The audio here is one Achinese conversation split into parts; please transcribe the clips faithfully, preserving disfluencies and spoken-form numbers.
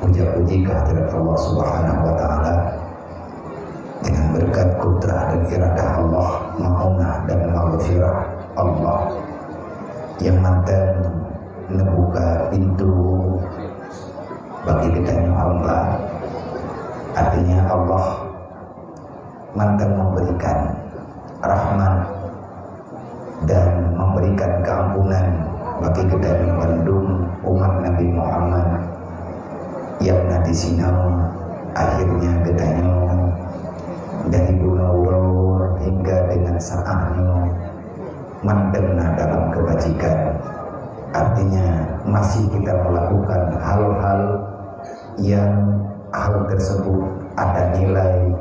Puja puji kehadirat Allah Subhanahu wa Ta'ala, dengan berkat kudrah dan iradah Allah, maunah dan maghfirah Allah, nyang mantong neubuka pintoe bagi geutanyoe hamba. Artinya, Allah mantong memberikan rahmat dan memberikan keampunan bagi geutanyoe bandum umat Nabi Muhammad nyang na disinoe. Akhirnya geutanyoe dari bunoe uroe hingga dengan saat nyoe mantong na dalam kebajikan. Artinya, masih kita melakukan hal-hal yang hal tersebut ada nilai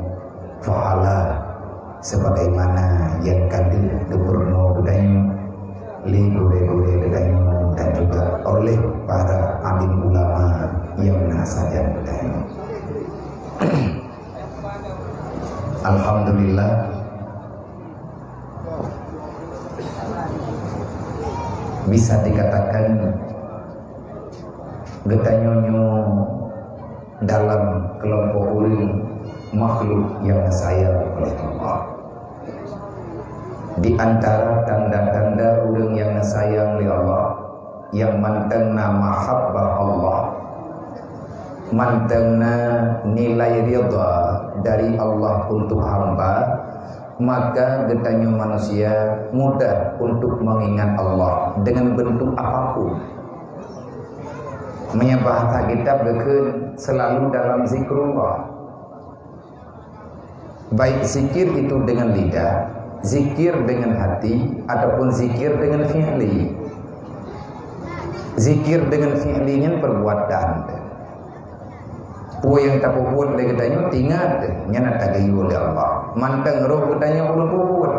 pahala sebagaimana yang ka lheueh geupurunoe geutanyoe lé gurée-gurée geutanyoe dan juga oleh para alim ulama nyang na sajan geutanyoe. Alhamdulillah, bisa dikatakan geutanyoe nyoe dalam kelompok ureuëng makhluk nyang disayang oleh Allah. Di antara tanda-tanda ureuëng nyang disayang lé Allah, nyang mantong na mahabbah Allah, mantong na nilai ridha dari Allah untuk hamba, maka geutanyoe manusia mudah untuk mengingat Allah dengan bentuk apapun. Meunyoe bahasa kitab geukheun selalu dalam zikrullah. Baik zikir itu dengan lidah, zikir dengan hati, ataupun zikir dengan fi'li. Zikir dengan fi'li nyan perbuatan. Peue nyang tapeubuet lé geutanyoe, ingat, nyan na tagayue lé Allah. Mantong roh geutanyoe ulôn peubuet,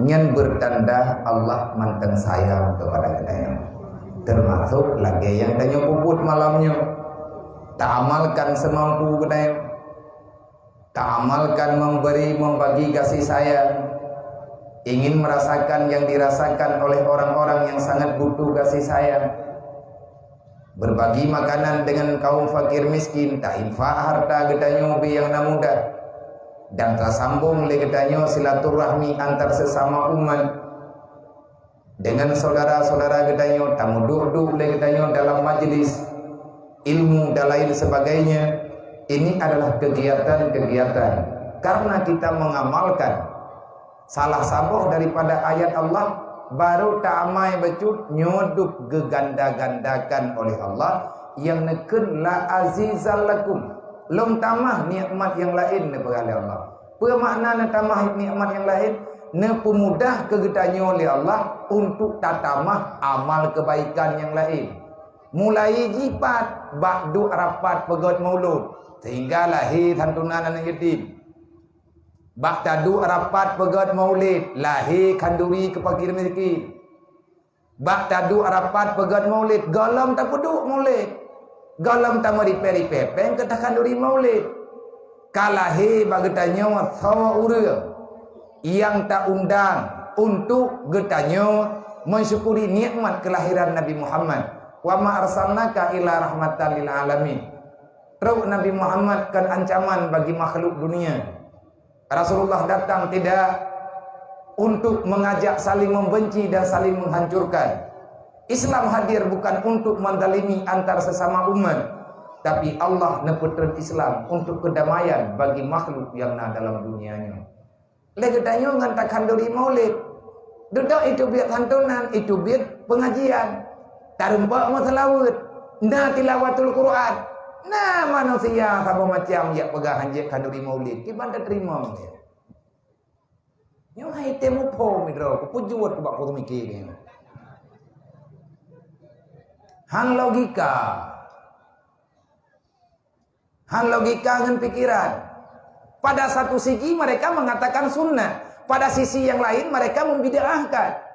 nyan bertanda Allah mantong sayang kepada geutanyoe. Termasuk lagée nyang tanyoe peubuet malam nyoe. Taamalkan semampu geutanyoe. Taamalkan memberi, membagi kasih sayang. Ingin merasakan yang dirasakan oleh orang-orang yang sangat butuh kasih sayang. Berbagi makanan dengan kaum fakir miskin, tainfak harta geutanyoe bak nyang na mudah. Dan tasambong lé geutanyoe silaturahmi antar sesama umat. Dengan saudara-saudara geutanyoe, tameuduek-duek lé geutanyoe dalam majlis ilmu dan lain sebagainya. Ini adalah kegiatan-kegiatan karena kita mengamalkan salah saboh daripada ayat Allah, baru taamai bacut nyoe dub geuganda-gandakan oleh Allah, nyang neukheun la azizal lakum. Lom tamah nikmat nyang laén neupeugah lé Allah. Peue makna neutamah nikmat nyang laén? Neupeumudah keu geutanyoe lé Allah untuk tatamah amal keubaikan nyang laén. Mulai jipat bak duek rapat peugét maulud sehingga lahé santunan aneuk yatim. Bak taduek rapat peugét maulid, lahé khanduri keu fakir miskin. Bak taduek rapat peugét maulid, gohlom tapeuduek maulid. Gohlom tameuripée-ripée péng keu takhanduri maulid. Ka lahé bak geutanyoe soe ureuëng nyang taundang untuk geutanyoe mensyukuri nikmat kelahiran Nabi Muhammad. "Wa ma arsalnaka illa rahmatan lil alamin." Trok Nabi Muhammad kon ancaman bagi makhluk dunia. Rasulullah datang tidak untuk mengajak saling membenci dan saling menghancurkan. Islam hadir bukan untuk mendalimi antar sesama umat, tapi Allah neupeutrön Islam untuk kedamaian bagi makhluk yang na dalam dunia nyoe. Lé geutanyoe ngon takhanduri maulid, dudoe itu biet santunan, itu biet pengajian, tarumpok meuseulaweuet, na tilawatul Quran, na manusia saboh macam jak peugah hanjeuet khanduri maulid, kiban tateurimong. Nyoe hai teuh muphom droe, kupeujeuet bak kumiké nyoe. Han logika. Han logika ngon pikiran. Pada satu sisi mereka mengatakan sunnah, pada sisi yang lain mereka membid'ahkan.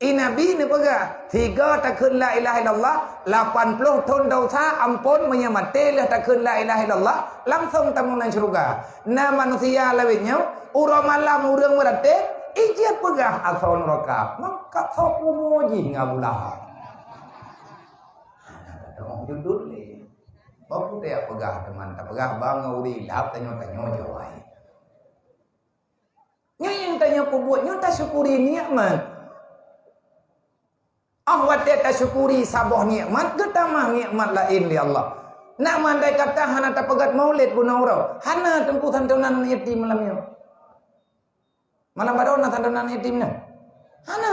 I Nabi neupeugah, "Sigoe takheun la ilaha illallah, lapan ploh thon desya ampon, meunyoe maté lheueh takheun la ilaha illallah, langsong tamong lam syeuruga." Na manusia lawét nyoe, uroe malam ureuëng meuratéb, ijeuet peugah asoe nuraka, mangkat soe peumo jih ngon Abu Lahab. Judul ni. Bapu teuyak peugah teuma, tapeugah bang ngon ureueng ilap tanyoe-tanyoe jawai. Nyoe nyang tanyoe peubuet nyoe tasyukuri nikmat. Oh watèe tasyukuri saboh nikmat, geutamah nikmat laén lé Allah. Nak mandai kata hana tapeugöt maulid bunoe uroe. Hana teungku santonan yatim malam nyoe. Malam baroe na santonan yatim nyan. Hana.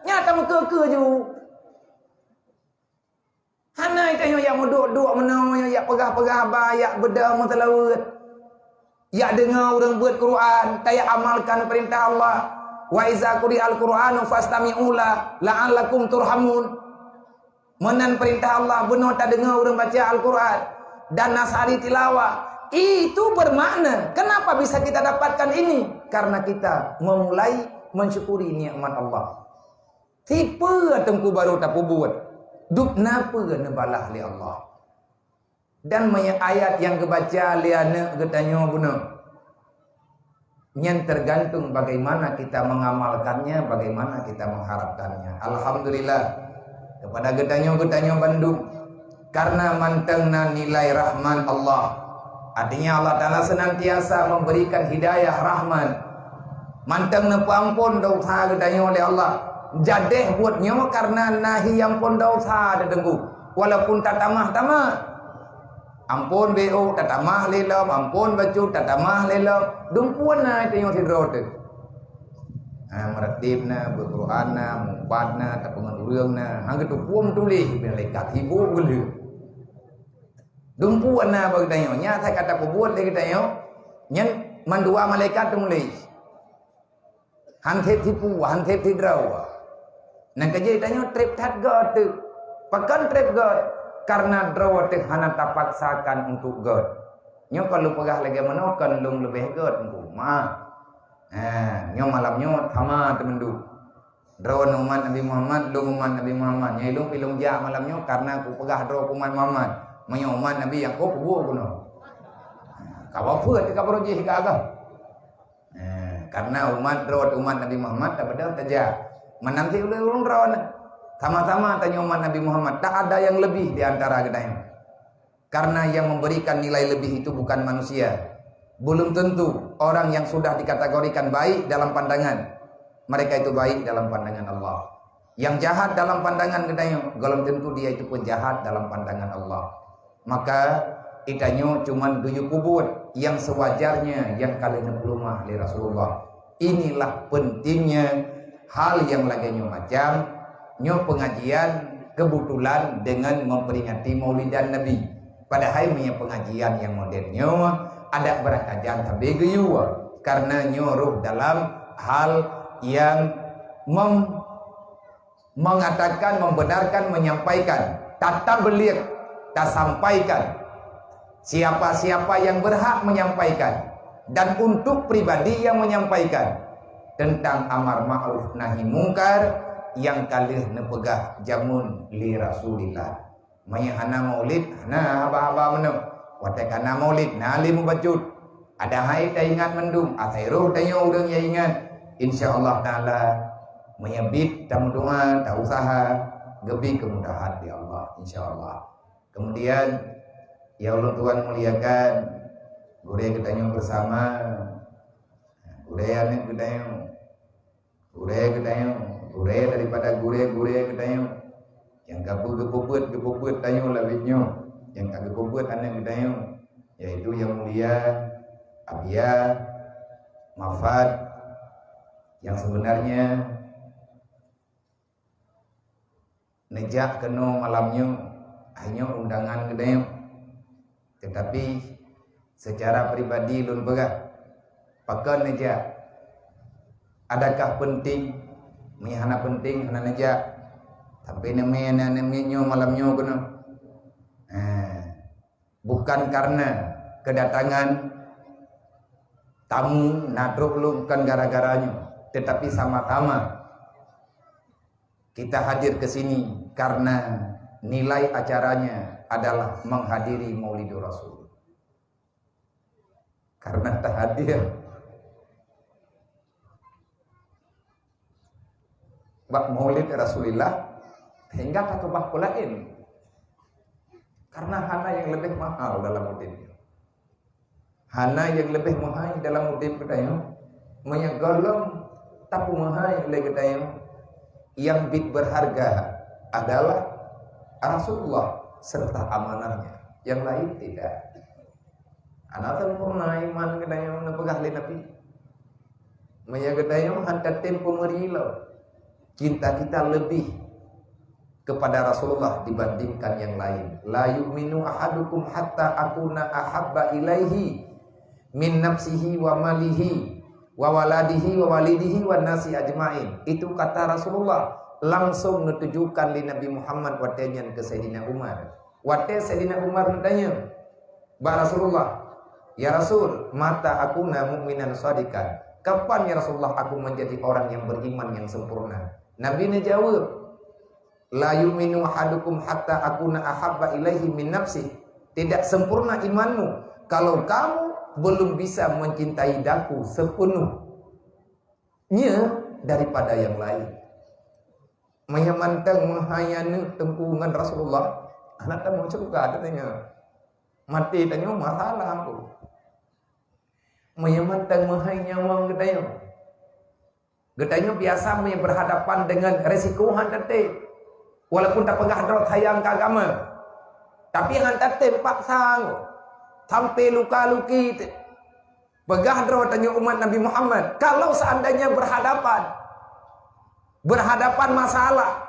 Nyan tameukeue-keue ju. Hana tanyoe yak meuduek-duek meunoe, yak peugah-peugah haba, yak beudôh meuseulaweuet. Yak deungoe ureueng beuet Quran, tayak amalkan peurintah Allah. Wa iza quri'al Qur'anu fastami'u la la'allakum turhamun. Meunan peurintah Allah, bunoe tadeungoe ureueng baca Al-Quran dan nasari tilawah. Itu bermakna, kenapa bisa kita dapatkan ini? Karena kita memulai mensyukuri nikmat Allah. Sipeue teungku baru tapeubuet, dub na peue neubalah lé Allah. Dan meunyoe ayat nyang geubaca lé aneuk geutanyoe bunoe, nyan tergantung bagaimana kita mengamalkannya, bagaimana kita mengharapkannya. Alhamdulillah kepada geutanyoe, geutanyoe bandum, karena mantong na nilai rahmat Allah. Artinya Allah Ta'ala senantiasa memberikan hidayah rahmat. Mantong neupeuampon dosa geutanyoe lé Allah. Jadeh buet nyoe karena na hi ampon dosa teuteungku. Walaupun tatamah-tamah. Ampon B O tatamah lé lom, ampon bacut tatamah lé lom. Dumpeue na tanyoe sidroe teuh. Ha, meureuteb na, beuet Quran na, mupat na, tapeungon ureueng na. Hana geuteupeue meutuléh, malaikat sibuk geulheueh. Dumpeue na bak geutanyoe. Nyan asai ka tapeubuet lé geutanyoe, nyan mandua malaikat teumuléh. Han sép sipu, han sép sidroe. Nyang keujeuet tanyoe treb that göt teuh. Pakon treb göt? Karena droe teuh hana tapaksakan untuk göt. Nyoe kon lôn peugah lagèe meunoe kon lôn leubeh göt teungku. Ma. Ha, nyoe malam nyoe sama teumandum. Droeneuh umat Nabi Muhammad, lôn umat Nabi Muhammad. Nyang ilôn pih lôn jak malam nyoe karena kupeugah droe keu umat Muhammad. Meunyoe umat Nabi Yakub, kubu keunoe. Ka bapeue teuh ka baroe jih ka agam. Eh, karena umat droe umat Nabi Muhammad tapeudong tajak. Meunan cit ulôn droeneuh. Sama-sama tanyoe umat Nabi Muhammad, tak ada yang lebih di antara geutanyoe. Karena yang memberikan nilai lebih itu bukan manusia. Belum tentu orang yang sudah dikategorikan baik dalam pandangan mereka itu baik dalam pandangan Allah. Yang jahat dalam pandangan geutanyoe, belum tentu dia itu pun jahat dalam pandangan Allah. Maka, geutanyoe cuman geuyue peubuet nyang sewajarnya nyang ka lheueh neupeuleumah lé Rasulullah. Inilah pentingnya hal nyang lagèe nyoe macam, nyoe pengajian kebetulan dengan memperingati Maulidan Nabi. Padahai meunyoe pengajian nyang model nyoe, adak beurangkajan sabe geuyue, karena nyoe roh dalam hal nyang mem-, mengatakan, membenarkan, menyampaikan, tatabligh, tasampaikan. Siapa-siapa yang berhak menyampaikan dan untuk pribadi yang menyampaikan tentang amar ma'ruf nahi mungkar nyang ka lheueh neupeugah jameun lé Rasulillah. Meunyoe hana maulid, hana haba-haba meunoe. Watèe ka na maulid, na lé mubacut. Padahai taingat mandum, asai roh tanyoe ureueng nyang ingat. Insya Allah Ta'ala, meunyoe biet tameudoa, tausaha, geubri keumudahan lé Allah, insya Allah. Kemudian, nyang ulôn tuan muliakan, gurèe geutanyoe bersama, gurèe aneuk geutanyoe, gurèe geutanyoe, gurèe daripada gurèe-gurèe geutanyoe, nyang ka geupeubuet, geupeubuet tanyoe lawét nyoe, nyang ka geupeubuet aneuk geutanyoe, yaitu yang mulia Abia Mafat, yang sebenarnya neujak keunoe malam nyoe, hai nyoe undangan geutanyoe. Tetapi, secara pribadi lôn peugah, pakon neujak? Adakah penting? Meunyoe hana penting, hana neujak. Sampai neumè na neumè nyoe malam nyoe keunoe. Ha. Bukan karena kedatangan tamu na trok lôn, bukan gara-gara nyoe, tetapi sama-sama kita hadir ke sini karena nilai acaranya adalah menghadiri Maulidur Rasul. Karena tahadir bak Maulid Rasulillah, sehingga takeubah peue laén. Karena hana nyang leubeh mahal dalam udeb nyoe. Hana nyang leubeh meuhai dalam udeb geutanyoe. Meunyoe gohlom tapeumeuhai lé geutanyoe, nyang biet beurharga adalah Rasulullah serta amanahnya. Nyang laén tidak. Hana sempurna iman geutanyoe neupeugah lé Nabi. Meunyoe geutanyoe han tatem peumeuri lom, cinta kita lebih kepada Rasulullah dibandingkan yang lain. "La yu'minu ahadukum hatta akuna ahabba ilaihi min nafsihi wa malihi wa waladihi wa walidihi wan nasi ajmain." Itu kata Rasulullah langsung neutujukan lé Nabi Muhammad watée nyan keu Saidina Umar. Watée Saidina Umar neutanyong bak Rasulullah, "Ya Rasul, mata akuna mu'minan shadiqan? Kapan ya Rasulullah aku menjadi orang yang beriman yang sempurna?" Nabi neujaweueb, "La yu'minu ahadukum hatta akuna ahabba ilaihi min nafsih." Tidak sempurna imanmu kalau kamu belum bisa mencintai daku sepenuhnya daripada yang lain. Meunyoe mantong meuhai aneuk teungku ngon Rasulullah, aneuk tamong syeuruga teutanyong. Maté tanyoe masalah tu. Meunyoe mantong meuhai nyawöng geutanyoe. Geutanyoe biasa meunyoe berhadapan dengan resiko han teuntée. Walaupun tapeugah droe sayang keu agama, tapi han tatem paksa ngon sampai luka-luki teuh. Peugah droe tanyoe umat Nabi Muhammad, kalau seandainya berhadapan, berhadapan masalah,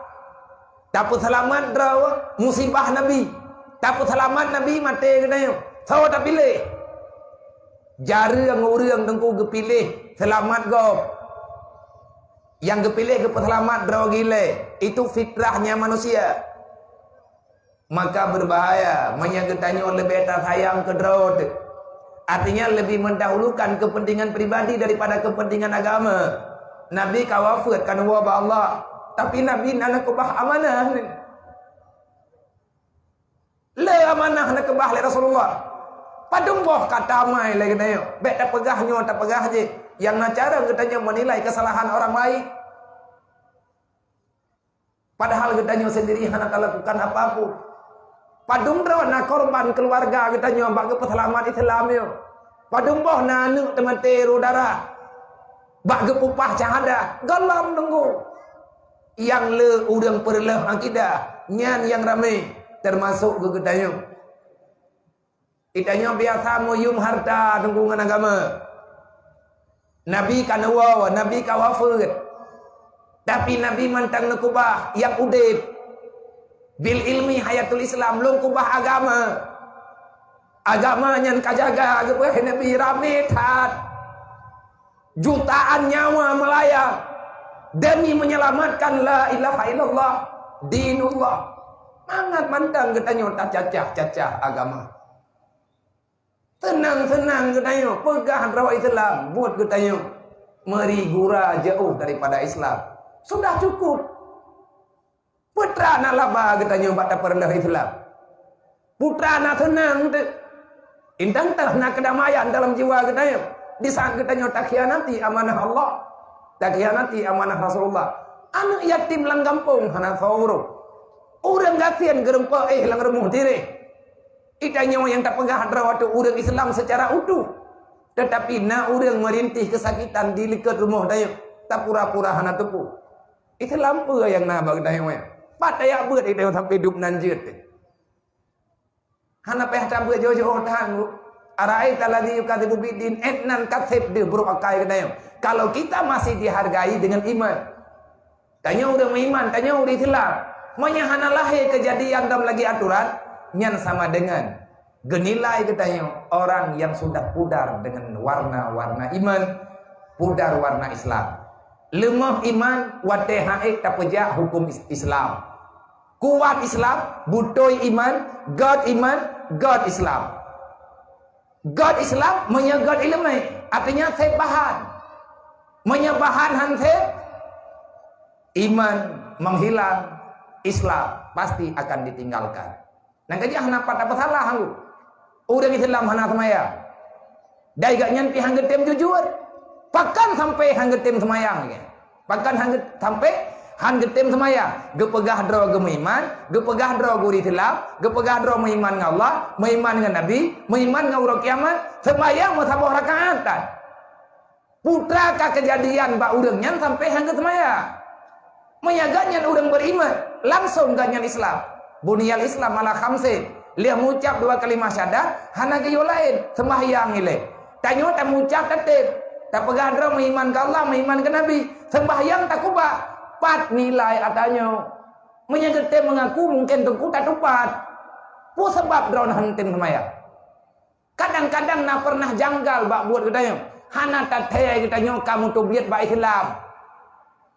tapeuseulamat droe musibah Nabi, tapeuseulamat Nabi maté geutanyoe, soe tapiléh? Jareueng ureuëng teungku geupiléh seulamat gob. Nyang geupiléh geupeuseulamat droe gilée, itu fitrahnya manusia. Maka berbahaya meunyoe geutanyoe leubeh tasayang keu droe teuh. Artinya lebih mendahulukan kepentingan pribadi daripada kepentingan agama. Nabi ka wafeuet ka neuwoe bak Allah, tapi Nabi na neukeubah amanah nyan. Le amanah neukeubah lé Rasulullah. Padum boh ka tamai lé geutanyoe, bék tapeugah nyoe tapeugah jih, nyang na cara geutanyoe meunilai kesalahan orang lain. Padahal geutanyoe sendiri hana talakukan apa-apa. Padum droe na korban keuluwarga geutanyoe bak geupeuseulamat Islam nyoe. Padum boh na aneuk teumaté rôh darah bak geupupah syahadah. Gohlom teungku. Nyang le ureuëng peureuloh akidah, nyan nyang ramé, teumasok geutanyoe. Geutanyoe biasa meuyuem hareuta teungku ngon agama. Nabi ka neuwoe, Nabi ka wafeuet. Tapi Nabi mantong neukeubah nyang udeb. Bil ilmi hayatul Islam, lôn keubah agama. Agama nyan ka jaga geupeugah Nabi ramé that. Jutaan nyawa meulayang demi menyelamatkan la ilaha illallah, dinullah. Mangat mantong geutanyoe tacacah-cacah agama. Seunang-seunang geutanyoe peugah droe Islam, buet geutanyoe meuri gura jauh daripada Islam. Sudah cukup. Peue teuma na laba geutanyoe bak tapeureuloh Islam? Peue teuma na seunang teuh? Indang teuh na keudamaian dalam jiwa geutanyoe di saat geutanyoe takhianati amanah Allah, takhianati amanah Rasulullah. Aneuk yatim lam gampông hana soe urôh. Ureuëng gasien geurumpok éh lam rumoh tiréh. Geutanyoe nyang tapeugah droe teuh ureuëng Islam secara utuh, tetapi na ureuëng meurintih keusakitan di likot rumoh tanyoe, tapura-pura hana teupeue. Islam peue nyang na bak geutanyoe? Pat tajak beuet geutanyoe sampai dub nan jeuet? Hana payah tabeuet jauh-jauh that, Bu. Ara'aita alladzi yukadzibu biddin, ék nan ka seb deuh brok akai geutanyoe. Kalau kita masih dihargai dengan iman. Tanyoe ureuëng meuiman, tanyoe ureuëng Islam. Meunyoe hana lahé keujadian dan lagée atoran, nyan sama dengan geunilai geutanyoe orang yang sudah pudar dengan warna-warna iman, pudar warna Islam. Leumoh iman watée han ék tapeujak huköm is-, Islam. Kuat Islam, beutôi iman, göt iman, göt Islam. Göt Islam, meunyoe göt ileumé, artinya seb bahan. Meunyoe bahan han seb, iman menghilang, Islam pasti akan ditinggalkan. Nyang keujih hana pat tapeusalah, Teungku. Ureuëng Islam hana seumayang. Dai gobnyan pih han geutem jujur. Pakon sampai han geutem seumayang, ya? Pakon han geu-, sampai Han geutem seumayang, geupeugah droe geumeuiman, geupeugah droe gurée Islam, geupeugah droe meuiman ngon Allah, meuiman ngon Nabi, meuiman ngon uroe kiamat, seumayang meusaboh rakaat tan. Putra ka keujadian bak ureuëng nyan sampai han geuseumayang. Meunyoe gobnyan ureuëng beriman, langsung gobnyan Islam. Buniyal Islam ala khamsin. Lheueh meucab dua kalimah syahadat, hana geuyue laén, seumbahyang ilée. Tanyoe tamucab tatem, tapeugah droe meuiman keu Allah, meuiman keu Nabi, seumbahyang takubah. Pat nilai atanyoe? Meunyoe geutem meungaku, mungken teungku tatupat. Peue sabab droe hana tem seumbahyang? Kadang-kadang na pernah janggal bak buet geutanyoe. Hana tathèe geutanyoe ka meutubiet bak Islam.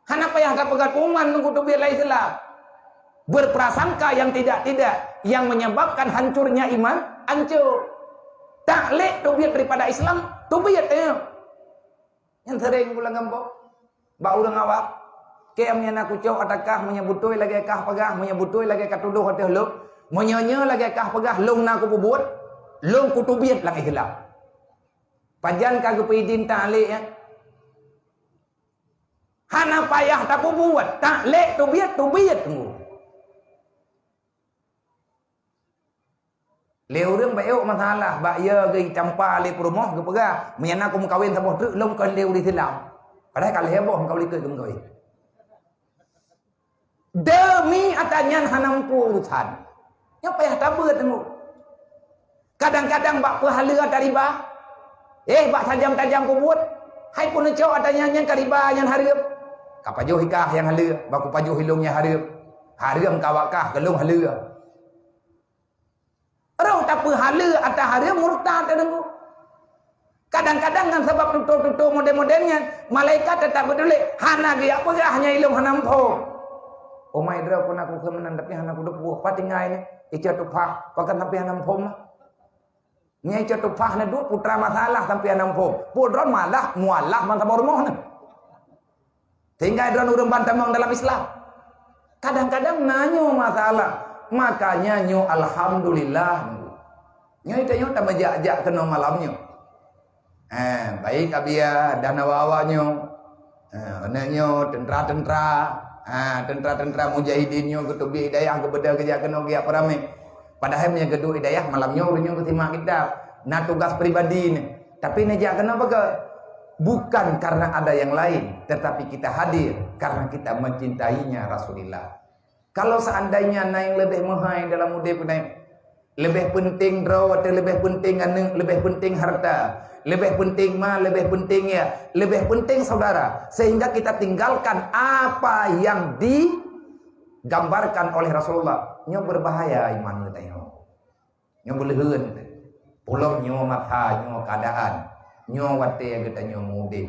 Hana payah tapeugah kuman nunggu tubiet lam Islam. Berprasangka yang tidak-tidak yang menyebabkan hancurnya iman, hancur. Tak lé tubiet daripada Islam, tubiet ya. Yang sering pulang gampông. Bak ureuëng awak, keu meunyoe na kucok ata kah, meunyoe beutôi lagée kah peugah, meunyoe beutôi lagée ka tudoh ateueh lôn, meunyoe nyoe lagée kah peugah, lôn na kupeubuet, lôn kutubiet lam Islam. Pajan ka geupeuidin taklek, ya? Hana payah tapeubuet, taklek tubiet, tubiet teungku. Lé ureuëng bak ék masalah, bak ya geutampa lé peurumoh geupeugah, meunyoe na kumeukawen saboh treuk lom kon lé ureuëng Islam. Padahai ka lhée boh meukawen likot geumeukawen. Demi ata nyan hana muphom urusan. Nyan payah tabeuet teungku. Kadang-kadang bak peuhaleue ata riba. Eh, bak tajam-tajam kubuet. Hai pun neucok ata nyan, nyan ka riba nyan hareuem. Ka pajoh ikah nyang haleue, bak kupajoh ilong nyang hareuem. Hareuem ka awak kah keu lôn haleue. Roh tapeuhaleue ata hareuem murtad teungku. Kadang-kadang ngon sabab tutoe-tutoe model-model nyan, malaikat teutap geutuléh, hana geujak peugah nyan ilong hana muphom. Umai droe keu na kukheun meunan tapi hana kuteupeue, pat tinggai nyan, ica tupah, pakon sampai hana muphom lah. Nyan ica tupah na duek putra masalah sampai hana muphom. Peue droe malah mualaf ban saboh rumoh na. Sehingga droe ureuëng ban tamong dalam Islam. Kadang-kadang na nyoe masalah. Makanya nyoe alhamdulillah. Nyoe tanyoe tameujak-jak keunoe malam nyoe. Eh, baik Abia dan awak-awak nyoe. Eh, aneuk nyoe teuntera-teuntera. Ah, teuntera-teuntera mujahidin nyoe geuteubiet dayah geubeudôh geujak keunoe geujak peuramé. Padahai meunyoe geuduek dayah malam nyoe ureuëng nyoe geusimak kitab. Na tugas pribadi nyoe. Tapi neujak keunoe bagaimana? Bukan karena ada yang lain, tetapi kita hadir karena kita mencintainya Rasulullah. Kalau seandainya na nyang leubeh meuhai dalam udeb nyoe, leubeh penting droe atau leubeh penting aneuk, leubeh penting harta, leubeh penting ma, leubeh penting ya, leubeh penting saudara, sehingga kita tinggalkan apa yang digambarkan oleh Rasulullah, nyoe berbahaya iman geutanyoe. Nyoe beuleuheun. Pulom nyoe masa, nyoe keadaan, nyoe watée geutanyoe mudeb.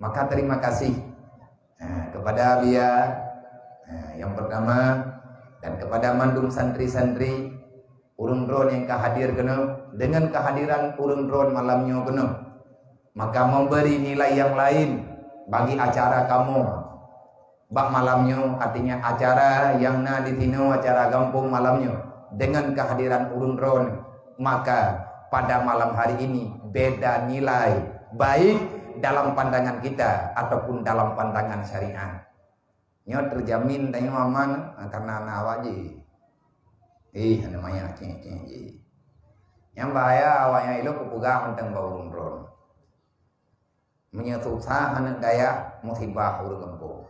Maka terima kasih, ha, kepada Abia, ha, yang pertama, dan kepada mandum santri-santri, ureuëng droen nyang ka hadir keunoe, dengan kehadiran ureuëng droen malam nyoe keunoe, maka memberi nilai yang lain bagi acara kamoe. Bak malam nyoe, artinya acara nyang na di sinoe, acara gampông malam nyoe, dengan kehadiran ureuëng droen, maka pada malam hari ini beda nilai, baik dalam pandangan kita ataupun dalam pandangan syariat. Nyoe terjamin tanyoe aman, karena na awak jih. Ih, aneuk maya ceng-ceng jih. Nyang bahaya awak nyang ilok kupeugah mantong bak ureuëng droen. Meunyoe susah aneuk dayah, musibah ureuëng gampông.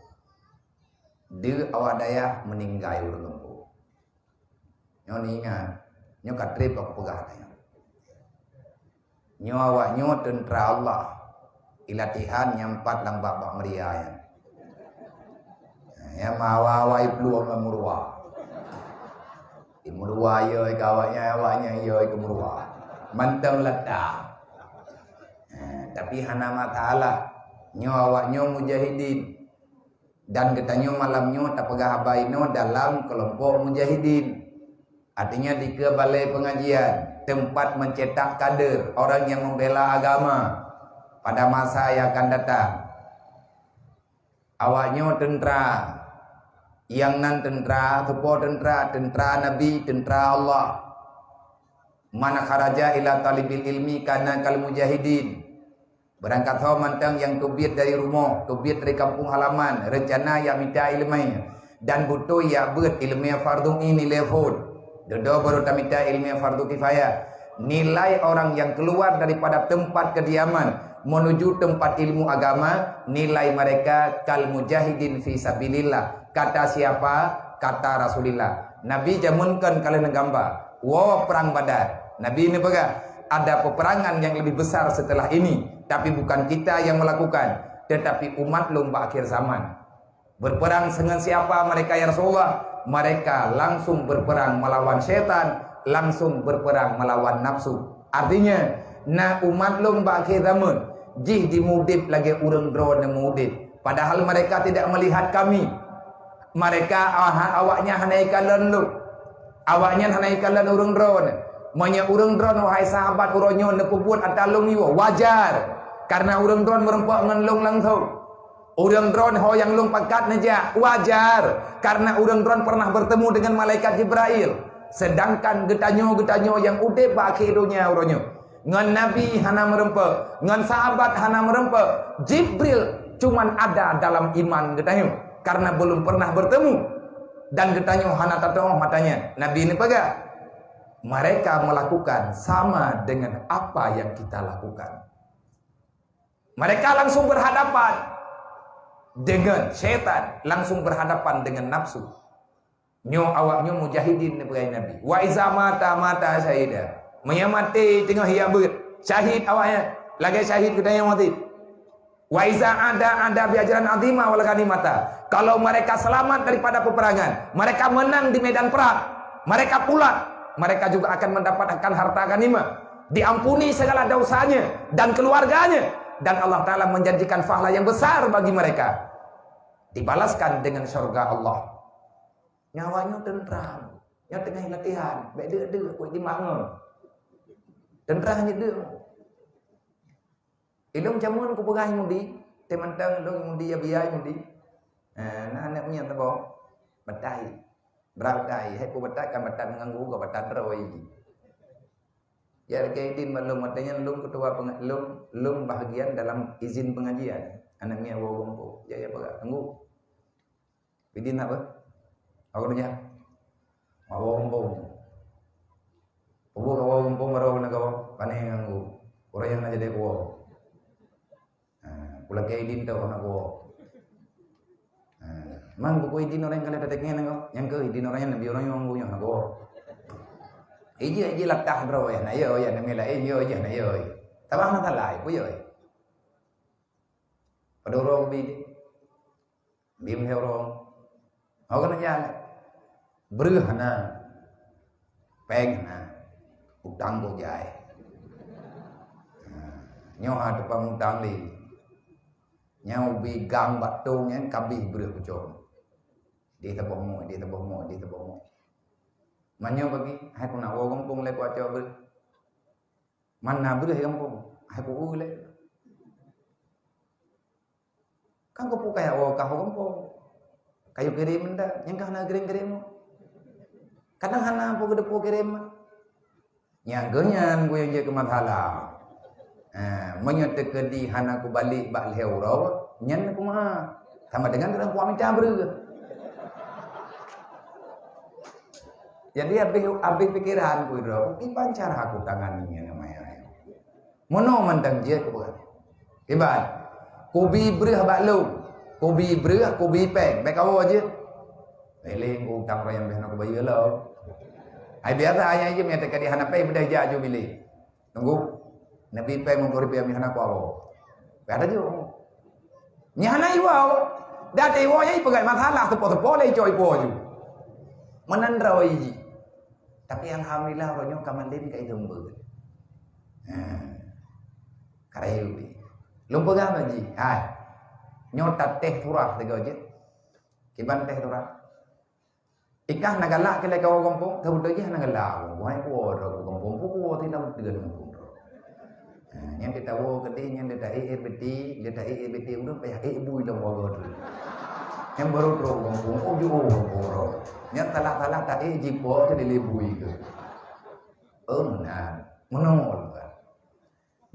Deuk awak dayah, meuninggai ureuëng gampông. Nyoe neuingat, nyoe ka treb aku peugah tanyoe. Nyoe awak nyoe teuntera Allah. Ilatihan nyang pat lam bak-bak meuria nyan. Nyang ma awak-awak iplueng ngon meuruwa. Imeuruwa yo ika awak nyan, awak nyan yo ika meuruwa. Mantong lata. Ha, tapi hana masalah. Nyoe awak nyoe mujahidin. Dan geutanyoe malam nyoe tapeugah haba inoe dalam keulompok mujahidin. Artinya dikeue balai pengajian, tempat mencetak kader, orang yang membela agama pada masa yang akan datang. Awak nyoe teuntera, nyang nan teuntera, soe po teuntera, teuntera Nabi, teuntera Allah. Man kharaja ila talibil ilmi kana kal mujahidin. Beurangkat ho mantong nyang teubiet dari rumoh, teubiet dari kampung halaman, reuncana jak mita iéleumé, dan beutôi jak beuet iéleumé fardhu ain ilée phon. Dudoe barô tamita iéleumé fardhu kifayah. Nilai orang yang keluar daripada tempat kediaman menuju tempat ilmu agama, nilai mereka kal mujahidin fi sabilillah. Kata siapa? Kata Rasulullah. Nabi jameun kon ka lheueh neugamba, woe Prang Badar. Nabi neupeugah, "Ada peperangan yang lebih besar setelah ini, tapi bukan kita yang melakukan, tetapi umat lôn bak akhir zaman." Berperang dengan siapa mereka, ya Rasulullah? Mereka langsung berperang melawan setan, langsung berperang melawan nafsu. Artinya, na umat lôn bak akhé zaman, jih jimeudeb lagée ureuëng droeneuh meudeb. Padahal mereka tidak melihat kami. Mereka, ah, awaknyan hana ikalon lôn. Awaknyan hana ikalon ureuëng droeneuh. Meunyoe ureuëng droeneuh, wahai sahabat, uroe nyoe neupeubuet ata lôn yue, wajar. Karena ureuëng droeneuh meureumpok ngon lôn langsung. Ureuëng droeneuh ho nyang lôn pakat neujak, wajar, karena ureuëng droeneuh pernah bertemu dengan malaikat Jibrail. Sedangkan geutanyoe, geutanyoe nyang udeb bak akhé donya uroe nyoe, ngon Nabi hana meureumpok, ngon sahabat hana meureumpok, Jibril cuman ada dalam iman geutanyoe, karena belum pernah bertemu. Dan geutanyoe hana tatu'oh mata nyan. Nabi neupeugah, mereka melakukan sama dengan apa yang kita lakukan. Mereka langsung berhadapan dengan syaitan, langsung berhadapan dengan nafsu. Nyoe awak nyoe mujahidin neupeugah Nabi. "Wa iza mata, mata syahida." Meunyoe maté teungoh jak beuet, syahid awaknyan. Lagée syahid geutanyoe maté. "Wa iza ada, ada bi ajran azima wal ghanimata." Kalau mereka selamat daripada peperangan, mereka menang di medan perang, mereka pulang, mereka juga akan mendapatkan harta ghanimah, diampuni segala dosanya dan keluarganya, dan Allah Taala menjanjikan pahala yang besar bagi mereka. Dibalaskan dengan syurga Allah. Nyoe awak nyoe teuntram, nyoe teungoh latihan, bék deuk-deuk, bék jimangon. Teuntram nyoe deuk. Ilôn jameun kupeugah Yahudi, teumantong lôn Yahudi, ya biya Yahudi. Eh, na aneuk miet teuboh, batai. Brat batai, hai peue batat kan batat meunganggu, ka batat droe. Ya, lagée idin maklum, artinya lôn ketua penga-, lôn, lôn bahagian dalam izin pengajian. Aneuk miet woe gampông. Ya, ya, peugah, tunggu. Idin apa? Aku tanya. Mau gampông. Peue ka woe gampông baroe keuneuk ka woe? Pane nganggu. Ureuëng nyang na jadi kuwoe. Ha, pulakée idin teuh hana kuwoe. Ha, mang buku idin orang yang kalian tetek ngen ko? Nyang keu idin orang yang nabi orang yang nganggu nyang hana kuwoe. Ije, ije latah bro ya, na yo ya, na mila eh yo ya, na yo. Tabah na talai, pu yo. Pada orang bi. Bim he ureuëng. Hok keuneuk jak lé. Breueh hana. Péng hana. Utang boh jai. Nah, nyoe ha teupang utang lé. Nyoe ubé gang bak tong nyan kabéh breueh pucom. Di teuboh mo, di teuboh mo, di teuboh mo. Meunyoe bagi, hai ku nak woe gampông lé ku acok breueh. Mana breueh gampông? Hai ku lé. Kan keupeue kaya woe kah gampông. Kayu kirém ndak, nyang ka hana kirém-kirém. Kadang hana po geudepo kirém. Nyang geuh nyan kuyue jeuet keu masalah. Ha, meunyoe teukeudi hana kubalek bak lhée uroe, nyan kumaha? Sama dengan ureuëng kuat mita breueh. Jadi habéh, habéh pikeran ku droe, kiban cara aku tangani nyan maya. Meunoe mantong jeuet kupeugah. Kiban, kubi breueh bak lôn, kubi breueh, kubi péng, bék kawoe jeuet. Lé ku utang roh nyang beh na kubayeue lom. Hai biasa ayah jeuet meunan teuka di hana péng beudah jak ju bilék. Tunggu. Nabi péng meuboh ribée meuhana kuwoe. Ka taju. Nyan hana iwoe. Dah teuwoe nyang ipeugah masalah teupok-teupok lé icok ipo ju. Meunan droe jih. Tapi alhamdulillah uroe nyoe ka mandum ka idong beuet. Ha. Karayu ni. Lôn peugah bak jih. Hai. Nyoe tatéh turah teugau jih. Kiban téh turah. Ikah na galak keu lé kawoe gampông, teubeutôi jih na galak. Wahai kuwoe droe gampông, peue kuwoe ti lam teuga gampông droe. Ha, nyang titawoe keudeh, nyang titaék-ék biti, titaék-ék biti ureuëng payah ék bui lam wagoe tu. Nyang barô droe gampông, oh jiôh gampông droe. Nyang salah-salah taék jipo teuh dilé bui keu. Oh meunan, meunoe.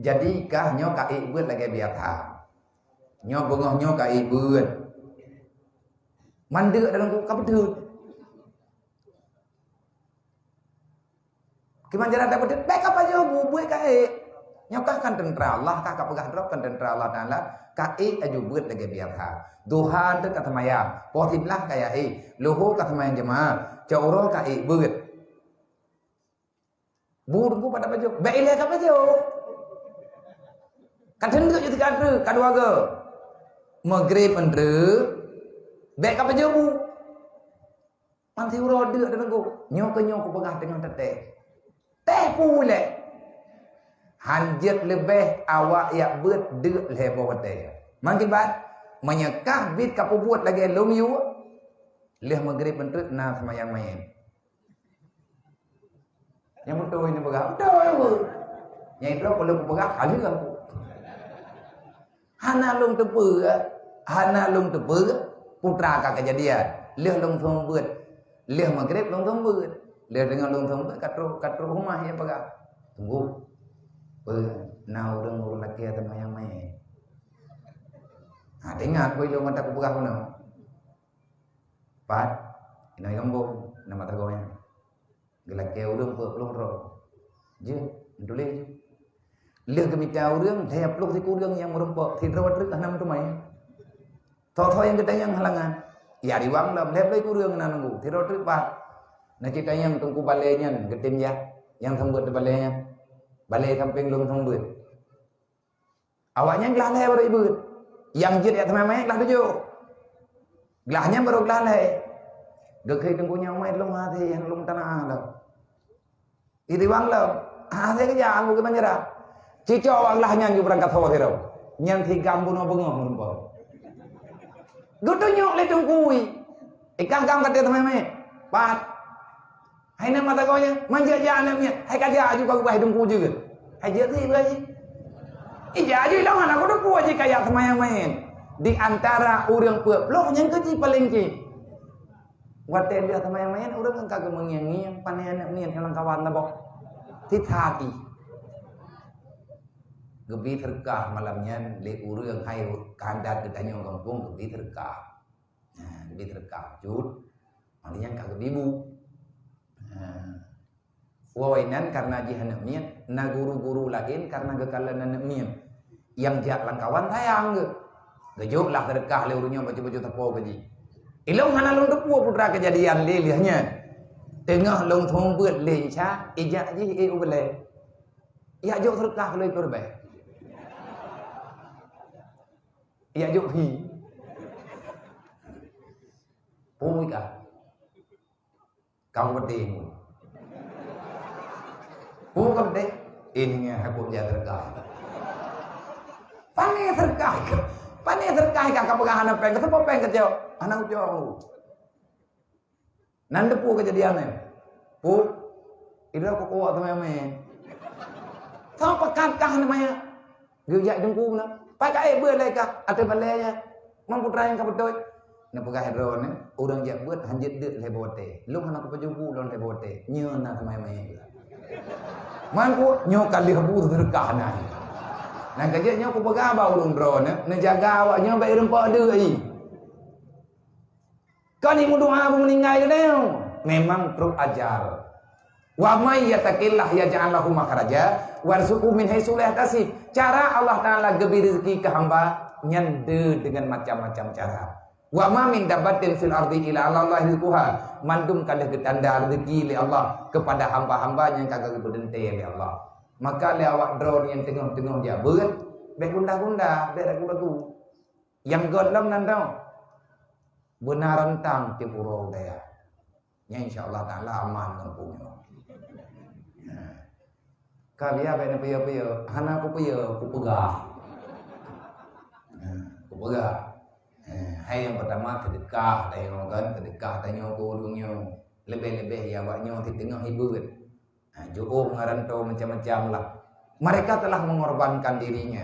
Jadi kah nyoe ka ék beuet lagée biasa. Nyoe beungoh nyoe ka ék beuet. Mandek dalam ka beuteuet. Kiban jalan tak beuteuet, bék ka pajoh bu, buet ka ék. Nyoe kah kan teuntara Allah, kah ka peugah droe kan teuntara Allah Taala, ka ék aju beuet lagée biasa. Duha teuk ka seumayang, poh siblaih ka ék, luho ka seumayang jeumaah, cot uroe ka ék beuet. Bu teungku pada pajoh, bék ilée ka pajoh. Ka teundeuk jeuet ka treuk, ka dua go. Maghrib treuk, bék ka pajoh bu. Man siuroe deuk teungku. Nyoe keu nyoe kupeugah teungoh teutéh. Téh pu lé. Hanjeuet leubeh awak yak beuet deuk lhée boh watée. Meukibat, meunyoe kah bit ka peubuet lagée lôn yue, lheueh maghrib treuk na seumayang manyét. Nyang beutôi ni peugah, beutôi apa? Nyang itu kalau aku peugah, kali aku. Hana lôn teupeue, hana lôn teupeue, putra ka keujadian. Lheueh lôn seumeubeuet, lheueh maghrib lôn seumeubeuet. Lheueh deungon lôn seumeubeuet, ka trok, ka trok rumah nyang peugah. Tunggu. Peue na ureuëng, ureuëng lakée teuma nyang maén. Ha, teuingat peue lôn mata kupeugah bunoe. Pat, inoe gambong, nama tagoe nyan. Geulakée ureuëng peuet ploh droe. Jeuet, meutuléh jeuet. Lheueh geumita ureuëng, lhée ploh sikureueng nyang meurumpok, sidroe treuk hana meuteumé. Tho-tho nyang geutanyong halangan. Ya riwang lom, lhée ploh sikureueng na nunggu, sidroe treuk pat. Na cit tanyong teungku balée nyan geutem jak, nyang seumeubeuet di balée nyan. Balée sampéng lôn seumeubeuet. Awaknyan glah lhée barô jibeuet. Nyang jeuet jak teumé manyét glah tujoh. Glah nyan barô glah lhée. Geukheun teungku nyan, "Manyét lôn hase, nyang lôn tana lom." Itiwang lom. Hase keujak, ambo keu meunyeurah. Cicok awak glah nyan ju beurangkat ho sidroe. Nyan sigam bunoe beungoh meurumpok. Geutunyok lé teungku, "Ikah gam ka teumé manyét." Pat. Hai na mata goe nyan, manjak jak aneuk miet, hai ka jak aju ka geubaih teungku jeuet. Hai jeuet sih beugaji. Ija aju ilong aneuk kudu puwoe jih ka jak seumayang maén. Di antara ureuëng peuet ploh nyang keuji paleng cit. Watée lheueh seumayang maén, ureuëng ka geumeungieng-ngieng, pane aneuk miet nyang lam kawan na boh. Sit hati. Geubi teureukah malam nyan lé ureuëng hai keuhandak geutanyoe gampông geubi teureukah. Nah, geubi teureukah cut. Mari nyan ka geubi bu. Nah. Woe nan karena jih aneuk miet, na guru-guru laén karena geukalon aneuk miet. Nyang jak lam kawan sayang geuh. Geujok lah teureukah lé ureuëng nyoe bacut-bacut teupô keu jih. Ilong hana lôn teupeue putra keujadian lé lheueh nyan. Teungoh lôn seumeubeuet lé Isa, ijak jih ék u beulée. Yak jok teureukah keu lôn peureubée. Yak jok hi. Pui kah. Kau pedih mu. Pu ka pedih. Ini nyan aku dia teureukah. Pane teureukah. Pane teureukah ka, ka peugah hana péng, keu sapeue péng keu jok? Hana ujong. Nan depu keujadian nyan. Pu, idroe ku kuwak teumé-mé. Sama pekat kah namanya? Geujak teungku na. Pai ka ék beuet lé kah ateueh balée nyan. Mang putra nyang ka beutôi. Neupeugah droeneuh, ureuëng jak beuet hanjeuet deuk lhée boh watée. Lôn hana kupajoh bu lôn lhée boh watée. Nyoe na teumé-mé. Mangku nyoe ka lheueh bu teureukah na. Nyang ka jeuet nyoe kupeugah bak ureuëng droeneuh, neujaga awak nyoe bék rumpok deuk i. Kon imeudoá bak meuninggai keudeh, memang trok ajal. Wa may yattaqillaha yaj'al lahu makhraja warzuqhu min haitsu la yahtasib. Cara Allah Taala geubri rezeki keu hamba nyan deuh deungon macam-macam cara. Wa ma min dabbatin fil ardi illa 'alallahi rizquha. Mandum ka deuh geutanda rezeki lé Allah kepada hamba-hamba nyang ka geupeuteuntée lé Allah. Maka lé awak droe nyang teungoh-teungoh jak beuet, bék gundah-gundah, bék ragu-ragu. Nyang göt lom nan dong. Beuna rantang tiep uroe budaya. Nyan insya Allah Taala aman gampông nyoe. Nah. Ka biya bék neupeue-peue, hana kupeue, kupeugah. Nah, kupeugah. Nah, hai nyang pertama seudeukah tanyoe kan, seudeukah tanyoe keu ureuëng nyoe. Leubeh-leubeh ya awak nyoe siteungoh ibeuet. Ha, jiôh ngon ranto macam-macam lah. Mereka telah mengorbankan dirinya.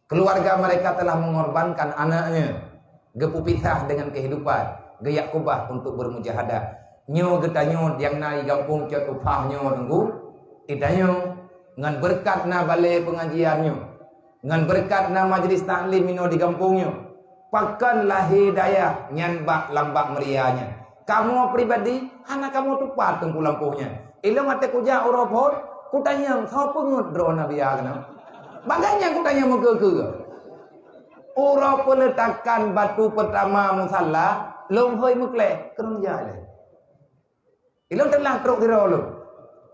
Keluarga mereka telah mengorbankan anaknya. Geupeupisah dengan kehidupan. Geujak keubah untuk bermujahadah. Nyoe geutanyoe nyang na di gampông Cot Upah nyoe teungku. Geutanyoe Ngon beureukat na balée peungajian nyoe, ngon beureukat na majlis taklim inoe di gampông nyoe, pakon lahé dayah nyan bak lambak meuria nyan. Kamoe pribadi hana kamoe tupat teungku lampôh nyan. Ilong até kujak uroe phon, kutanyong, "Soe peungeut droe na biya keunoe?" Bagaih nyan kutanyong meukeue-keue. Uroe peuletakan batu peutama musala, lôn hôi meukleh, keuneuk jak lé. Ilong teulah trok sidroe lôn.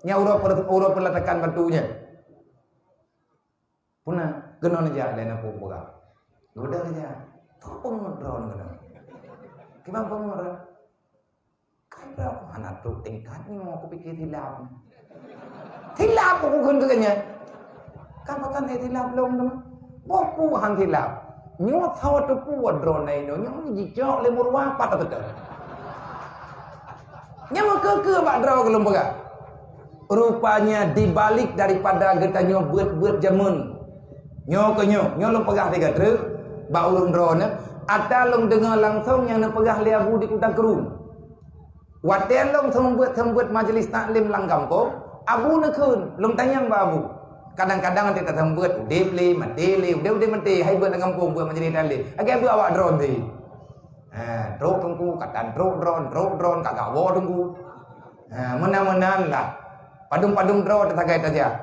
Nyang uroe per-, uroe peuletakan batu nyan. Puna keunoe neujak lé na peue peugah. Geuda neujak. Soe peungeut droe keunoe? Kiban peungeut droe? Kan droe hana trok tingkat nyoe, kupike silap. Silap kukheun keu nyan. Kan pakon silap lom teuma. Boh peue han silap. Nyoe sawa teupeu droe na inoe, nyoe jicok lé meuruwa pat teuka. Nyoe meukeue-keue bak droe keu lôn peugah. Rupanya di balik daripada geutanyoe beuet-beuet jameun. Nyoe keuh nyoe, nyoe lôn peugah siga treuk bak ureuëng droeneuh, ata lôn deungoe langsong nyang neupeugah lé Abu di Kuta Krueng. Watée lôn seumeubeuet-seumeubeuet majlis taklim lam gampông, Abu neukheun, lôn tanyong bak Abu. Kadang-kadang até taseumeubeuet udeb lé, maté lé, udeb-udeb maté, hai beuet lam gampông beuet majlis taklim. Lagée beuet awak droeneuh. Ha, trok teungku, ka tan trok droeneuh, trok droeneuh, ka gawoe teungku. Ha, meunan-meunan lah. Padum-padum droe teusagai tajak.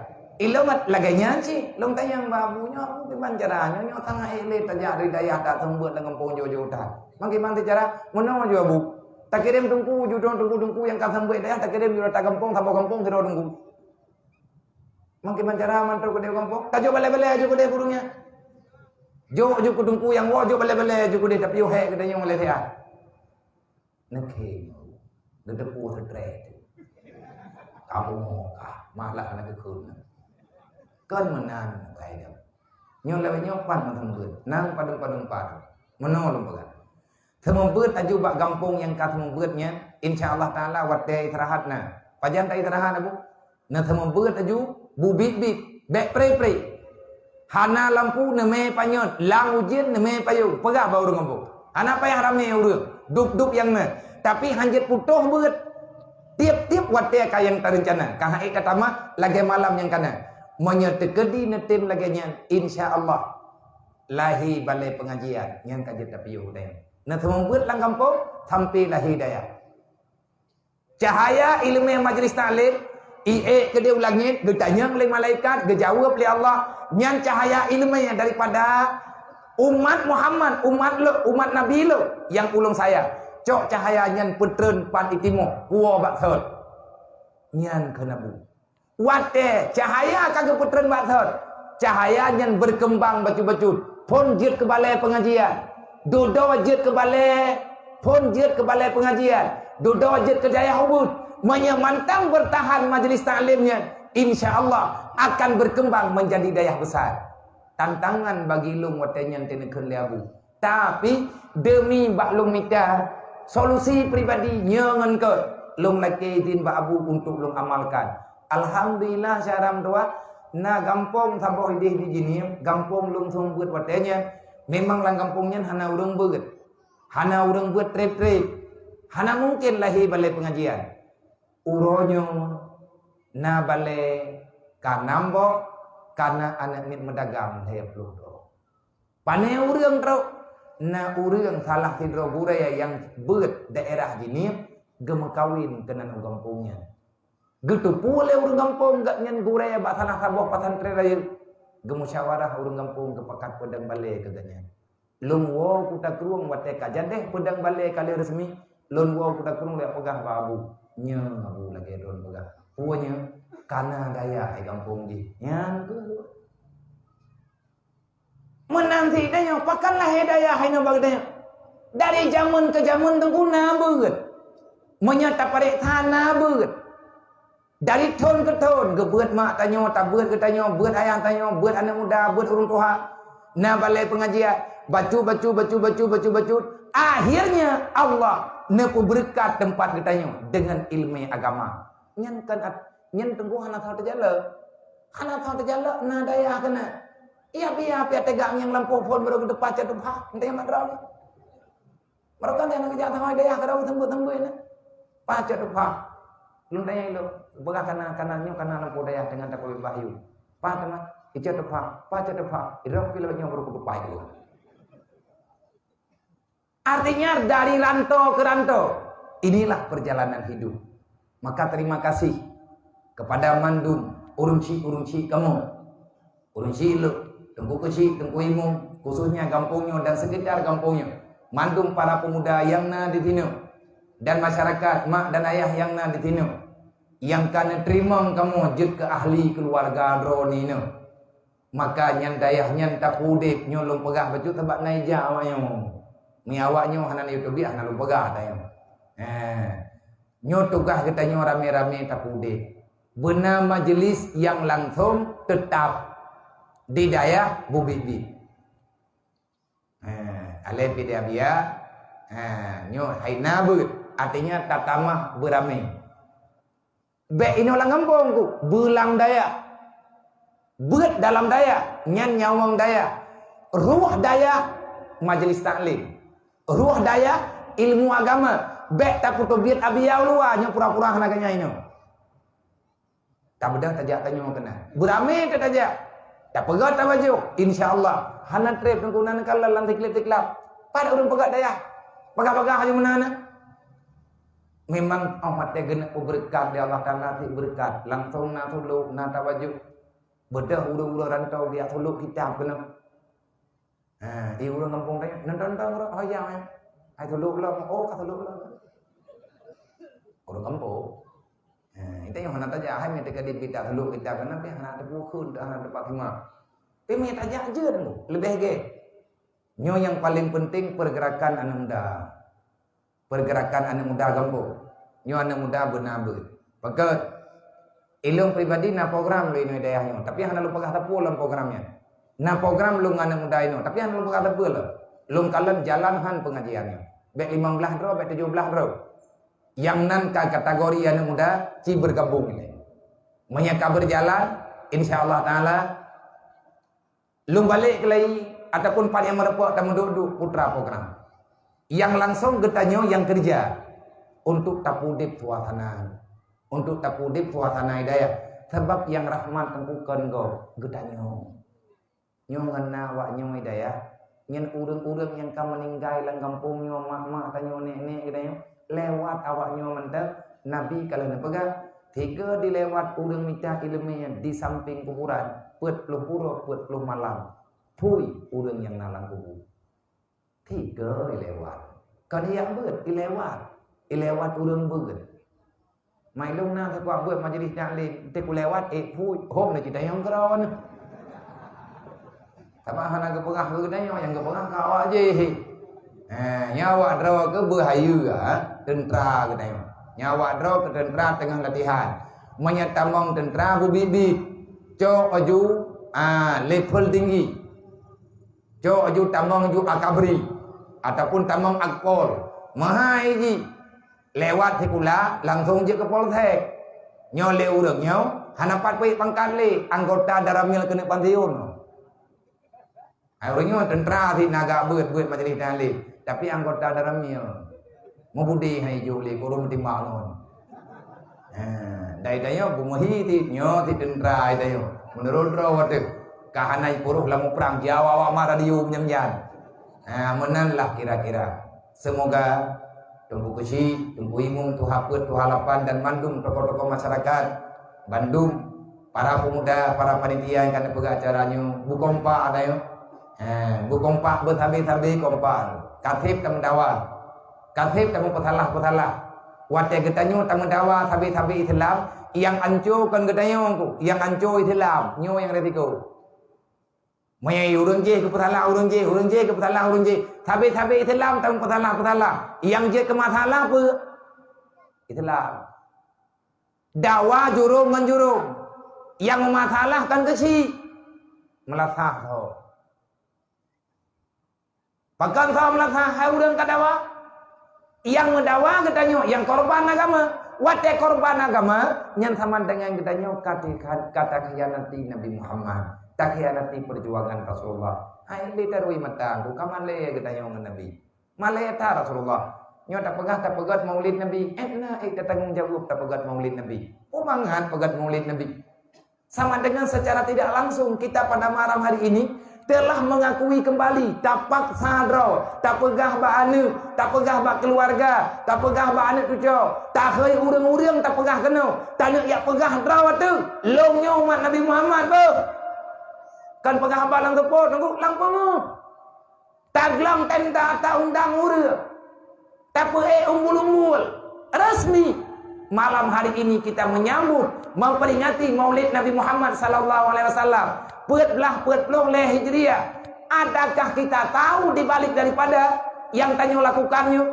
Ilong lagée nyan cit, lôn tanyong bak Abu nyoe, Abu kiban cara nyoe, nyoe sangat ék lé tajak dari dayah taseumeubeuet lam gampông jauh-jauh that. Mangkiban cara, meunoe ju Abu. Takirém teungku, ju droe teungku-teungku nyang ka seumeubeuet dayah, takirém ju rata gampông, saboh gampông sidroe teungku. Mangkiban cara mantong keudeh gampông, tajok balée-balée aju keudeh ureuëng nyan. Jok ju keu teungku nyang woe, jok balée-balée aju keudeh, tapi yoh hék keudeh nyang lé siat. Neukhém, geuteupeue seutré teuh. Kamoe kah, malah na geukheun. Kon meunan, kai dong. Nyoe lawét nyoe pan meuteumeubeut, nang padum-padum pat. Meunoe lôn peugah. Seumeubeuet aju bak gampông nyang ka seumeubeuet nyan, insya Allah Taala watée istirahat na. Pajan ta istirahat, Abu? Na seumeubeuet aju, bubiet-biet, bék pré-pré. Hana lampu neumé panyöt, lam ujeuen neumé payong, peugah bak ureuëng gampông. Hana payah ramé ureuëng, dub-dub nyang na. Tapi hanjeuet putôh beuet. Tieb-tieb watée ka nyang tareuncana, ka han ék tatamah lagée malam nyang kana. Meunyoe teukeudi neutem lagée nyan, insya Allah lahé balée peungajian nyang ka jeuet tapiôh dayah. Na seumeubeuet lam gampông sampoe lahé dayah. Cahaya iéleumé majlis taklim, iék keudeh u langét, geutanyong lé malaikat, geujaweueb lé Allah, nyan cahaya iéleumé daripada umat Muhammad, umat lôn, umat Nabi lôn nyang ulôn sayang. Cok cahaya nyan peutreun pat i timoh, puwoe bak sot. Nyan kheun Abu. Watée cahaya ka geupeutreun bak sot, cahaya nyan beukeumbang bacut-bacut, phon jeuet keu balée peungajian. Dudoe jeuet keu balée, phon jeuet keu balée peungajian. Dudoe jeuet keu dayah ubit. Meunyoe mantong beurtahan majlis taklim nyan, insya Allah akan beukeumbang meunjadi dayah besar. Tantangan bagi lôn watée nyan teuneukheun lé Abu. Tapi, deumi bak lôn mita solusi pribadi nyoe ngon keu lôn lakée idhin bak Abu untuk lôn amalkan. Alhamdulillah, syedara meutuwah, na gampông saboh idéh di Jeunieb, gampông lôn seumeubeuet watée nyan, memang lam gampông nyan hana ureuëng beuet. Hana ureuëng beuet treb-treb. Hana mungken lahé balée peungajian. Uroe nyoe na balée ka nam boh, ka na aneuk miet meudagang lhée ploh droe. Pané ureuëng trok? Na ureuëng salah sidroe gurée nyang beuet daerah Jeunieb geumeukawen keunan u gampông nyan. Geuteupeue lé ureuëng gampông gobnyan gurée bak salah saboh pesantren rayeuk. Geumusyawarah ureuëng gampông geupakat peudong balée keu gobnyan. Lôn woe Kuta Krueng watée ka jadeh peudong balée ka lheueh resmi, lôn woe Kuta Krueng lôn peugah bak Abu. Nyoe Abu lagée droen peugah. Peue nyoe? Ka na dayah di gampông jih. Nyan keuh. Meunan cit tanyoe, pakon lahé dayah inoe bak geutanyoe. Dari jameun keu jameun teungku na beuet. Meunyoe tapareksa na beuet. Dari thon keu thon, geubeuet mak tanyoe, tabeuet geutanyoe, beuet ayah tanyoe, beuet aneuk muda, beuet ureuëng tuha. Na balée peungajian, bacut, bacut, bacut, bacut, bacut, bacut. Akhirnya Allah neupeubeureukat teumpat geutanyoe deungon iéleumé agama. Nyan kan at-, nyan teungku hana soe teujalok. Hana soe teujalok na dayah keunan. Iya biya pih teuga nyang lampôh phon baroe geuteupah cot teupah, entah mat droe. Baroe kan nyang geujak teuma dayah ka daun teumbui-teumbui nyan. Pah cot teupah. Lôn tanyong ilôn, peugah kana, kana nyoe kana lampôh dayah deungon tapeuleubah yue. Paih teuma, ica teupah, paih ica teupah, idroe pih lagèe nyoe baru kutupai ilôn. Artinya dari rantau ke rantau, inilah perjalanan hidup. Maka terima kasih kepada mandum ureueng chik-ureueng chik kamoe. Ureueng chik lôn, Teungku Keuchik, Teungku Imum, khususnya gampông nyoe dan sekitar gampông nyoe, mandum para pemuda nyang na di sinoe, dan masyarakat mak dan ayah nyang na di sinoe, nyang ka neuteurimong kamoe jeuet keu ahli keuluwarga droeneuh. Maka nyang dayah nyan tapeudeb nyoe lôn peugah bacut sabab na ija awak nyoe. Mi awak nyoe hana neuyue teubiet hana lôn peugah tanyoe. Eh, nyoe tugaih geutanyoe ramé-ramé tapeudeb. Beuna majeulis nyang langsong teutap di dayah bubit-bit. Eh, alé pidabia, eh, nyoe hai na beuet, artinya tatamah beuramé. Bék inoe lam gampông ku, beulang dayah. Beuet dalam dayah, nyan nyawöng dayah. Ruh dayah, majlis taklim. Ruh dayah, ilmu agama. Bék takutobiet abia u luwa, nyoe pura-pura hana ganya inoe. Tabeudôh tajak tanyoe keunan. Beuramé teuh tajak. Tapeugöt tabajôh. Insya Allah. Hana trép teungku nan kalon lam tiklab-tiklab. Pat ureueng peugöt dayah. Bagah-bagah aju meunan. Memang 'oh watèe geuneuk peubeureukat lé Allah Taala, tiep beureukat. Langsong na suluk, na tabajôh. Beudôh ureueng-ureueng rantau geujak suluk kitab keunoe. Ha, di ureueng gampông tanya, "Nonton-nonton ureueng ho nyang, eh?" "Hai suluk lom." "Oh, ka suluk lom." Ureueng gampông. Ha, itu nyang hana tajak, hai meutika di pita suluk kitab keunoe, tapi hana teupeu kheun, hana teupeu simak. Tapi meutajak jeuet, leubeh gèt. Nyoe nyang paleng penting pergerakan aneuk muda. Pergerakan aneuk muda gampông. Nyoe aneuk muda beuna beuet. Pakon? Ilôn pribadi na program lôn inoe dayah nyoe, tapi hana lôn peugah sapeue lam program nyan. Na program lôn ngon aneuk muda inoe, tapi hana lôn peugah sapeue lom. Lôn kalon jalan han pengajian nyoe. Bèk limong blaih droe, bèk tujoh blaih droe. Nyang nan ka kategori aneuk muda ci bergabung ini. Meunyo ka berjalan, insya Allah Taala, lôn balek keulai ataupun pat nyang meureumpok tameuduek-duek putra program. Nyang langsong geutanyoe nyang keureuja untuk tapeudeb suasana, untuk tapeudeb suasana hidayah. Sabab nyang rahmat teungku kon gob geutanyoe. Nyoe ngon na awak nyoe hidayah, nyan ureueng-ureueng nyang ka meuninggai lam gampông nyoe, mak-mak tanyoe, nek-nek geutanyoe, lewat awak nyoe mantong, Nabi ka lheueh neupeugah, tiga dilewat ureueng mita ileumèe di samping kuburan, peuet ploh uroe, peuet ploh malam. Phui ureueng nyang na lam kubu. Tiga ilewat. Kon ijak beuet, ilewat. Ilewat ureueng beuet. Mai lôn na sikuat beuet majelis taklim, teuku lewat, eh, phui, hom na cita nyang keudroe nyoe. Sabab hana geupeugah keu geutanyoe, nyang geupeugah ka awak jih. Eh, nyoe awak droe keu beuhayeue, ha, teuntra geutanyoe. Nyoe awak droe keu teuntra teungoh latihan. Meunyoe tamong teuntra bubit-bit, cok aju, ah, level tinggi. Cok aju tamong ju akabri ataupun tamong akpol. Meuhai jih lewat sikula langsong jeuet keu polsek. Nyoe lé ureueng nyoe hana pat peuet pangkat lé, anggota Danramil keuneuk pansiun. Hai ureueng nyoe teuntra sit na gak beuet-beuet majelis taklim, tapi anggota Danramil. Meubudé hai jok lé kureueng meutimang ngon. Ha, dai tanyoe beumeuhi sit nyoe sit teuntra hai tanyoe. Meunurot droe watèe ka hana jipuroh lam muprang, jiawa-awa ma radio meunyan-nyan. Ha, meunan lah kira-kira. Semoga Teungku Keuchik, Teungku Imum, Tuha Peuet, Tuha Lapan dan mandum tokoh-tokoh masyarakat, bandum para pemuda, para panitia nyang ka neupeugah acara nyoe, beukompak tanyoe. Ha, beukompak beusabe-sabe kompak. Kaseb tameudawa. Kaseb tameupeusalah-peusalah. Watèe geutanyoe tameudawa sabe-sabe Islam, nyang anco kon geutanyoe ku, nyang anco Islam, nyoe nyang risiko. Meunyoe ureueng jéh geupeusalah ureueng jéh, ureueng jéh geupeusalah ureueng jéh, sabe-sabe Islam tameupeusalah-peusalah. Nyang jeuet keu masalah peue? Islam. Dawa jurông ngon jurông. Nyang meumasalah kan keuchik. Meulasah tho. Pakon tho meulasah hai ureueng ka dawa? Nyang meudawa geutanyoe, nyang korban agama. Watèe korban agama, nyan sama dengan geutanyoe ka ti-, ka takhianati Nabi Muhammad, takhianati perjuangan Rasulullah. Hai lé tarui mata ku, ka malèe geutanyoe ngon Nabi. Malèe that Rasulullah. Nyoe tapeugah tapeugét Maulid Nabi, eh na eh tatanggong jaweueb tapeugét Maulid Nabi. Peue mangat peugét Maulid Nabi? Sama dengan secara tidak langsung kita pada malam hari ini telah mengakui kembali, tapaksa droe, tapeugah bak aneuk, tapeugah bak keluarga, tapeugah bak aneuk cuco, tahôi ureuëng-ureuëng tapeugah keunoe, taneuk jak peugah droe teuh, lôn nyoe umat Nabi Muhammad beuh. Kan peugah haba lam seupôt, nunggu lam peungeuh. Taglang tenda, taundang ureuëng. Tapeuék umbul-umbul. Resmi. Malam hari ini kita menyambut, memperingati Maulid Nabi Muhammad sallallahu alaihi wasallam. Peuet blah peuet ploh lhée Hijriah. Adakah kita tahu di balik daripada yang tanyoe lakukan nyoe?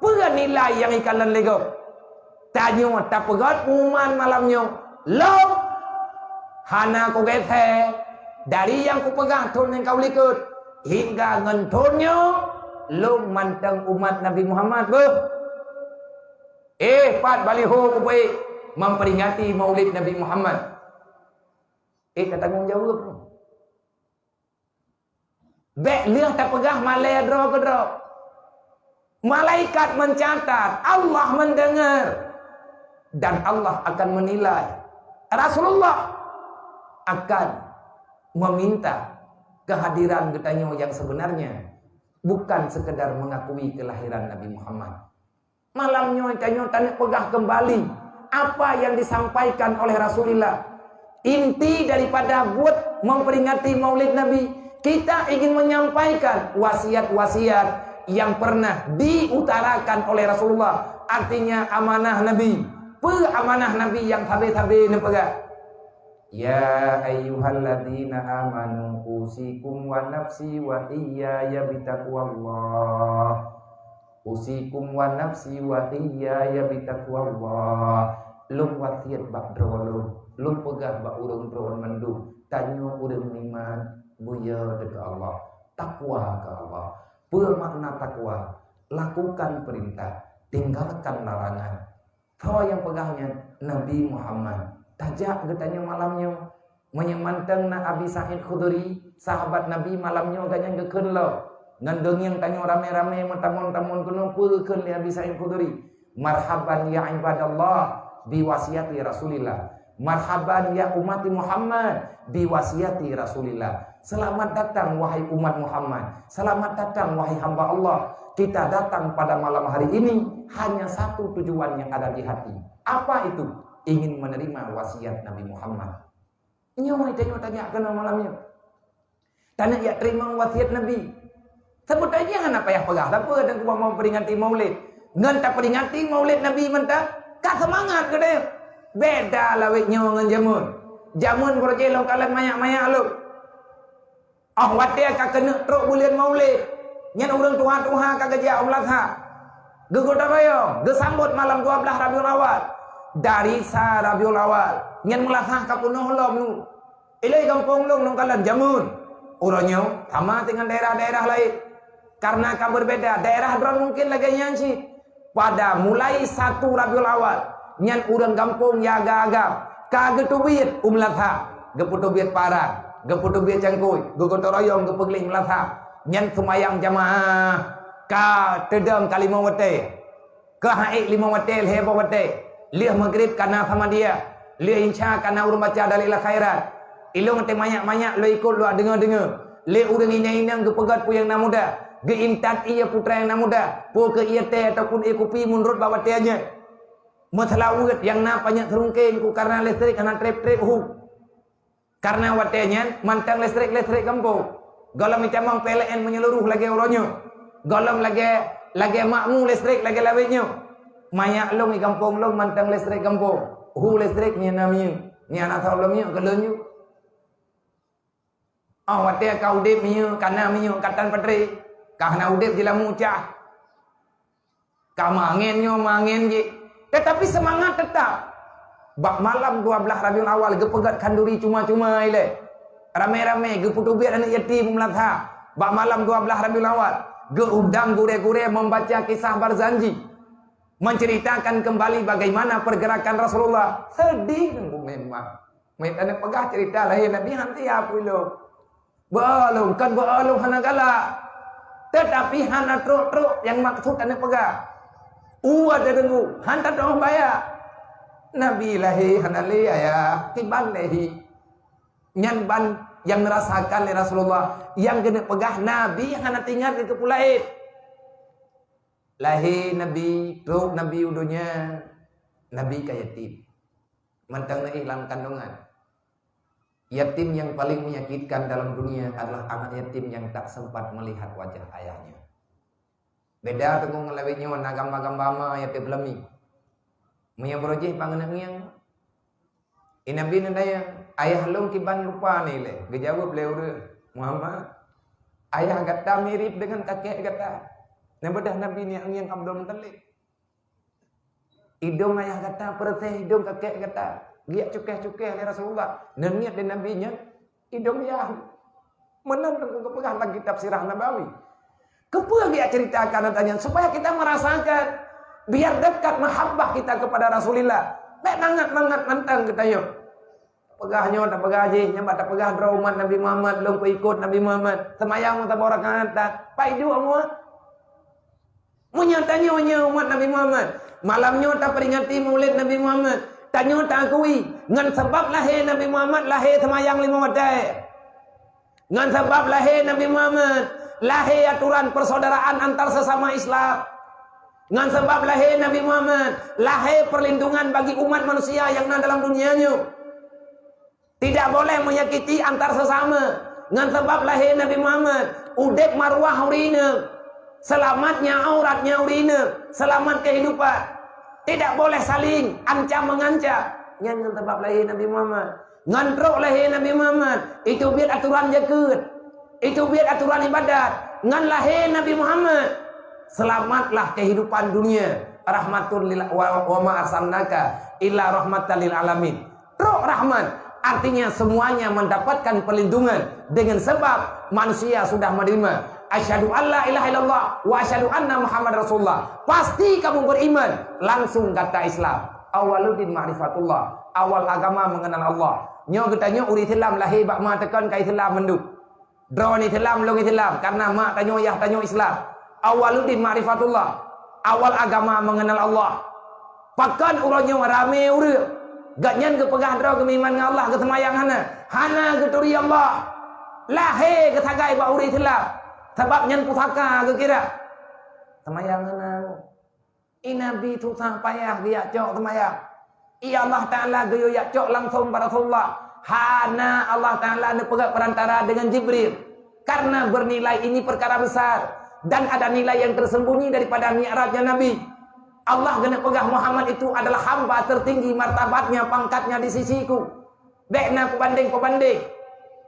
Peue nilai yang ikalon lé gob? Tanyoe tapeugét pengumuman malam nyoe, lôn hana kugeusé dari nyang kupeugah thon nyang ka u likot hingga ngon thon nyoe, lôn mantong umat Nabi Muhammad beuh. Eh, pat baliho kupeuék memperingati Maulid Nabi Muhammad. Eh, ka tanggong jaweueb. Bék lheueh tapeugah malée droe keudroe. Malaikat mencatat, Allah mendengar, dan Allah akan menilai. Rasulullah akan meminta kehadiran geutanyoe yang sebenarnya, bukan sekedar mengakui kelahiran Nabi Muhammad. Malam nyoe tanyoe taneuk peugah kembali apa yang disampaikan oleh Rasulullah. Inti daripada buet memperingati Maulid Nabi, kita ingin menyampaikan wasiat-wasiat yang pernah diutarakan oleh Rasulullah. Artinya amanah Nabi. Peue amanah Nabi yang sabe-sabe neupeugah? Ya ayyuhalladzina amanu usikum wa nafsi wa iyaya bitaqwallah. Usikum wa nafsi wa iyaya bitaqwallah. Lôn wasiat bak droe lôn, lôn peugah bak ureuëng droe mandum, tanyoe ureuëng meuiman, beuyo teuh keu Allah, takwa keu Allah. Peue makna takwa? Lakukan perintah, tinggalkan larangan. Soe nyang peugah nyan? Nabi Muhammad. Tajak geutanyoe malam nyoe. Meunyoe mantong na Abi Sa'id Khudri, sahabat Nabi, malam nyoe gobnyan geukheun lom. Ngon geungieng tanyoe ramé-ramé meutamong-tamong keunoe, peue geukheun lé Abi Sa'id Khudri? Marhaban ya ibadallah bi wasiati Rasulillah. Marhaban ya umati Muhammad bi wasiati Rasulillah. Selamat datang wahai umat Muhammad. Selamat datang wahai hamba Allah. Kita datang pada malam hari ini hanya satu tujuan yang ada di hati. Apa itu? Ingin menerima wasiat Nabi Muhammad. Nyoe tanyoe tajak keunoe malam nyoe. Taneuk jak teurimong wasiat Nabi. Saboh tajak hana payah peugah sapeue dan kuba mau peringati Maulid. Ngon taperingati Maulid Nabi mantong, ka seumangat geutanyoe. Beda lawét nyoe ngon jameun. Jameun beureuji lôn kalon manyak-manyak lôn. Óh watée ka keuneuk trok buleuen Maulid, nyan ureuëng tuha-tuha ka geujak u meulasah. Geugotong royong, geusambot malam dua blah Rabiul Awal. Dari sa Rabiul Awal, nyan meulasah ka peunoh lom nu. Ilée gampông lôn ngon kalon jameun. Uroe nyoe sama dengan daerah-daerah laén. Karena ka berbeda, daerah droe mungkin lagée nyan cit. Pada mulai satu Rabiul Awal, nyan ureuëng gampông nyang agam-agam ka geuteubiet u meulasah, geupeuteubiet parang, geupeuteubiet cangkôi, geugotong royong geupeugleh meulasah. Nyan seumayang jamaah ka teudong ka limong watée. Ka han ék limong watée, lhée boh watée. Lheueh Maghrib ka na Samadiyah. Lheueh Isya ka na ureuëng baca Dalailul Khairat. Ilôn teuh manyak-manyak lôn ikot lôn deungoe-deungoe. Lé ureuëng inong-inong geupeugét peue nyang na muda. Geuintat ie putra nyang na muda. Peue keu ie teh ataupun ie kupi meunurot bak watée nyan. Meuseulaweuet nyang na panyöt seurungkeng ku karena listrik hana treb-treb hu. Karena watée nyan mantong listrik-listrik gampông. Gohlom itamong P L N menyeluruh lagée uroe nyoe. Gohlom lagée, lagée makmu listrik lagée lawét nyoe. Manyak lôn i gampông lôn mantong listrik gampông. Hu listrik nyan na minyeuk. Nyan na soe lom minyeuk keu lôn nyoe. Oh, watée ka udeb minyeuk, ka na minyeuk, ka tan baterai. Ka hana udeb jilamu cah. Ka mangen nyoe, mangen jih. Tetapi semangat tetap. Bak malam dua blah Rabiul Awal geupeugét khanduri cuma-cuma ilée. Ramé-ramé geupeuteubiet aneuëk yatim u meulasah. Bak malam dua blah Rabiul Awal geuundang gurée-gurée membaca kisah Barzanji. Menceritakan kembali bagaimana pergerakan Rasulullah. Sedih memang. Meuet aneuëk peugah cerita lahé Nabi han siap ilôn. Beualong, kan beualong hana galak. Tetapi hana trok-trok nyang maksud aneuëk peugah. Uwa teudeungoe, han tateuoh baya. Nabi lahé hana lé ayah, kiban lé hi. Nyan ban nyang neurasakan lé Rasulullah, nyang keuneuk peugah Nabi hana teuingat keu peue laén. Lahé Nabi, trok Nabi u donya, Nabi ka yatim. Mantong na lam kandungan. Yatim yang paling menyakitkan dalam dunia adalah anak yatim yang tak sempat melihat wajah ayahnya. Beda teungoh ngon lawét nyoe na gamba-gamba ma nyang teupeulami. Meunyoe beurojih pangeneuk ngieng, i Nabi neutanya, "Ayah lôn kiban lupa ni lé?" Geujaweueb lé ureuëng, "Muhammad, ayah gata mirip dengan kakek gata." Neubeudôh Nabi neuk ngieng Abdul Muttalib. Idong ayah gata peureuséh idong kakek gata. Giak cukéh-cukéh lé Rasulullah. Neuniet lé Nabi nyan idong yah. Meunan geupeugah lam kitab Sirah Nabawi. Keupeue giak ceritakan ata nyan? Supaya kita merasakan. Biar dekat mahabbah kita kepada Rasulullah. Bèk mangat-mangat mantong geutanyoe. Peugah nyoe, tapeugah jih, nyan bak tapeugah droe umat Nabi Muhammad, lôn peuikot Nabi Muhammad. Seumayang meusaboh rakaat that. Pai duek mua. Meunyoe tanyoe nyoe umat Nabi Muhammad, malam nyoe taperingati Maulid Nabi Muhammad, tanyoe taakui ngon sabab lahé Nabi Muhammad lahé seumayang limong watèe. Ngon sabab lahé Nabi Muhammad lahé aturan persaudaraan antar sesama Islam. Ngon sabab lahé Nabi Muhammad lahé perlindungan bagi umat manusia nyang na dalam dunia nyoe. Tidak boleh menyakiti antar sesama. Ngon sabab lahé Nabi Muhammad, udép maruah ureueng inong, seulamat nyang aurat nyang ureueng inong, seulamat kehidupan. Tidak boleh saling ancam mengancam. Nyan ngon sabab lahé Nabi Muhammad. Ngon trok lahé Nabi Muhammad, itu biet aturan jakeuet. Itu biet aturan ibadat. Ngon lahé Nabi Muhammad, selamatlah kehidupan dunia. Rahmatun lil wa, wa ma arsalnaka illa rahmatan lil alamin. Trok rahmat, artinya semuanya mendapatkan perlindungan dengan sebab manusia sudah menerima. Asyhadu an la ilaha illallah wa asyhadu anna Muhammad Rasulullah. Pasti kamu beriman, langsung kata Islam. Awaluddin ma'rifatullah. Awal agama mengenal Allah. Nyoe geutanyoe ureueng Islam lahé bak ma teukon ka Islam mandum. Droeneuh Islam, lôn Islam, karena mak tanyoe, yah tanyoe Islam. Awaluddin ma'rifatullah. Awal agama mengenal Allah. Pakon uroe nyoe ramé ureueng? Gobnyan geupeugah droe geumeuiman ngon Allah, geuseumayang hana. Hana geuturi Allah. Lahé geusagai bak ureueng Islam. Sabab nyan pusaka geukira. Seumayang hana. I Nabi susah payah geujak cok seumayang. I Allah Ta'ala geuyue jak cok langsung bak Rasulullah. Hana Allah Ta'ala neupeugét perantara dengan Jibril. Karena bernilai ini perkara besar. Dan ada nilai yang tersembunyi daripada mi'rajnya Nabi. Allah geuneuk peugah Muhammad itu adalah hamba tertinggi martabatnya, pangkatnya di sisiku. Bèk na kubandeng-kubandeng.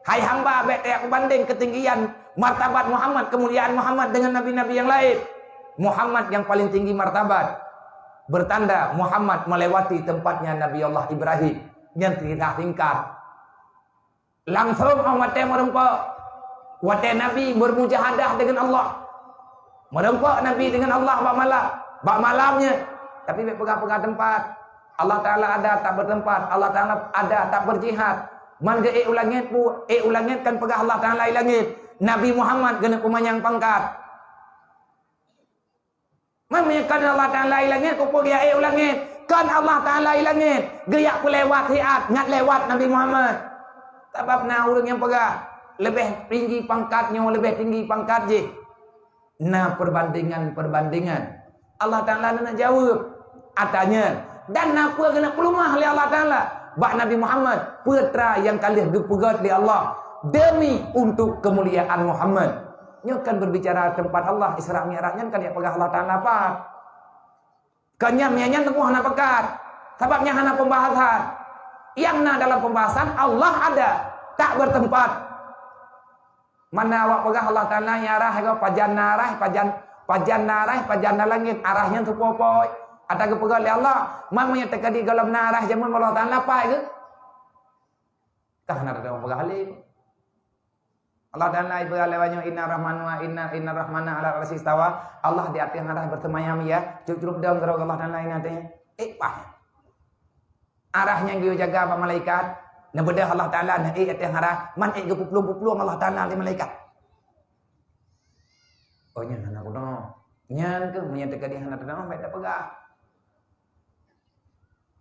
Hai hamba, bèk tajak kubandeng keutinggian martabat Muhammad, kemuliaan Muhammad dengan nabi-nabi yang lain. Muhammad yang paling tinggi martabat. Bertanda Muhammad melewati tempatnya Nabi Allah Ibrahim. Nyan kisah singkat. Langsung 'oh watèe meurumpok. Watèe Nabi bermujahadah dengan Allah. Meurumpok Nabi dengan Allah bak malam, bak malam nyan. Tapi bèk peugah-peugah teumpat. Allah Ta'ala ada tak bertempat, Allah Ta'ala ada tak berjihad. Man geu-ék u langét pu, ék u langét kan peugah Allah Ta'ala i langét. Nabi Muhammad geuneuk peumanyang pangkat. Man meunyoe kon Allah Ta'ala i langét, keupeue geujak ék u langét? Kon Allah Ta'ala i langét, geujak peulewat siat, ngat lewat Nabi Muhammad. Sabab na ureueng nyang peugah, leubeh tinggi pangkat nyoe, leubeh tinggi pangkat jih. Na perbandingan-perbandingan. Allah Ta'ala na jaweueb ata nyan. Dan na peue geuneuk peulumah lé Allah Ta'ala bak Nabi Muhammad, peue atra nyang ka lheueh geupeugét lé Allah demi untuk kemuliaan Muhammad. Nyoe kan berbicara tempat Allah Isra Mi'raj nyan kan jak peugah Allah Ta'ala pat. Kan nyan, nyan teungoh hana peugah. Sabab nyan hana pembahasan. Nyang na dalam pembahasan Allah ada tak bertempat. Mana awak peugah Allah Ta'ala nyang arah, pajan na arah, pajan, pajan na arah, pajan na langét, arah nyan teupeue-peue. Ata geupeugah lé Allah, man meunyoe teuka di gohlom na arah jameun Allah Ta'ala pai geuh? Ka hana teupeugah lé. Allah Ta'ala ipeugah lé nyoe, "Inna Rahman wa inna, inna Rahmana ala arsy istawa." Allah di ateueh arah beuseumayang, ya. Curup-curup dong keudroe Allah Ta'ala ingat, eh. Eh, pah. Arah nyang geuyue jaga bak malaikat, neubeudôh Allah Ta'ala na ék ateueh arah, man ék geupuplueng-puplueng Allah Ta'ala lé malaikat. Oh, nyan hana guna. Nyan keuh meunyoe teuka di hana teutamah, bèk tapeugah.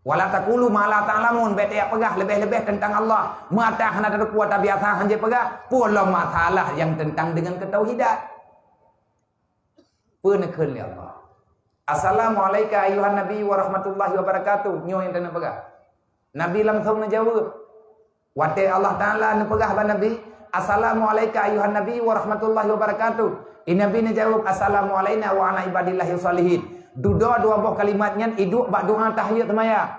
"Wala taqulu ma la ta'lamun," bèk tapeugah leubeh-leubeh teuntang Allah. Mata hana teupeue, tabiasa han jipeugah, peue lom masalah nyang teuntang deungon keutauhidan. Peue neukheun lé Allah? "Assalamu'alaika ayyuhan nabi wa rahmatullahi wa barakatuh." Nyoe nyang taneuk peugah. Nabi langsong neujaweueb. Watèe Allah Taala neupeugah bak Nabi, "Assalamu'alaika ayyuhan nabi wa rahmatullahi wa barakatuh." I Nabi neujaweueb, "Assalamu'alaina wa ala ibadillahis shalihin." Dudoe dua boh kalimat nyan iduek bak doa tahiyyat seumayang.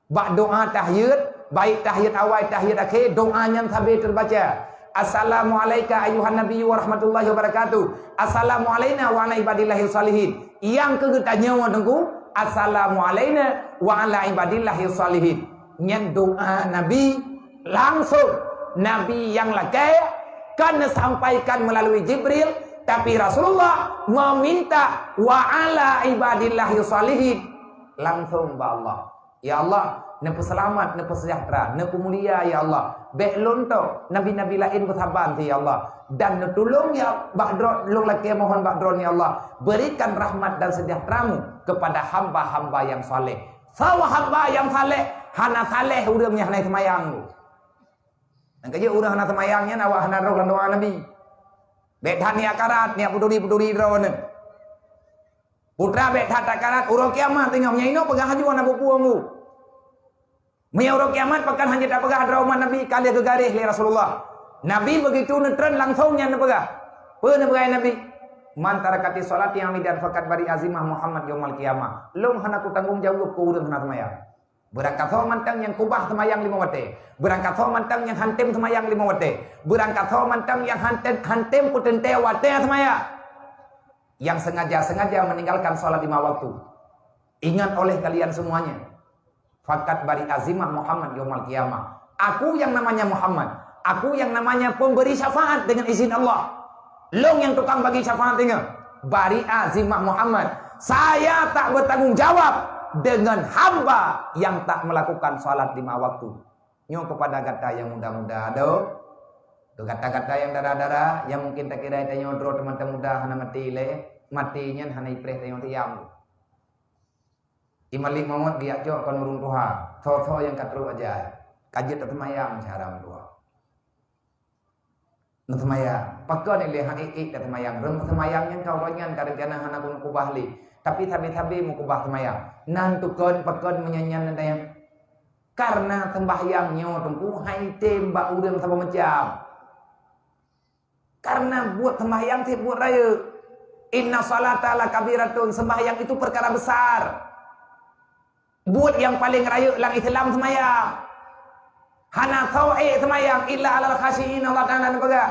Bak doa tahiyyat, baik tahiyyat awai, tahiyyat akhé, doa nyan sabe teubaca, "Assalamu'alaika ayyuhan nabi wa rahmatullahi wa barakatuh. Assalamu'alaina wa ala ibadillahis shalihin." Nyang keu geutanyoe Teungku, "Assalamu'alaina wa ala ibadillahis shalihin." Nyan doa Nabi langsong. Nabi nyang lakèe kan neusampaikan meulalu Jibril, tapi Rasulullah meminta, "Wa ala ibadillahis shalihin." Langsong bak Allah. Ya Allah, neupeuseulamat, neupeusejahtera, neupeumulia, ya Allah. Bèk lôn tok nabi-nabi laén beusaban, ya Allah. Dan neutulông, ya, bak droe, lôn lakèe mohon bak Droe, ya Allah. Berikan rahmat dan sejahtera-Mu kepada hamba-hamba yang saleh. Saboh hamba nyang saleh, hana saleh ureueng nyang hana seumayang. Nyang keujeuet ureueng hana seumayang nyan awak hana rhoh lam doa Nabi. Bèk that niat karat, niat peuturi-peuturi droeneuh. Putra bèk that takarat, uroe kiamat teungoh meunyoe inoe peugah laju hana peue-peue. Meunyoe uroe kiamat pakon hana tapeugah droe umat Nabi ka lheueh geugaréh lé Rasulullah. Nabi begitu neutreun langsong nyan neupeugah. Peue neupeugah Nabi? "Man tarakatis sholati amidan faqad bari'a zimmah Muhammad yaumal qiyamah." Lôn hana kutanggong jaweueb keu ureueng hana seumayang. Beurangkasoe mantong nyang kubah seumayang limong watèe. Beurangkasoe mantong nyang hantem seumayang limong watèe. Beurangkasoe mantong nyang hantem, hantem peuteuntèe watèe seumayang. Yang sengaja-sengaja meninggalkan salat lima waktu. Ingat oleh kalian semuanya. Faqad bari'a zimmah Muhammad yaumal qiyamah. Aku yang namanya Muhammad, aku yang namanya pemberi syafaat dengan izin Allah. Lôn nyang tukang bagi syafaat teungoh. Bari'a zimmah Muhammad. Saya tak bertanggung jawab dengan hamba yang tak melakukan salat lima waktu. Nyoe kepada gata nyang muda-muda, adoe. Keu gata-gata nyang dara-dara, nyang mungkin takira tanyoe droe teuma muda hana maté lé, maté nyan hana ipreh tanyoe siam. I Malik Mamat geujak cok kon ureueng tuha, tho-tho nyang ka trok ajai, ka jeuet taseumayang cara meutuha. Neuseumayang, pakon ilèe han ék-ék taseumayang, rheuem taseumayang nyan ka uroe nyan ka rencana hana keuneuk kubah lé, tapi sabe-sabe meukubah seumayang. Nan tukon pakon meunyan nyan neutanyong? Karena sembahyang nyoe Teungku han item bak ureueng saboh macam. Karena buet sembahyang cit buet rayeuk. Inna salata lakabiratun, sembahyang itu perkara besar. Buet nyang paleng rayeuk lam Islam seumayang. Hana soe ék seumayang illa alal khasyiin, Allah Taala neupeugah.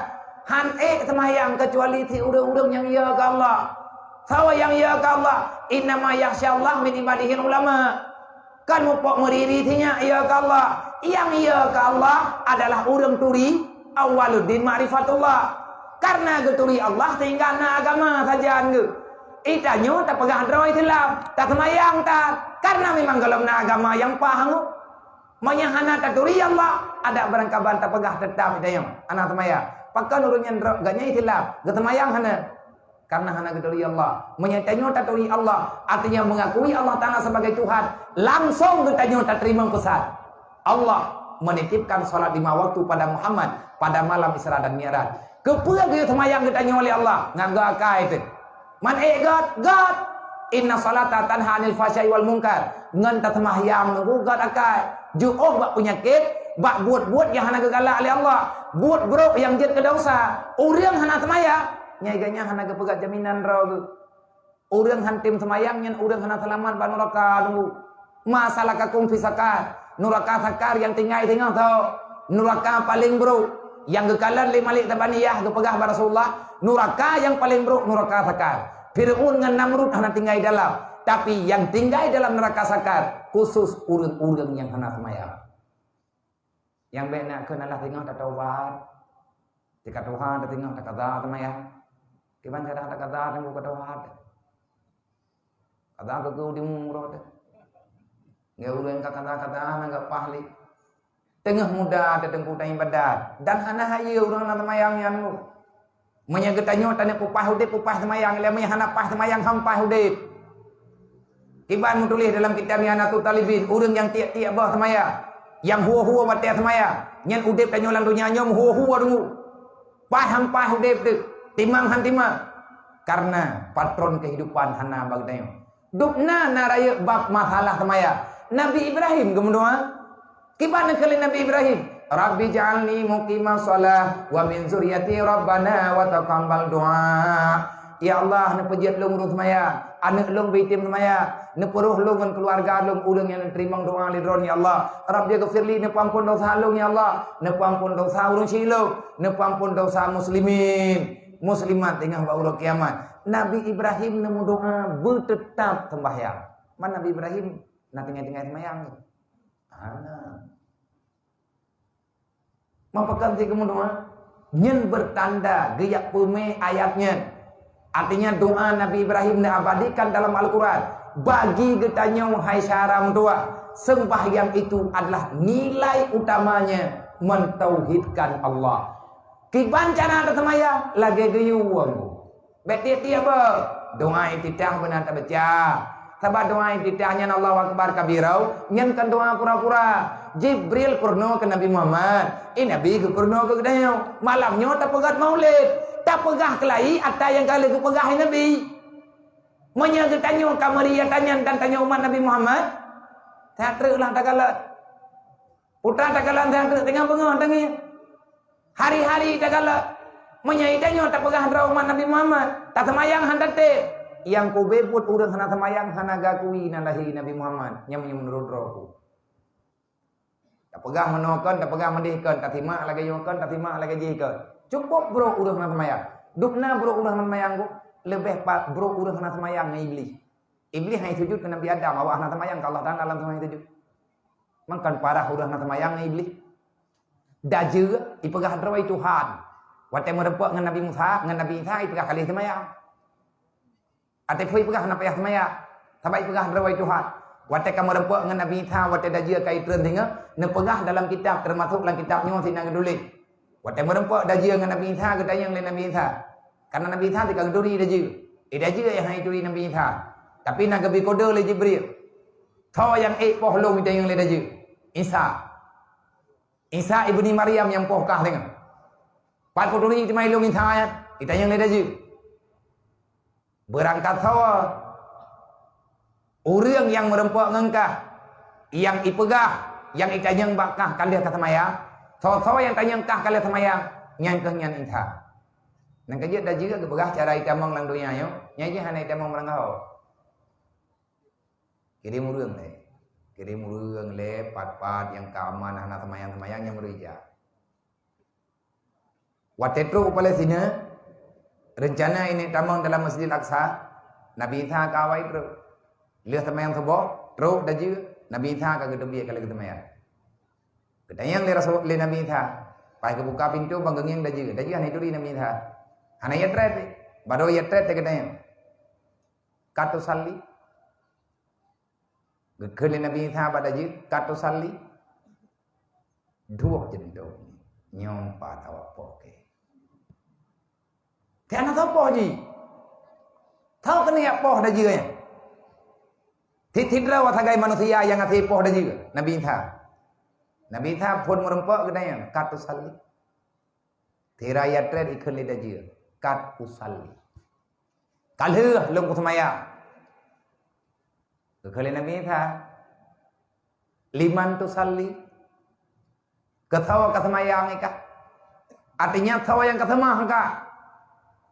Han ék seumayang keucuali si ureueng-ureueng nyang yö keu Allah. Soe nyang yö keu Allah? Innama yakhsyallaha min ibadihil ulama. Kan mupok meuriri sinyak yö keu Allah. Nyang yö keu Allah adalah ureueng turi, awwaluddin ma'rifatullah. Karena geuturi Allah sehingga na agama sajan geuh. Itanyoe tapeugah droe Islam, taseumayang that, karena memang gohlom na agama nyang paih. Meunyoe hana taturi Allah, adak beurangkaban tapeugah teutab itanyoe hana seumayang. Pakon ureueng nyan droe, gobnyan Islam, geuseumayang hana? Karena hana geuturi Allah. Meunyoe tanyoe taturi Allah, artinya mengakui Allah Taala sebagai Tuhan, langsong geutanyoe tateurimong peusan. Allah menitipkan salat lima waktu pada Muhammad pada malam Isra dan Mi'raj. Keupeue geuseumayang geutanyoe lé Allah? Ngon göt akai teuh. Man ék göt, göt. Inna salata tanha 'anil fahsya'i wal munkar. Ngon taseumayang nunggu göt akai. Jiôh bak peunyakét, bak buet-buet nyang hana geugalak lé Allah. Buet brôk nyang jeuet keu desya. Ureueng hana seumayang, nyan gobnyan hana geupeugah jaminan droe geuh. Ureueng han tem seumayang nyan ureueng hana seulamat bak nuraka teungku. Ma salakakum fi saqar? Nuraka Saqar nyang tinggai singoh tho. Nuraka paleng brôk. Nyang geukalon lé Malik Zabaniyah geupeugah bak Rasulullah, nuraka nyang paleng brôk nuraka Saqar. Fir'aun ngon Namrud hana tinggai dalam, tapi nyang tinggai dalam nuraka Saqar khusus ureueng-ureueng nyang hana seumayang. Nyang bèk na kheun alah singoh tataubat. Tika tuha tatingoh takaza seumayang. Kiban cara takaza teungku ka tuha teuh. Kaza keu geu di umur teuh. Ngon ureueng ka kaza-kaza hana geupaih lé. Teungoh muda teuh teungku taibadat dan hana hayeue ureueng hana seumayang nyan. Meunyoe geutanyoe taneuk peupah udeb, peupah seumayang, lé meunyoe hana pah seumayang, han pah udeb. Kiban meutuléh dalam kitab I'anatut Thalibin, ureuëng nyang tiek-tiek boh seumayang, nyang hue-hue watée seumayang, nyan udeb tanyoe lam donya nyoe meuhue-hue deungoe. Pah han pah udeb teuh, timang han timang. Karena patron kehidupan hana bak geutanyoe. Dubna na rayeuk bab masalah seumayang. Nabi Ibrahim geumeudoá. Kiban kheun lé Nabi Ibrahim, "Rabbi ja'alni muqimas shalah wa min zurriyati rabbana wa taqabbal du'a." Ya Allah, neupeujeuet lôn ureuëng seumayang, aneuëk lôn beuitem seumayang, neupeurôh lôn ngon keuluwarga lôn ureuëng nyang neuteurimong doá lé Droe, ya Allah. Rabbighfirli, neupeuamphon desya lôn, ya Allah. Neupeuamphon desya ureuëng syik lôn, neupeuamphon desya muslimin, muslimat teungoh bak uroe kiamat. Nabi Ibrahim neumeudoá beuteutab seumayang. Man Nabi Ibrahim na tinggai-tinggai seumayang. Hana. Meupakat si keumeudoá, nyan beutanda geujak peumé ayat nyan. Artinya doa Nabi Ibrahim neuabadikan dalam Al-Quran. Bagi geutanyoe hai syedara meutuwah, sembahyang itu adalah nilai utamanya mentauhidkan Allah. Kiban cara taseumayang lagée geuyue. Bék tieb-tieb beuh. Doa iftitah beuna tabaca. Sabab doa iftitah nyan Allahu Akbar kabira, nyan kon doa pura-pura. Jibril peurunoe keu Nabi Muhammad, eh, Nabi geupeurunoe keu geutanyoe. Malam nyoe tapeugét maulid, tapeugah keulayi ata nyang ka lheueh geupeugah lé Nabi. Meunyoe geutanyoe ka meuri ata nyan dan tanyoe umat Nabi Muhammad, that treuk lah takalon. Putra takalon that treuk teungoh beungoh tangieng. Hari-hari takalon, meunyoe tanyoe tapeugah droe umat Nabi Muhammad, taseumayang hana tatem. Nyang kube buet ureuëng hana seumayang hana geuakui na lahé Nabi Muhammad, nyan meunyoe meunurot droe ku. Tapeugah meunoe kon, tapeugah meudeh kon, tasimak lagée nyoe kon, tasimak lagée jih kon. Cukup brok ureuëng hana seumayang. Dubna brok ureuëng hana seumayang ku, leubeh pa-, brok ureuëng hana seumayang ngon Iblih. Iblih hana sujud keu Nabi Adam, awak hana seumayang keu Allah Taala langsung hana sujud. Mangkan parah ureuëng hana seumayang ngon Iblih. Dajeue ipeugah droe Tuhan. Watée meurumpok ngon Nabi Musa, ngon Nabi Isa ipeugah ka lheueh seumayang. Até phui peugah hana payah seumayang, sabab ipeugah droe Tuhan. Watée ka meurumpok ngon Nabi Isa, watée dajeue ka itreun singoh, neupeugah dalam kitab, teumasok lam kitab nyoe sinan geutuléh. Watée meurumpok dajeue ngon Nabi Isa, geutanyong lé Nabi Isa. Karena Nabi Isa teuka geuturi dajeue. Eh, dajeue nyang han ituri Nabi Isa. Tapi na geubri kode lé Jibril. Soe nyang ék poh lôn itanyong lé dajeue? Isa. Isa ibni Maryam nyang poh kah deungoe. Pat kuturi teuma ilôn Isa nyan, itanyong lé dajeue. Beurangkat sawa. Ureuëng nyang meurumpok ngon kah, nyang ipeugah, nyang itanyong bak kah ka lheueh ka seumayang, soe-soe nyang tanyong kah ka lheueh seumayang, nyan keuh nyan Isa. Nyang keujeuet dajeue geupeugah cara itamong lam donya nyoe, nyan jih hana itamong meurangkaho. Kirém ureuëng lé. Kirém ureuëng lé, pat-pat nyang ka aman hana seumayang-seumayang nyang meureuja. Watée trok u Palestina, reuncana ineuk tamong dalam Masjidil Aqsa, Nabi Isa ka awai trok. Lheueh seumayang suboh, trok dajeue, Nabi Isa ka geuteubiet ka lheueh geuseumayang. Geutanyong lé Rasul, lé Nabi Isa, paih geubuka pintoe ban geungieng dajeue, dajeue hana ituri Nabi Isa. Hana itrép, baroe itrép teuh geutanyong. Ka tusalli? Geukheun lé Nabi Isa bak dajeue, ka tusalli? Duek jeuet dong, nyoe pat awak poh keu. Teuh hana soe poh jih. Soe keuneuk jak poh dajeue nyan? Sit-sit droe sagai manusia nyang hase poh dajeue, Nabi Isa. Nabi Isa phon meurumpok geutanyong, ka tusalli? Sira itrép ikheun lé dajeue, ka usalli. Ka lheueh lôn kuseumayang. Geukheun lé Nabi Isa, liman tusalli? Keu soe kaseumayang ikah? Artinya soe nyang kaseumah kah?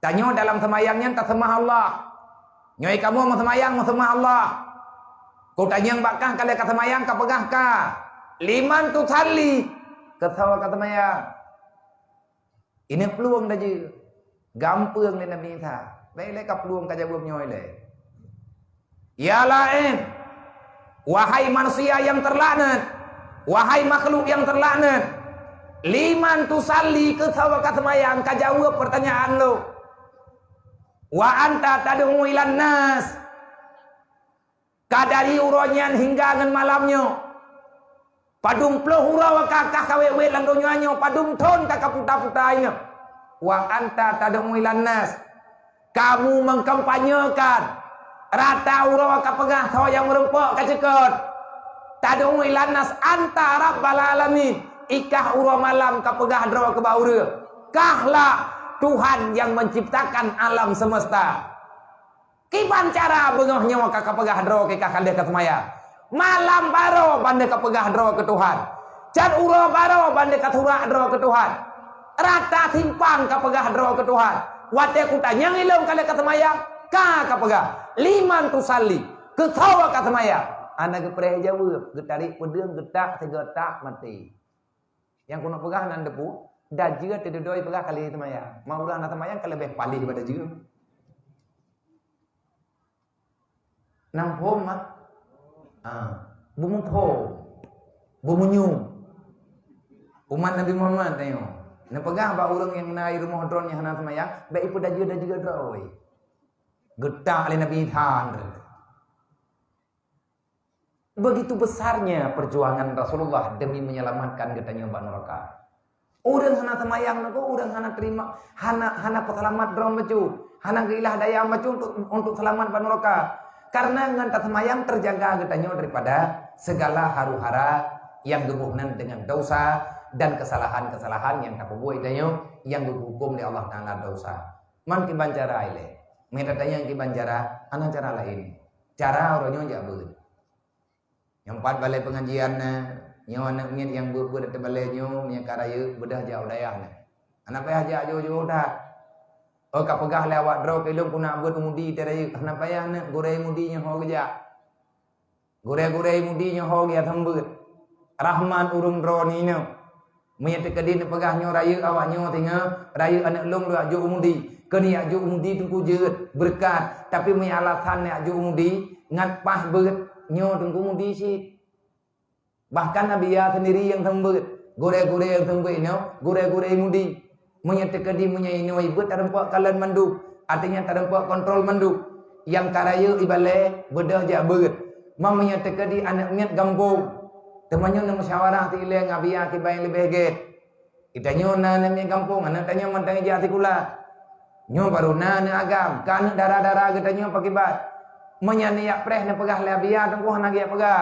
Tanyoe dalam seumayang nyan taseumah Allah. Nyoe kamoe meuseumayang meuseumah Allah. Kutanyong bak kah ka lheueh kaseumayang kapeugah ka. Liman tusalli? Keu soe kaseumayang? Ineuk plueng dajeue. Gampeueng lé Nabi Isa. Bék lé ka plueng ka jaweueb nyoe lé. Ya laén, wahai manusia nyang teulaknat, wahai makhluk nyang teulaknat, liman tusalli, keu soe kaseumayang, ka jaweueb peurtanyaan lôn. Wa anta tad'u ilan nas. Ka dari uroe nyan hingga ngon malam nyoe, padum ploh uroe ka kah kawét-wét lam donya nyoe, padum thon ka kaputa-puta ingat. Wa anta tad'u ilan nas. Kamu mengkampanyekan. Rata uroe kapeugah soe nyang meurumpok kaceukot. Tad'u ilan nas anta rabbal alamin. Ikah uroe malam kapeugah droe keu bak ureuëng. Kahlah Tuhan yang menciptakan alam semesta. Kiban cara beungoh nyoe ka kapeugah droe keu ikah ka lheueh ka seumayang. Malam baroe ban lheueh kapeugah droe keu Tuhan. Cot uroe baroe ban lheueh kasurak droe keu Tuhan. Rata simpang kapeugah droe keu Tuhan. Watée kutanyong ilong ka lheueh ka seumayang, ka kapeugah, "Liman tusalli?" Keu soe ka seumayang? Hana geupreh jaweueb, geutarék peudeueng, geutak sigoe tak maté. Nyang keuneuk peugah nan depu, dajeu teududoe peugah ka lheueh seumayang. Ma ureuëng hana seumayang ka leubeh paléh bak dajeu. Nang phom mak? Ah, beumuphom. Beumeunyoe. Umat Nabi Muhammad tanyoe. Neupeugah bak ureuëng nyang na i rumoh droe nyang hana seumayang, bék ipeudajeu-dajeu droe. Geutak lé Nabi Isa. Begitu besarnya perjuangan Rasulullah demi menyelamatkan geutanyoe bak neraka. Ureuëng hana seumayang nyoe, ureuëng hana terima, hana, hana peuseulamat droe bacut, hana geuilah daya bacut untuk, untuk seulamat bak neraka. Karena ngon taseumayang teujaga geutanyoe daripada segala haru-hara nyang geuboh nan dengan dosa dan kesalahan-kesalahan nyang tapeubuet tanyoe nyang geuhuköm lé Allah Taala dosa. Man kiban cara ilée. Meunyoe tatanyong kiban cara, hana cara laén. Cara uroe nyoe jak beuet. Nyang pat balée pengajian na, nyoe aneuk miet nyang beuet-beuet ateueh balée nyoe, meunyoe ka rayeuk beudah jak u dayah na. Hana payah jak jauh-jauh that. Oh, ka peugah lé awak droe keu lôn keuneuk beuet u Mudi teuh rayeuk. Hana payah neuk, gurée Mudi nyoe ho geujak. Gurée-gurée Mudi nyoe ho geujak sambeuet. Rahmat ureuëng droe nyoe. Meunyoe teukeudi neupeugah nyoe rayeuk awak nyoe singoh, rayeuk aneuk lôn lôn jak jok u Mudi. Keu neujak jok u Mudi teungku jeuet, beureukat. Tapi meunyoe alasan neujak jok u Mudi, ngat paih beuet, nyoe teungku Mudi cit. Bahkan Abiya sendiri nyang sambeuet, gurée-gurée nyang sambeuet nyoe, gurée-gurée Mudi. Meunyoe teukeudi meunyoe inoe ibeuet tareumpok kalon mandum, artinya tareumpok kontrol mandum. Nyang ka rayeuk ibalée beudôh jak beuet. Ma meunyoe teukeudi aneuk miet gampông, teuma nyoe neumusyawarah siilée ngon Abiya kiban nyang leubeh gét. Geutanyoe na aneuk miet gampông, aneuk tanyoe mantong ijak sikula. Nyoe barô na aneuk agam, ka aneuk dara-dara geutanyoe pakiban. Meunyoe neujak preh neupeugah lé Abiya teungku hana geujak peugah.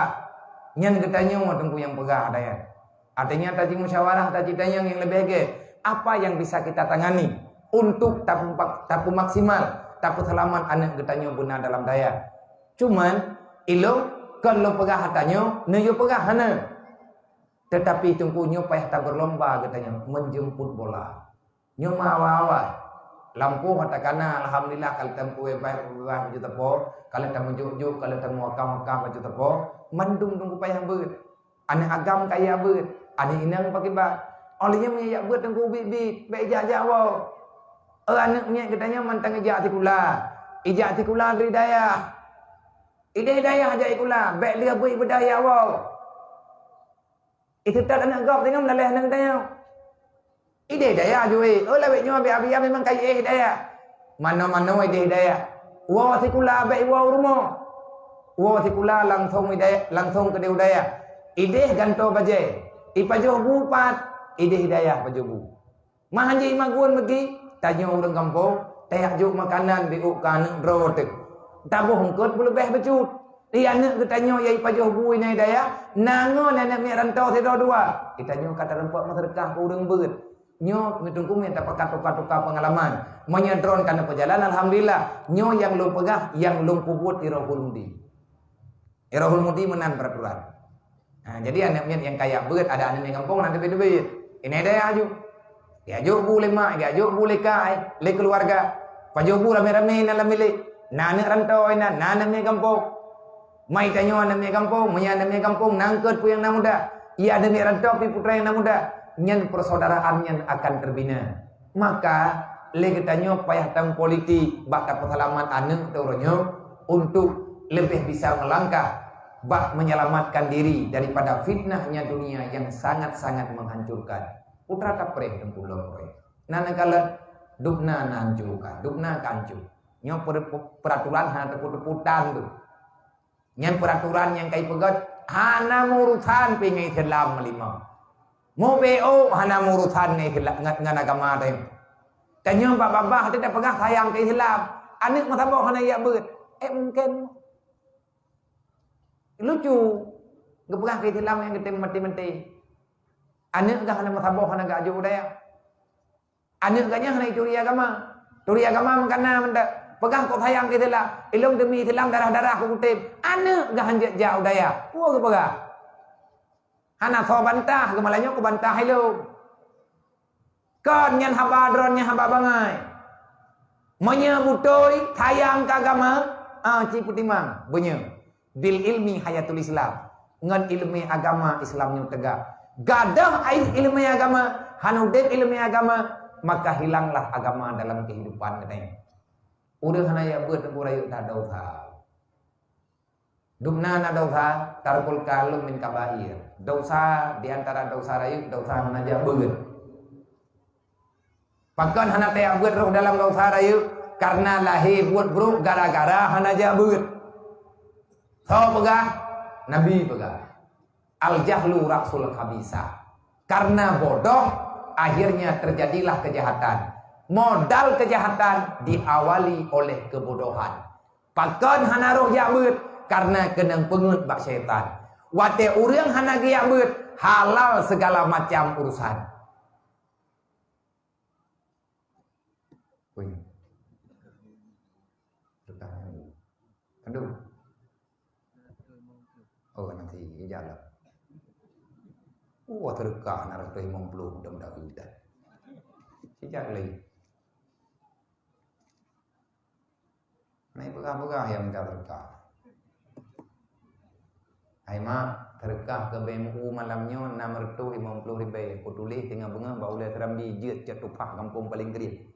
Nyan geutanyoe teungku nyang peugah dayah. Artinya, taji musyawarah, taji tanyong nyang leubeh gét, apa yang bisa kita tangani untuk tapu-, tapumaksimal, tapeuseulamat aneuk geutanyoe beuna dalam dayah. Cuman, ilong kon lôn peugah ata nyoe, neuyue peugah hana. Tetapi teungku nyoe payah tabeurlomba geutanyoe menjemput bola. Nyoe meuawai-awai. Lampôh ata kana, alhamdulillah, ka lheueh tameupeue bacut teupô, ka lheueh tameujok-jok, ka lheueh tameuwakam-wakam bacut teupô, mandum teungku payah beuet. Aneuk agam ka ijak beuet, aneuk inong pakiban. Óh lheueh nyan meunyoe jak beuet teungku ubit-ubit, bék ijak-jak woe. Eh, aneuk miet geutanyoe mantong ijak sikula. Ijak sikula di dayah. Ideh dayah jak sikula, bék lheueh beuet beudayah woe. Iseutôt aneuk gob singoh meulaléh aneuk geutanyoe. Ideh dayah jue, oh, lawét nyoe Abiya memang ka iéh dayah. Manoe-manoe ideh dayah. Woe sikula bék iwoe u rumoh. Woe sikula langsong ideh, langsong keudeh u dayah. Ideh gantoe bajée. Ipajoh bu pat, ideh dayah pajoh bu. Mah hanjeuet imagun beugi, tanyoe ureuëng gampông, tajak jok makanan beuôk keu aneuk droe teuh. Taboh eungkôt peuleubeh bacut. Di aneuk geutanyoe nyang ipajoh bu inan dayah, na ngon aneuk miet rantô sidroe dua. Geutanyoe ka tareumpok meuseudeukah keu ureuëng beuet. Nyoe meuteungku meunan tapeuka tuka-tuka peungalaman. Meunyoe droen ka neupeujalan, alhamdulillah. Nyoe nyang lôn peugah, nyang lôn peubuet di Rohul Mudi. Di Rohul Mudi meunan peuraturan. Ha, jadi aneuk miet nyang kaya beuet, ada aneuk miet gampông na teubiet-teubiet. Inan dayah aju. Geujok bu lé mak, geujok bu lé kak, eh, lé keuluwarga. Pajoh bu ramé-ramé inan lam milék. Na aneuk rantô inan, na aneuk miet gampông. Mai tanyoe aneuk miet gampông, meunyoe aneuk miet gampông, na eungkôt peue nyang na muda. Iya aneuk miet rantô pih putra nyang na muda. Nyan persaudaraan nyan akan terbina. Maka, lé geutanyoe payah tameupolitik bak tapeuseulamat aneuk teuh uroe nyoe untuk leubeh bisa meulangkah bak menyelamatkan diri daripada fitnahnya dunia yang sangat-sangat menghancurkan. Putra tapreh teungku lom roe. Na neukalon, dubna na hancurkan, dubna ka hancur. Nyoe per-, peraturan hana teupeu-teupeu tan tu. Nyan peraturan nyang ka ipeugét hana meurusan pih ngon Islam meulimong. Mubeo hana meurusan ngon Isla-, ngon, ngon agama teuh. Tanyoe bak babah teuh tapeugah sayang keu Islam, aneuk meusaboh hana jak beuet. Eh, mungken. Lucu. Geupeugah keu Islam nyang geutem maté-maté. Aneuk gah hana meusaboh, hana geuajoh u dayah. Aneuk gah nyan hana jituri agama. Turi agama meukanan mantong. Peugah kok sayang keu Islam. Ilong demi Islam darah-darah kutem. Aneuk gah hanjeuet jak u dayah. Peue geupeugah? Hana soe bantah, geumalanyoe kubantah ilong. Kon nyan haba droeneuh, haba bangai. Meunyoe beutôi sayang keu agama, ah, ci peutimang. Beunyoe, "Bil ilmi hayatul Islam." Ngon ileumé agama Islam nyoe teuga. Gadôh ai ileumé agama, hana udeb ileumé agama, maka hilanglah agama dalam kehidupan geutanyoe. Ureuëng hana jak beuet teungku rayeuk that desya. Dubna na desya, tarkul kalam min kabair. Desya di antara desya rayeuk, desya hana jak beuet. Pakon hana tajak beuet rhoh dalam desya rayeuk? Karena lahé buet brok gara-gara hana jak beuet. Soe peugah? Nabi peugah, "Al jahlu ra'sul khabisah." Karena bodoh, akhirnya terjadilah kejahatan. Modal kejahatan diawali oleh kebodohan. Pakon hana rhoh jak beuet? Karena keunong peungeut bak syaitan. Watée ureuëng hana geujak beuet, halal segala macam urusan. Ui. Aduh. Oh, nanti ijak lah. Oh, teureukah na ratus limong puluh mudah-mudahan. Sijak lagi. Nah, peugah-peugah nyang minta teureukah. Hai mak, teureukah keu B M U malam nyoe enam reutôh limong ploh ribèe. Kutuléh teungoh beungoh bak ulèe Serambi jeuet cot tupah gampông paleng kriet.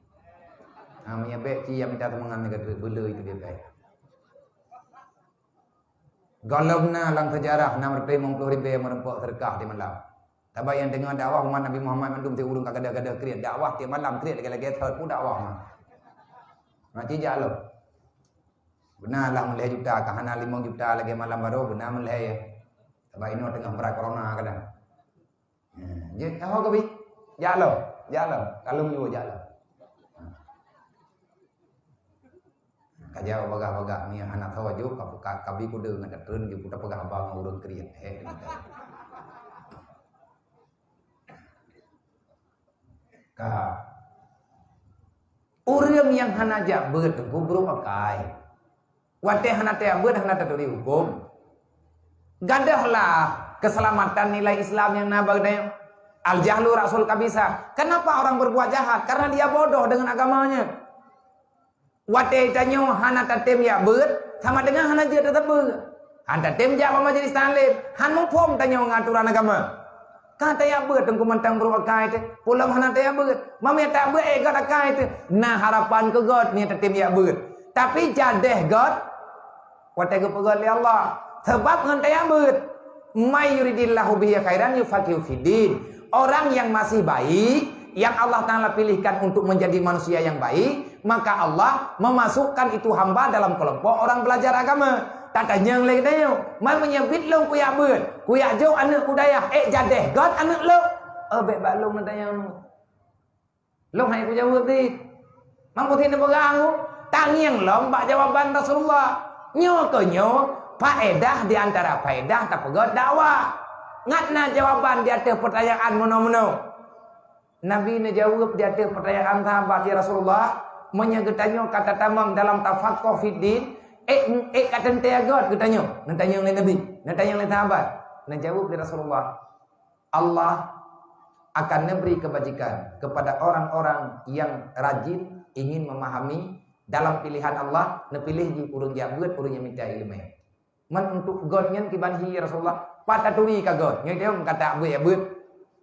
Ha, meunyoe bèk ci nyang minta sumbangan lagèe treuk beuleu itu dia bèk. Gohlom na lam seujarah enam reutôh limong ploh ribèe meureumpok teureukah di malam. Saban nyang deungoe dakwah umat Nabi Muhammad mandum, tiep ureueng ka gadôh-gadôh kriet. Dakwah tiep malam kriet lagèe-lagèe thon peue dakwah nyan. Mati jak lom. Beuna lah meulhèe juta, ka hana limong juta lagèe malam baroe, beuna meulhèe ya. Saban inoe teungoh brat corona kadang. Ha, jeuet ka ho keubi. Jak lom, jak lom. Ka lôn yue jak lom. Ka jaweueb bagah-bagah, meunyoe hana tho jok, ka, ka, kabi kudeue ngon tatreun jok, kuta peugah haba ngon ureueng kriet. Heh, gitu. Ka. Ureueng nyang hana jak beuet teungku brok akai. Watèe hana tajak beuet, hana taturi hukôm. Gadôhlah keuseulamatan nilai Islam nyang na bak geutanyoe. Al-jahlu ra'sul khabisah. Kenapa orang berbuat jahat? Karena dia bodoh dengan agamanya. Watèe tanyoe hana tatem jak beuet, sama dengan hana jeuet tateupeue. Han tatem jak bak majelis taklim, han muphom tanyoe ngon aturan agama. Ka tajak beuet teungku mantong brok akai teuh, peue lom hana tajak beuet. Meunyoe tajak beuet ék göt akai teuh, na harapan keu göt meunyoe tatem jak beuet. Tapi jadèh göt, watèe geupeugöt lé Allah. Sabab ngon tajak beuet, "May yuridillahu bihi khairan yufaqihu fiddin." Orang yang masih baik, yang Allah Taala pilihkan untuk menjadi manusia yang baik, maka Allah memasukkan itu hamba dalam kelompok orang belajar agama. Tatanyong lé geutanyoe, "Man meunyoe biet lôn kujak beuet, kujak jok aneuk u dayah, ék jadèh göt aneuk lôn?" Oh, bèk bak lôn neutanyong. Lôn hai kujaweueb dit. Mang putih neupeugah anggô, tangieng lom bak jawaban Rasulullah. Nyoe keuh nyoe faedah di antara faedah tapeugöt dakwah. Ngat na jawaban di ateueh peutanyaan meunoe-meunoe. Nabi neujaweueb di ateueh peutanyaan sahabat, "Ya Rasulullah, meunyoe geutanyoe ka tatamong dalam tafaqquh fiddin, ék, ék ka teuntèe göt geutanyoe?" Neutanyong lé Nabi, neutanyong lé sahabat. Neujaweueb lé Rasulullah, Allah akan neubri keubajikan keupada orang-orang nyang rajin ingin meumahami dalam pilihan Allah, neupiléh jih ureueng jak beuet, ureueng nyang mita ileumèe. Man untuk göt nyan kiban hi, ya Rasulullah, pat taturi ka göt? Nyoe teuh meukatak beuet jak beuet.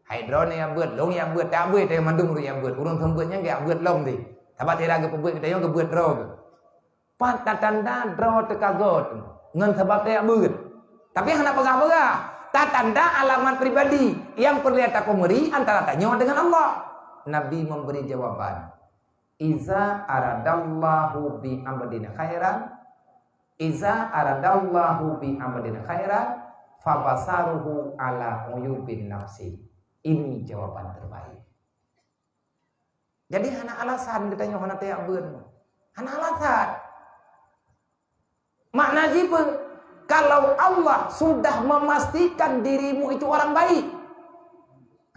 Hai droeneuh jak beuet, lôn jak beuet, tak beuet teuh mandum ureueng jak beuet. Ureueng seumeubeuet nyan jak beuet lom teuh. Sabab sira geupeubeuet geutanyoe geubeuet droe geuh. Pat tatanda droe teuka göt ngon sabab tajak beuet. Tapi hana peugah-peugah. Tatanda alamat pribadi nyang peureulèe tapeumeri antara tanyoe deungon Allah. Nabi memberi jawaban, "Iza aradallahu bi abdin khairan, iza aradallahu bi abdin khairan, fabasaruhu ala uyubin nafsi." Ini jawaban terbaik. Jadi hana alasan geutanyoe hana tajak beuet. Hana alasan. Makna jih peue? Kalau Allah sudah memastikan dirimu itu orang baik.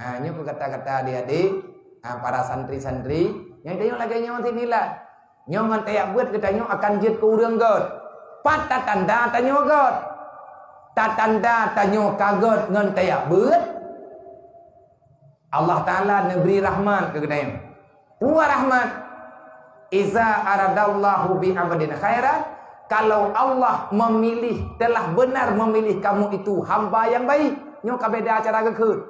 Ha, nyoe peugata-gata adik-adik, ha, para santri-santri, nyang tanyoe lagèe nyoe sinilai. Nyoe ngon tajak beuet geutanyoe akan jeuet keu ureueng göt. Pat tatanda tanyoe göt? Tatanda tanyoe ka göt ngon tajak beuet. Allah Ta'ala neubri rahmat keu geutanyoe. Peue rahmat? Iza aradallahu bi abdin khairan, kalau Allah memilih, telah benar memilih kamu itu hamba yang baik. Nyoe ka beda cara geukheun.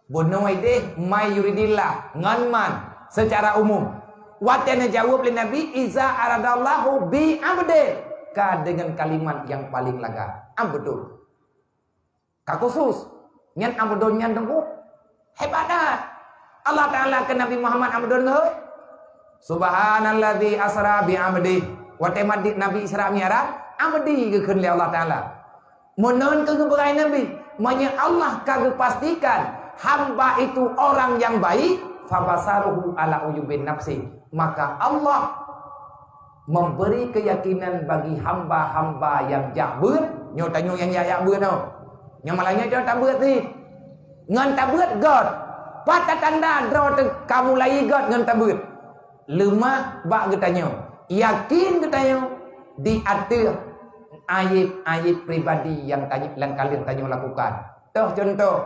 Bunoe deh, may yuridillah, ngon man, secara umum. Watèe neujaweueb lé Nabi, iza aradallahu bi abdin, ka dengan kalimat yang paling lagak. Am beutôi. Ka khusus. Nyan Abdon nyan teungku. Hebat that. Allah Ta'ala keu Nabi Muhammad Abdon geuh. Subhanalladzi asra bi abdi. Watèe madi Nabi Isra Mi'raj, abdi geukheun lé Allah Ta'ala. Meunan keuh geupeugah Nabi, meunyoe Allah ka geupastikan hamba itu orang yang baik, fabasaruhu ala uyubin nafsi, maka Allah memberi keyakinan bagi hamba-hamba yang jak beuet. Nyoe tanyoe nyang jak, jak beuet nyoe. Nyang malam nyoe tabeuet cit. Ngon tabeuet göt. Pat tatanda droe teuh ka mulai göt ngon tabeuet? Leumah bak geutanyoe. Yakin geutanyoe di ateueh aib-aib pribadi nyang tanyoe, nyang ka lheueh tanyoe lakukan. Toh contoh,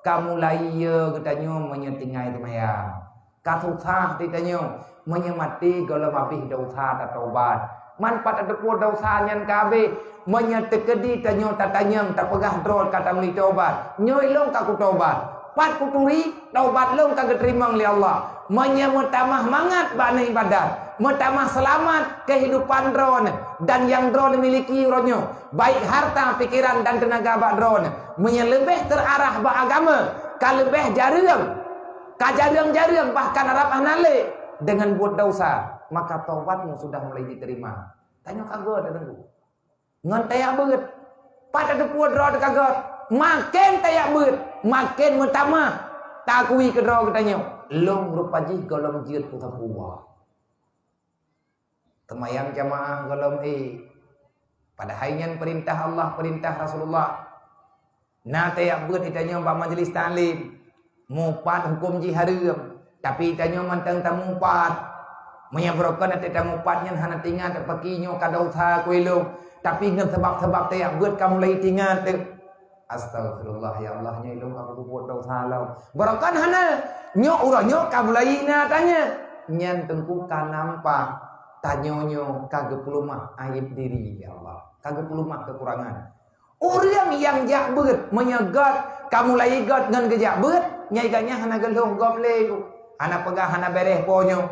ka mulai geutanyoe meunyoe tinggai seumayang. Ka susah di tanyoe, meunyoe maté gohlom habéh desya tatobat. Man pat tateupeue desya nyan ka habéh, meunyoe teukeudi tanyoe tatanyong tapeugah droe ka tameuli tobat, nyoe lôn ka kutobat. Pat kuturi, tobat lôn ka geuteurimong lé Allah. Meunyoe meutamah mangat bak neuibadat, meutamah seulamat keuhidupan droeneuh dan nyang droeneuh miliki uroe nyoe, baik harta, pikiran dan teunaga bak droeneuh, meunyoe leubeh teuarah bak agama, ka leubeh jareueng. Ka jareueng-jareueng, bahkan rab hana lé deungon buet desya, maka tobatmu sudah mulai diterima. Tanyoe ka göt, Teungku. Ngon tajak beuet. Pat tateupeue droe teuh ka göt. Maken tajak beuet, maken meutamah. Takui keu droe geutanyoe, lôn rupa jih gohlom jeuet keu sapeue. Seumayang jamaah gohlom ék. Padahai nyan peurintah Allah, peurintah Rasulullah. Na tajak beuet geutanyoe bak majlis taklim, mupat huköm jih hareuem, tapi geutanyoe mantong tamupat. Meunyoe barokon watèe tamupat nyan hana teuingat, pakri nyoe ka desya keu lôn, tapi ngon sabab-sabab tajak beuet ka mulai teuingat. Astaghfirullah, ya Allah, nyoe lôn ka peubuet desya lom. Barokon hana, nyoe uroe nyoe ka mulai na tanya. Nyan Teungku ka nampak tanyoe nyoe ka geupeulumah aib diri, ya Allah. Ka geupeulumah keukurangan. Ureueng nyang jak beuet, meunyoe göt, ka mulai göt ngon geujak beuet, nyan gobnyan hana geulhôh gob lé. Hana peugah hana bèrèh po nyoe,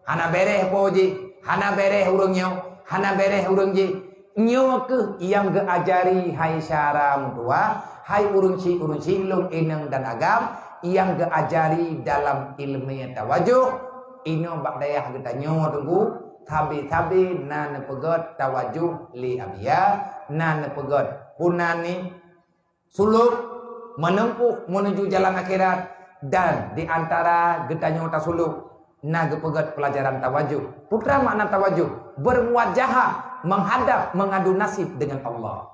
hana bèrèh po jih, hana bèrèh ureueng nyoe, hana bèrèh ureueng jih. Nyoe keuh nyang geuajari hai syara meutuwah, hai ureueng chik-ureueng chik lôn inong dan agam, nyang geuajari dalam ileumèe tawajoh, inoe bak dayah geutanyoe Teungku, sabe-sabe na neupeugöt tawajoh lé Abia, na neupeugöt peunan ni suluk, menempuh menuju jalan akhirat, dan di antara geutanyoe tasuluk na geupeugöt pelajaran tawajoh. Peue makna tawajoh? Bermuwajahah, menghadap, mengadu nasib dengan Allah.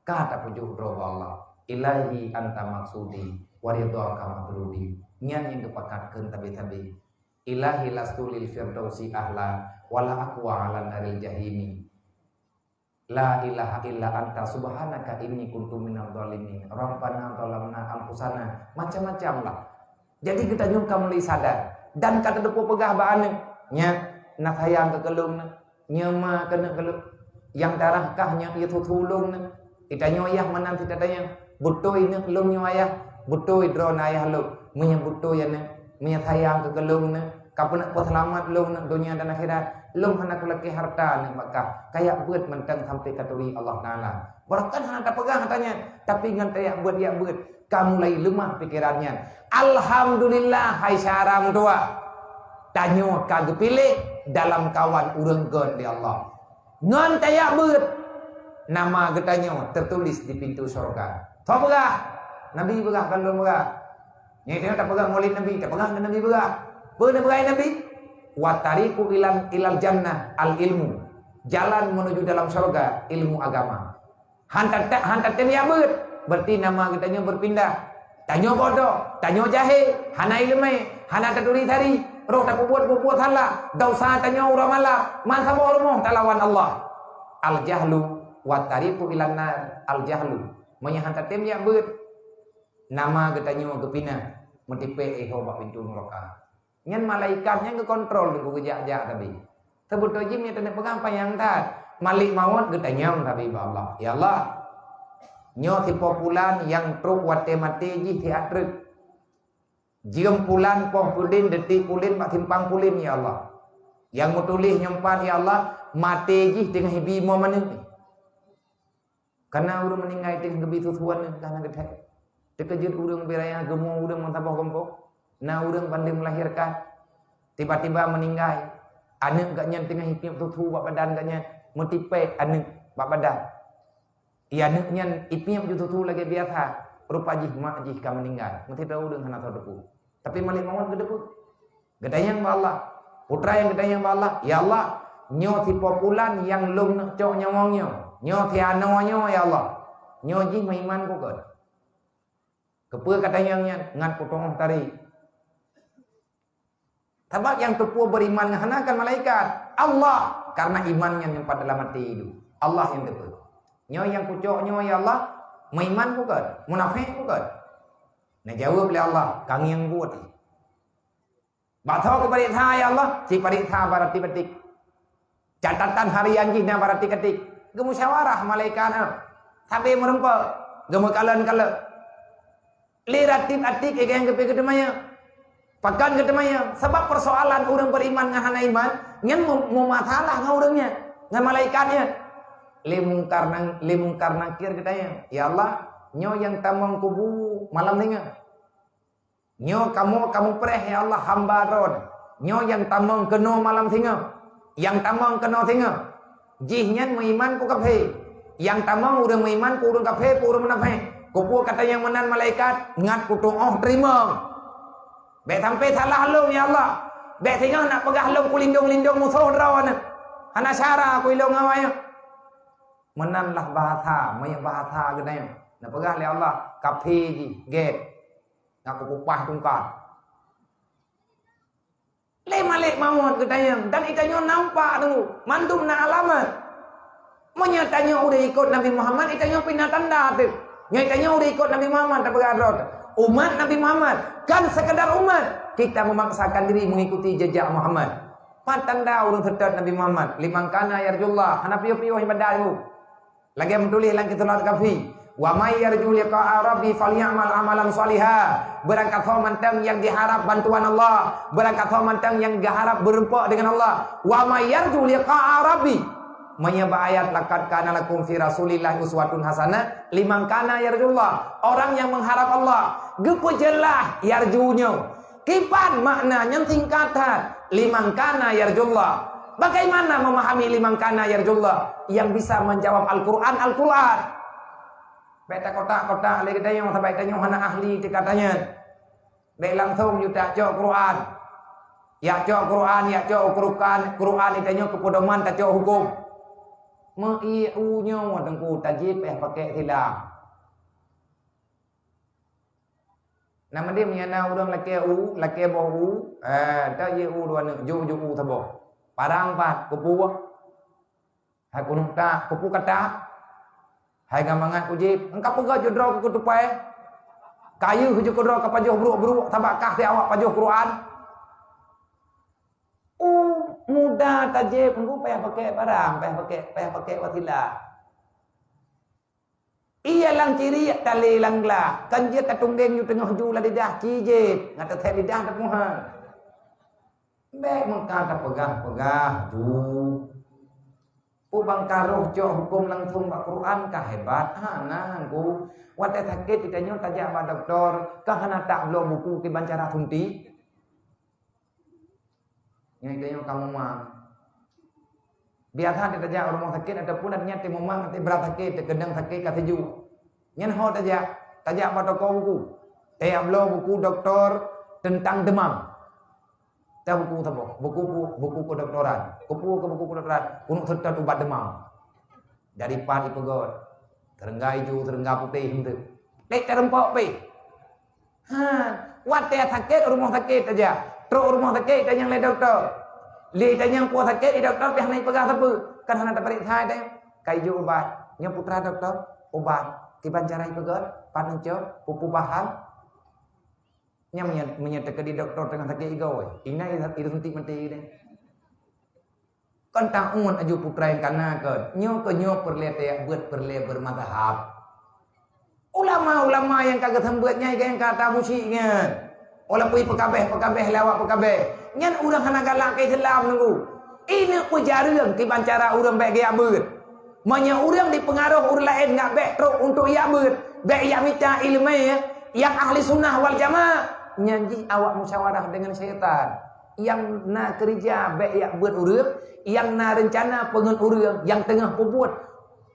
Ka tapajoh droe bak Allah. Ilahi anta maksudi, wa ridhaka mathlubi. Nyan nyang geupakat kheun tabe-tabe. Ilahi lastu lil firdausi ahla, wala aqwa ala naril jahimi. La ilaha illa anta subhanaka inni kuntu minadh dhalimin. Rabbana zalamna anfusana. Macam-macam lah. Jadi geutanyoe ka mulai sadar dan ka tateupeue peugah bak aneuk, "Nyak, na sayang keu lôn na. Nyoe ma keuneuk keu lôn. Nyang darah kah nyoe ie susu lôn na." Geutanyoe yah meunan cit tatanyong, "Beutôi neuk lôn nyoe ayah?" "Beutôi droeneuh ayah lôn." "Meunyoe beutôi aneuk, meunyoe sayang keu lôn na, ka peuneuk peuseulamat lôn neuk donya dan akhirat, lôn hana kulakée harta neuk bak kah, kajak beuet mantong sampoe katuri Allah Taala." Barokon hana tapeugah hata nyan, tapi ngon tajak beuet-jak beuet, ka mulai leumah pikeran nyan. Alhamdulillah, hai syara meutuwah, tanyoe ka geupiléh dalam kawan ureuëng göt lé Allah. Ngon tajak beuet, nama geutanyoe teutuléh di pintoe syeuruga. Soe peugah? Nabi peugah, kon lôn peugah. Nyoe tanyoe tapeugah Maulid Nabi, tapeugah keu Nabi peugah. Peue neupeugah Nabi? "Wa tariqu ilal, ilal jannah al ilmu." Jalan menuju dalam syurga ilmu agama. Han ta-, han tatem jak beuet, berarti nama geutanyoe berpindah. Tanyoe bodoh, tanyoe jahé, hana ileumé, hana taturi tari, roh tapeubuet-peubuet salah, desya tanyoe uroe malam, meusaboh rumoh talawan Allah. Al jahlu wa tariqu ilan nar, al jahlu. Meunyoe han tatem jak beuet, nama geutanyoe geupinah, meutipék iho bak pintoe nuraka. Nyan malaikat nyan geukontrol teungku geujak-jak sabe. Seubeutôi jih meunyoe taneuk peugah panyang that. Malik mawöt geutanyong sabe bak Allah, "Ya Allah, nyoe sipo pulan nyang trok watée maté jih siat treuk. Jeuem pulan poh pulan detik pulan bak simpang pulan, ya Allah. Nyang meutuléh nyoe pat, ya Allah, maté jih teungoh ibi mo manök." Kana ureuëng meuninggai teungoh geubi susu aneuëk ka hana geuthèe. Teukeujeuet ureuëng bak raya, geumo ureuëng meusaboh gampông. Na ureuëng bandum melahirkan, tiba-tiba meuninggai. Aneuëk geuh nyan teungoh ipiep susu bak badan geuh nyan, meutipék aneuëk bak badan. Iya, aneuëk nyan ipiep ju susu lagée biasa, rupa jih mak jih ka meuninggai. Meusidroe ureuëng hana soe teupeue. Tapi malik mawöt geuteupeue. Geutanyong bak Allah. Putra nyang geutanyong bak Allah, "Ya Allah, nyoe sipo pulan nyang lôn neuk cok nyawöng nyoe, nyoe si anoe nyoe, ya Allah. Nyoe jih meuiman bukon?" Keupeue katanyong nyan? Ngat kutuoh tari. Sabab nyang teupeue beriman ngon hana kan malaikat, Allah, karena iman nyan nyimpan dalam até idéh. Allah nyang teupeue. Nyoe nyang kucok nyoe, ya Allah, meuiman bukon? Munafék bukon? Neujaweueb lé Allah, ka ngieng buet. Bak soe kupareksa, ya Allah? Sipareksa baratik-batik. Catatan harian jih na baratik-batik. Geumusyawarah malaikat, ha. Sabe meureumpok, geumeukalon-kalon. Lé ratik-atik nyang geupeu geuteumanyong. Pakon geuteumanyong? Sabab persoalan ureuëng beriman ngon hana iman, nyan meumasalah ngon ureuëng nyan, ngon malaikat nyan. Lé Mungkar nang, lé Mungkar Nakir geutanyong, "Ya Allah, nyoe nyang tamong kubu malam singoh. Nyoe kamoe kamoe preh, ya Allah, hamba droe. Nyoe nyang tamong keunoe malam singoh, nyang tamong keunoe singoh. Jih nyan meuiman peue kafé. Nyang tamong ureuëng meuiman peue ureuëng kafé, peue ureuëng munafék. Keupeue katanyong meunan malaikat, ngat kutuoh teurimong. Bék sampai salah lôn, ya Allah. Bék singoh nak peugah lôn kulindong-lindong musoh droe nyoe. Hana syara kuilong awai nyoe." Meunan lah bahasa, meunyoe bahasa geutanyoe. Neupeugah lé Allah, kafé jih, gét. Ngat kupeupah tungkat. Lé malik mawöt geutanyong, dan itanyoe nampak teungku, mandum na alamat. Meunyoe tanyoe udeb ikot Nabi Muhammad, itanyoe pih na tanda teuh. Nyoe itanyoe udeb ikot Nabi Muhammad, tapeugah droe, umat Nabi Muhammad, kan sekedar umat, kita memaksakan diri mengikuti jejak Muhammad. Pat tanda ureuëng seutôt Nabi Muhammad? Liman kana yarjullah, hana piôh-piôh ibadat teungku. Lagée meutuléh lam Kitab Al-Kahfi, "Wa may yarju liqa'a rabbi falyamal amalan shaliha." Beurangkasoe mantong nyang jiharab bantuan Allah, beurangkasoe mantong nyang jiharab beureumpok deungon Allah. "Wa may yarju liqa'a rabbi." Meunyoe bak ayat, "Laqad kana lakum fi Rasulillahi uswatun hasanah liman kana yarjullah." Orang yang mengharap Allah, geupeujeulaih yarju nyoe. Kiban makna nyan singkat that, liman kana yarjullah. Bagaimana memahami liman kana yarjullah yang bisa menjawab Al-Quran, Al-Quran? Bék takotak-kotak lé geutanyoe, sabab tanyoe hana ahli teuka tanyan. Bék langsung yue tacok Quran. Yak cok Quran, yak cok Quran, Quran itanyoe keu peudoman tacok huköm. Meu-ie u nyoe teungku tajép eh pakai silang. Nah, meudeh meunyoe na ureuëng lakée u, lakée boh u, eh, ta ie u dua neuk, jok-jok u saboh. Parang pat, keupeue? Hai keuneuk tak, keupeue ka tak? Hai gamangat kujép, engka peugah judroe keu keutupai. Kayeuh jeukeudroe ka pajoh bruk-bruk, sabab kah si awak pajoh Quran. U muda tajép, engku payah pakai parang, payah pakai, payah pakai wasilah. Ie lam ciriek talé lam glah, kan jeuet tatunggeng nyoe teungoh ju lam lidah, ci jeuet, ngat teuthép lidah teupuhan. Bék meuka tapeugah-peugah ju. Peue bangka roh cok huköm langsung bak Quran ka hebat? Hana, Teungku. Watée sakét geutanyoe tajak bak dokto, ka hana tabloe buku kiban cara suntik? Nyan geutanyoe ka mumang. Biasa tajak rumoh sakét ataupun nyan teumumang, teuberat sakét, teukeudang sakét ka seujok. Nyan ho tajak, tajak bak toko buku. Tajak bloe buku dokto teuntang deumam. Teuh buku saboh, buku, buku, buku kedoktoran. Kupu ke buku kedoktoran, keuneuk seutôt ubat demam. Dari pat ipeugöt, seureuengga ijo, seureuengga putéh, hana teuh. Lé tareumpok pih. Ha, watèe sakét, rumoh sakét tajak. Trok rumoh sakét, tanyong lé dokto. Lé tanyong peue sakét, di dokto pih hana ipeugah sapeue. Kan hana tapareksa teuh. Ka ijo ubat. Nyoe putra dokto, ubat. Kiban cara ipeugöt, pat neucok, peue-peue bahan. Nyan meunyo, meunyo teukeudi dokto teungoh sakét igoe. Inan i, i suntik maté deh. Kon taun aju putra nyang kana kon. Nyoe keuh nyoe peureulèe tajak beuet, peureulèe beureumadhab. Ulama-ulama nyang ka geuseumeubeuet nyan nyang ka tabusyik nyan. Walaupun peukabeh-peukabeh lé awak peukabeh. Nyan ureueng hana galak keu Islam nunggu. Ineuk peujareueng kiban cara ureueng bèk geujak beuet. Meunyo ureueng dipeungaroh ureueng laén ngat bèk trok untuk jak beuet, bèk jak mita ileumèe nyang ahli sunnah wal jamaah, nyan jih awak musyawarah deungon syaitan. Nyang na keureuja bèk jak beuet ureueng, nyang na reuncana peungeut ureueng, nyang teungoh peubuet,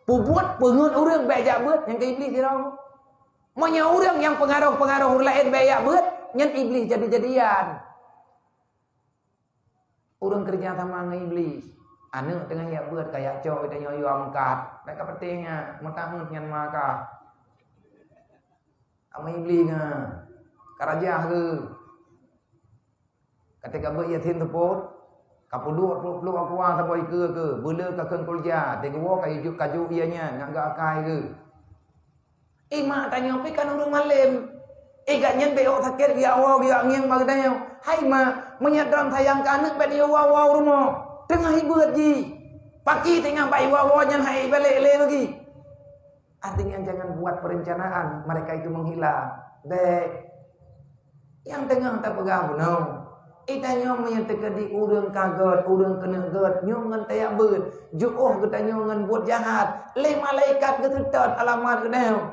peubuet peungeut ureueng bèk jak beuet, nyan keuh Iblih sidroe. Meunyoe ureueng nyang peungaroh-peungaroh ureueng laén bèk jak beuet, nyan Iblih jadi-jadian. Ureueng keureuja sama ngon Iblih. Aneuk teungoh jak beuet, ka jak cok tanyoe yue meukat. Bèk ka peuténg nyan, meutakheun nyan ma ka. Ama Iblih nyan, ka rajah keuh. Ka teuka beuet Yasin seupôt, ka peuduek pluek-pluek aqua saboh ikeue keuh, beuleu ka kheun kulja, teuka woe ka ijok kaju ié nyan, nyan geuakai keuh. Eh, mak tanyoe pih kan ureueng malém. Eh, gobnyan bèk ôk sakét, geujak woe, geujak ngieng bak geutanyoe. Hai mak, meunyoe droe sayang keu aneuk, bèk neuyue woe-woe u rumoh. Teungoh ibeuet jih. Paki teungoh bak iwoe-woe nyan hai ibalek lé lagi. Artinya jangan buat perencanaan mereka itu menghilang. Bèk. Nyang teungoh tapeugah bunoe, eh, tanyoe meunyoe teukeudi ureueng ka göt, ureueng keuneuk göt, nyoe ngon tajak beuet, jiôh geutanyoe ngon buet jahat, lé malaikat geuseutôt alamat geutanyoe.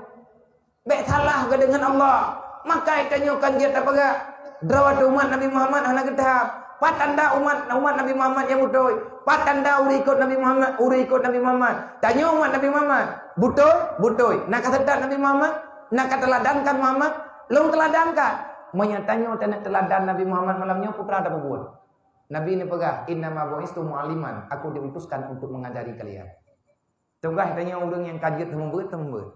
Bèk salah geudeungon Allah. Maka tanyoe kan jeuet tapeugah, droe umat Nabi Muhammad hana geutham. Pat tanda umat, umat Nabi Muhammad nyang beutôi? Pat tanda ureueng ikot Nabi Muhammad, ureueng ikot Nabi Muhammad? Tanyoe umat Nabi Muhammad. Beutôi? Beutôi. Na ka seutôt Nabi Muhammad? Na ka teuladankan Muhammad? Lôn teuladankan. Meunyoe tanyoe taneuk teuladan Nabi Muhammad malam nyoe, peue tapeubeuet? Nabi neupeugah, "Innama bu'istu mu'alliman, aku diutuskan untuk mengajari kalian." Tugaih tanyoe ureueng nyang ka jeuet seumeubeuet, seumeubeuet.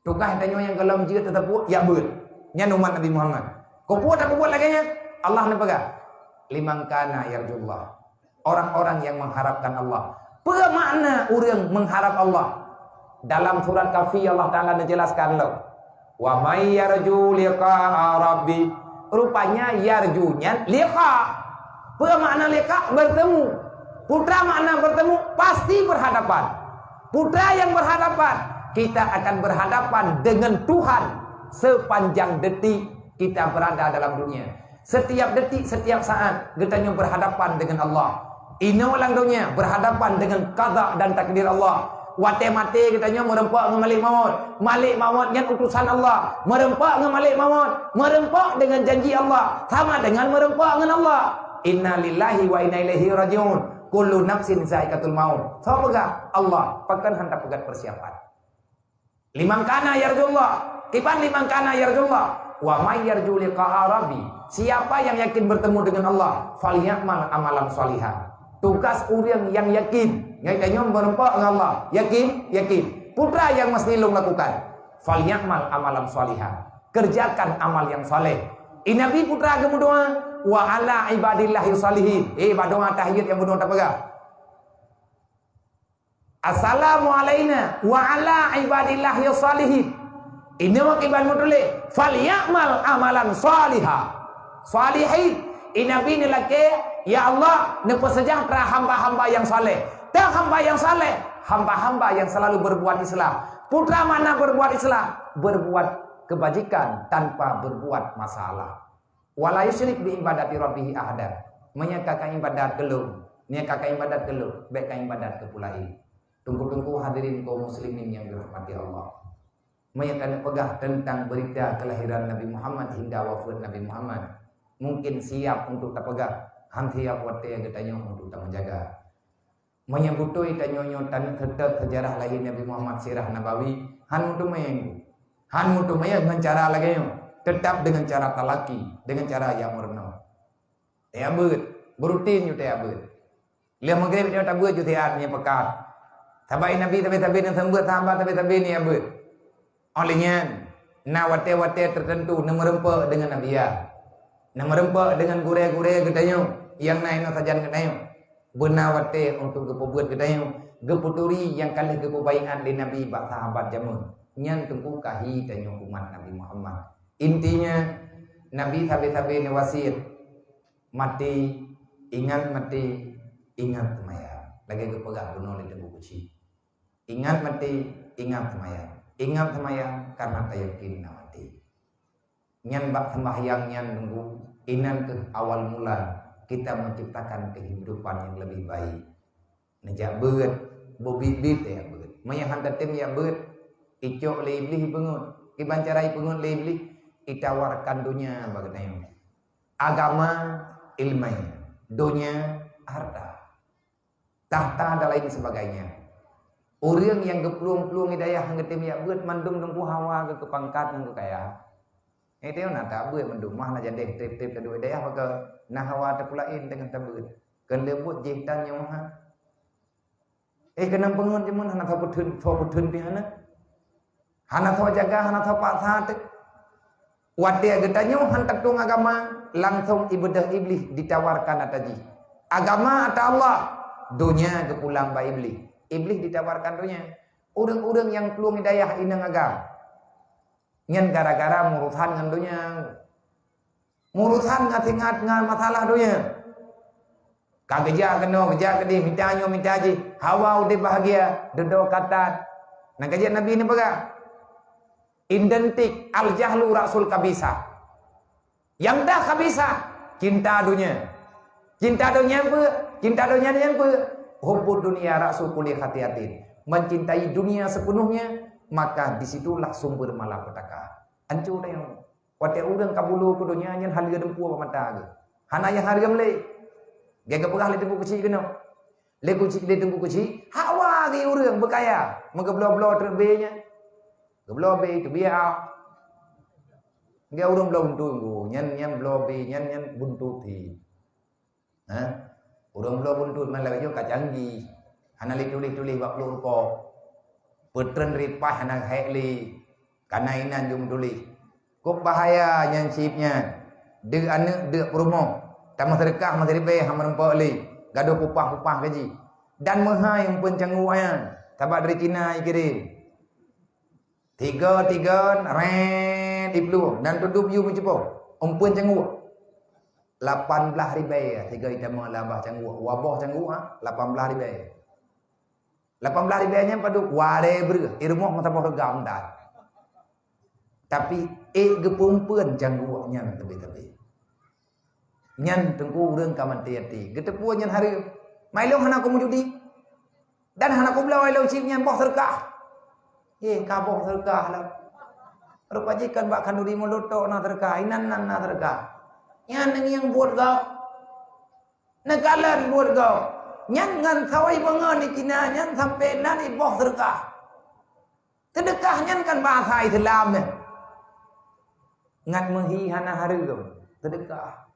Tugaih tanyoe nyang gohlom jeuet teutapeubuet, jak beuet. Nyan umat Nabi Muhammad. Keupeue tapeubeuet lagèe nyan? Allah neupeugah, "Liman kana yarjullah." Orang-orang yang mengharapkan Allah. Peue makna ureueng mengharap Allah? Dalam surat Kahfi Allah Taala neujelaskan lom, "Wa may yarju liqa'a rabbi." Rupanya yarju nyan liqa. Peue makna liqa? Bertemu. Peue makna bertemu? Pasti berhadapan. Peue yang berhadapan? Kita akan berhadapan dengan Tuhan sepanjang detik kita berada dalam dunia. Setiap detik, setiap saat, geutanyoe berhadapan dengan Allah. Inoe lam donya berhadapan dengan qada dan takdir Allah. Watèe maté geutanyoe meureumpok ngon malek mawöt. Malek mawöt nyan utosan Allah. Meureumpok ngon malek mawöt, meureumpok dengan janji Allah, sama dengan meureumpok ngon Allah. Inna lillahi wa inna ilaihi raji'un. Kullu nafsin za'iqatul maut. Soe peugah? Allah. Pakon hana peugah persiapan? Liman kana yarjullah. Kiban liman kana yarjullah? Wa may yarju liqa'a rabbi. Siapa yang yakin bertemu dengan Allah, falyamal amalan shalihan. Tugas ureueng nyang yakin, ngai tanyoe meureumpok ngon Allah. Yakin? Yakin. Peue nyang mesti lôn lakukan? Falyamal amalan shalihan. Kerjakan amal yang saleh. I Nabi peue geumeudoa, "Wa ala ibadillahi shalihin." Eh, bak doa tahiyat nyang bunoe tapeugah, "Assalamu alaina wa ala ibadillahi shalihin." Inoe kiban meutuléh, "Falyamal amalan shaliha." Shalihin. I Nabi neulakèe, "Ya Allah, neupeusejahtera hamba-hamba yang saleh." Teuh hamba yang saleh, hamba-hamba yang selalu berbuat islah. Peue makna berbuat islah? Berbuat kebajikan tanpa berbuat masalah. "Wa la yusyrik bi ibadati rabbihi ahada." Meunyoe ka kaibadat keu lôn, meunyoe ka kaibadat keu lôn, bèk kaibadat keu peue laén. Teungku-teungku hadirin kaum muslimin nyang dirahmati Allah. Meunyoe taneuk peugah teuntang beurita keulahiran Nabi Muhammad hingga wafeuet Nabi Muhammad, mungkin siap untuk tapeugah, han siap watèe geutanyoe untuk tameujaga. Meunyoe beutôi tanyoe nyoe taneuk seutôt seujarah lahé Nabi Muhammad, sirah Nabawi, han meuteumé. Han meuteumé ngon cara lagèe nyoe, teutap deungon cara talaki, deungon cara nyang meurunoe. Tajak beuet, beurutin ju tajak beuet. Lheueh Maghrib nyoe tabeuet ju siat nyoe peukat. Sahabat Nabi sabe-sabe nyang seumeubeuet, sahabat sabe-sabe nyang beuet. Óh lheueh nyan, na watée-watée teuteuntu neumeureumpok deungon Nabi, ya. Neumeureumpok deungon gurée-gurée geutanyoe nyang na inoe sajan geutanyoe. Beuna watée untuk geupeubeuet geutanyoe, geupeuturi nyang ka lheueh geupeubaiát lé Nabi bak sahabat jameun. Nyan teungku kahi tanyoe umat Nabi Muhammad. Intinya, Nabi sabe-sabe neuwasiet, "Maté, ingat maté, ingat seumayang." Lagée geupeugah bunoe lé Teungku Kuci. Ingat maté, ingat seumayang. Ingat seumayang karena tayakin na maté. Nyan bak seumayang nyan Teungku, inan keuh awal mula kita menciptakan kehidupan yang lebih baik. Neujak beuet, beubiet-biet jak beuet. Meunyo han tatem jak beuet, icok lé Iblih ipeungeut. Kiban cara ipeungeut lé Iblih, itawarkan donya bak geutanyoe. Agama, ileumèe, donya, harta, tahta dan lain sebagainya. Ureuëng nyang geuplueng-plueng hidayah nyang geutem jak beuet mandum teungku hawa geuh keu pangkat nyang geuh kaya. Eh, teuh na tabeuet mandum mah na jadeh treb-treb taduek hidayah maka na hawa tapulaén deungon tabeuet. Keuneuk buet jih tan nyoe ha. Eh, keunong peungeut jameun hana soe peutheun, soe peutheun pih hana. Hana soe jaga, hana soe paksa teuh. Watée geutanyoe han tatueng agama, langsong ibeudôh Iblih ditawarkan ata jih. Agama ata Allah, donya geupulang bak Iblih. Iblih ditawarkan donya. Ureuëng-ureuëng nyang plueng hidayah inong agam. Nyan gara-gara murusan ngon donya. Murusan ngon singat ngon masalah donya. Ka geujak keunoe, geujak keudeh, mita nyoe, mita jih. Hawa udeb bahagia, dudoe ka that. Nyang ka jeuet Nabi neupeugah, identik al-jahlu ra'sul kabisah. Nyang dah kabisah, cinta donya. Cinta donya peue? Cinta donya nyan peue? Hubbud dunya ra'su kulli khati'atin. Mencintai dunia sepenuhnya, maka di situlah sumber malapetaka. Ancô tanyoe. Watée ureuëng ka bulo keu donya nyan haleue dumpeue bak mata geuh. Hana nyang hareuem lé. Geupeugah lé Teungku Kuci keunoe. Lé Kuci, lé Teungku Kuci, hawa geuh ureuëng beukaya, meugeubloe-bloe treuk bé nyan. Geubloe bé teubiet ah. Geuh ureuëng bloe buntut nyan, nyan bloe bé nyan, nyan buntut hi. Ha? Ureuëng bloe buntut malam nyoe ka canggih. Hana lé tuléh-tuléh bak plueng rukok. Peutreun ripaih hana hék lé. Kana inan jeuet meutuléh. Kok bahaya nyan chip nyan. Deuk aneuëk, deuk peurumoh. Tamah seudeukah meuseuribée hana meureumpok lé. Gadôh pupah-pupah gaji. Dan meuhai umpeuen cangguek nyan. Sabab dari Cina jikirém. Tiga-tiga, ret, iplueng dan tudub yue meucupo. Umpeuen cangguek. Lapan blaih ribée tiga itamong labah cangguek. Waboh cangguek, ha? Lapan blaih ribée. Lapan blaih ribée nyan padub warée breueh. Irumoh meusaboh reugam dah. Tapi ék geupeuumpeuen cangguek nyan teubi-teubi. Nyan teungku ureuëng ka maté até. Geuteupeue nyan hareuem. Mailong hana ku meujudi. Dan hana ku bloe ilong chip nyan boh seudeukah. Eh, ka boh seudeukah lah. Rupa jih kan bak khanduri mulo tok na seudeukah, inan nan na seudeukah. Nyan nyang buet gob. Neukalon buet gob. Nyan ngon sawai beungon di Cina nyan sampai nan iboh seudeukah. Seudeukah nyan kan bahasa Islam nyan. Ngat meuhi hana hareuem. Seudeukah.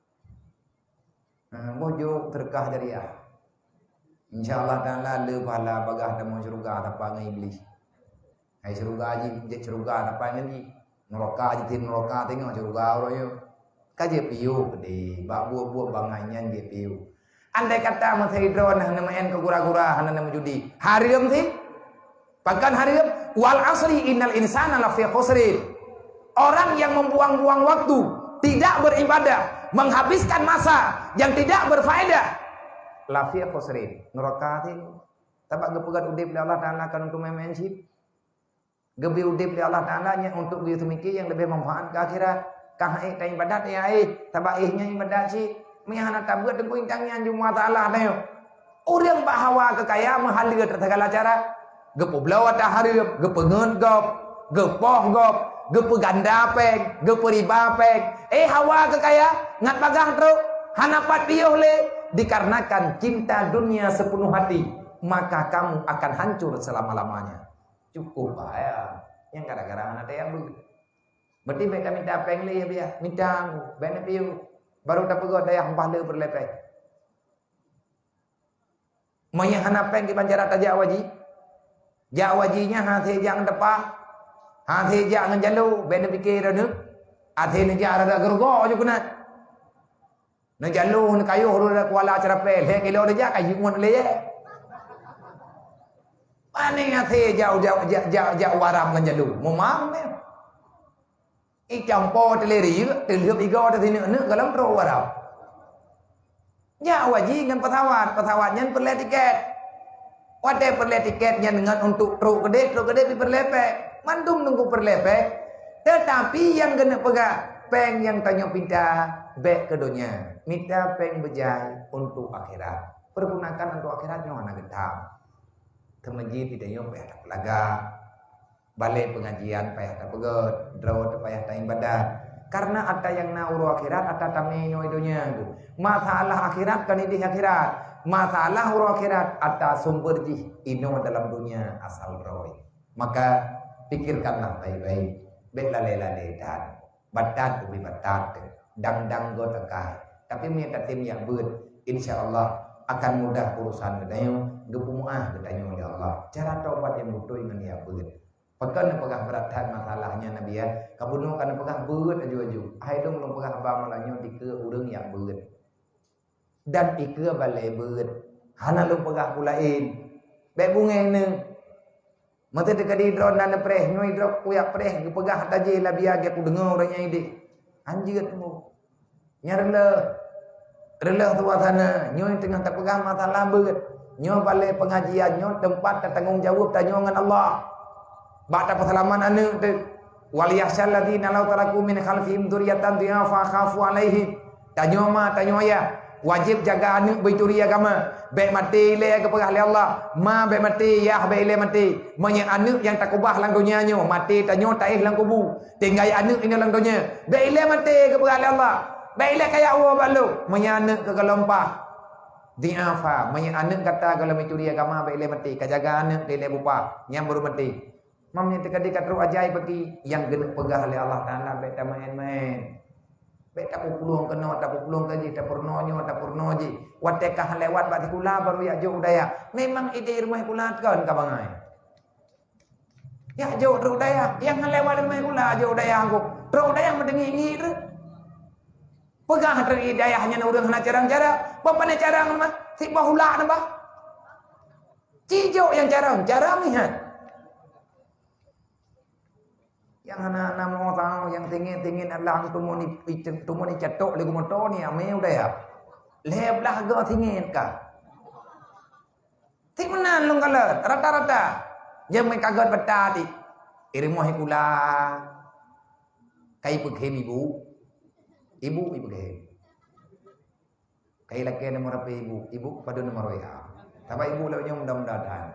Ha, boh jok seudeukah jariah. Insya Allah Taala le pahala bagaih tamong syeuruga sapat ngon Iblih. Hai syeuruga jih, jeuet syeuruga sapat ngon jih. Neuraka jih, neuraka teungoh syeuruga uroe nyoe. Ka jeuet piôh keudeh, bak buet-buet bangai nyan jeuet piôh. Andai kata masa droeneuh hana meu'en keu gura-gura, hana meumeujudi, hareuem sih. Bahkan hareuem, "Wal asri innal insana lafi khusrin." Orang yang membuang-buang waktu, tidak beribadah, menghabiskan masa yang tidak berfaedah, lafi khusrin. Neuraka sih. Sabab geupeugah udeb lé Allah Taala kan untuk main-main cit. Geubri udeb lé Allah Taala nyan untuk geuyue seumike nyang leubeh manfaat keu akhirat. Kah ék taibadat ya éh, sabab éh nyan ibadat cit. Meunyo hana tabeuet teungku intang nyan jeuet masalah tanyoe. Ureuëng bak hawa keu kaya meuhaleue teuk segala cara. Geupeubloe ata hareuem, geupeungeut gob, geupoh gob, geupeuganda péng, geupeuriba péng. Éh hawa keu kaya, ngat bagaih trok, hana pat piôh lé, dikarenakan cinta dunia sepenuh hati, maka kamu akan hancur selama-lamanya. Cukup bahaya. Nyang gara-gara hana teuyak beuet. Berarti bèk tamita péng lé ya biah, mita bèk neupiôh. Baru tapeugah dayah bah le peureulée péng. Meunyoe hana péng kiban cara tajak u haji? Jak u haji nyan hase jak ngon teupah, hase jak ngon jalo, bék neupike droeneuh. Hase neujak rada geurugoe ju keunan. Neujalo neukayôh rada Kuala Cerapel, lhée kilo neujak ka jeuet ngon lé. Pane hase jak, jak, jak, jak, jak u haram ngon jalo? Meumang nyan. Icampo teuleri, teulheueb igoe teusineuk-neuk gohlom trok u haram. Jak u haji ngon pesawat, pesawat nyan peureulée tiket. Watée peureulée tiket nyan ngon untuk trok keudeh, trok keudeh pih peureulée péng. Mandum teungku peureulée péng. Teutapi nyang keuneuk peugah, péng nyang tanyoe pinta bék keu donya. Mita péng beujai untuk akhirat. Pergunakan untuk akhirat nyoe hana geutam. Keu meuji di tanyoe payah tapeulaga. Balée peungajian payah tapeugét, droe teuh payah taibadat. Karena atra nyang na uroe akhirat, atra tamé nyoe donya tu. Masalah akhirat kon idéh akhirat. Masalah uroe akhirat, atra sumber jih inoe dalam donya asal droe. Maka, pikirkanlah baik-baik. Bék lalée-lalée that. Batat ubé batat, dang-dang goe teukai. Tapi meunyoe tatem jak beuet, insya Allah akan mudah urusan geutanyoe, geupeumu'ah geutanyoe lé Allah. Cara tobat nyang beutôi ngon jak beuet. Pakon neupeugah brat that masalahnya Nabi ya? Ka bunoe ka neupeugah beuet aju-aju. Hai lôn, lôn peugah haba malam nyoe dikeue ureuëng jak beuet. Dan dikeue balée beuet. Hana lôn peugah peue laén. Bék beungéh neuh. Meuteuteukadi droe na neupreh, nyoe droe kuyak preh, geupeugah tajé labia gét kudeungoe ureuëng nyang idéh. Hanjeuet mu. Nyan reuloh. Reuloh suasana, nyoe teungoh tapeugah masalah beuet. Nyoe balée peungajian, nyoe teumpat tatanggong jaweueb tanyoe ngon Allah. Bak tapeuseulamat aneuëk teuh. "Wal yakhsyal ladzina law taraku min khalfihim dzurriyyatan dhi'afa khafu 'alaihim." Tanyoe ma, tanyoe yah, wajéb jaga aneuëk beucuri agama. Bék maté ilée geupeugah lé Allah. Ma bék maté, yah bék ilée maté. Meunyoe aneuëk nyang takubah lam donya nyoe maté, tanyoe taéh lam kubu. Tinggai aneuëk inoe lam donya. Bék ilée maté geupeugah lé Allah. Bék ilée kaya woe bak lôn. Meunyoe aneuëk keu gohlom pah. Dhi'afa, meunyoe aneuëk gata gohlom mencuri agama, bék ilée maté, ka jaga aneuëk dilée bupah, nyan baru maté. Mam nyan teuka di ka trok ajai bagi nyang geuneuk peugah lé Allah Taala, bék tamaén-maén. Bék tapuplueng keunoe, tapuplueng keu jih, tapeurunoe nyoe, tapeurunoe jih. Watée ka lewat bak sikula baru jak jok u dayah. Memang idéh rumoh sikula kon ka bangai. Jak jok trok u dayah, nyang hana lewat rumoh sikula jok u dayah angkot. Trok u dayah meuteungiek-ngiek treuk. Peugah treuk i dayah nyan ureuëng hana carông-carông, bah pane carông mah, siboh ulak na bah. Ci jok nyang carông, carông nyan. Nyang hana-hana mo tau, nyang tinggi-tinggi adalah tumun i, i, tumun i catok lé geumoto ni, amé u dayah. Lhée blaih goe singiet ka. Ti meunan lôn kalon, rata-rata. Nyang meukagot bata ti. Ireumah sikula. Kai peughem ibu. Ibu ipeughem. Kai lakée nomor H P ibu. Ibu padub nomor W A. Sabab ibu lawét nyoe muda-muda that.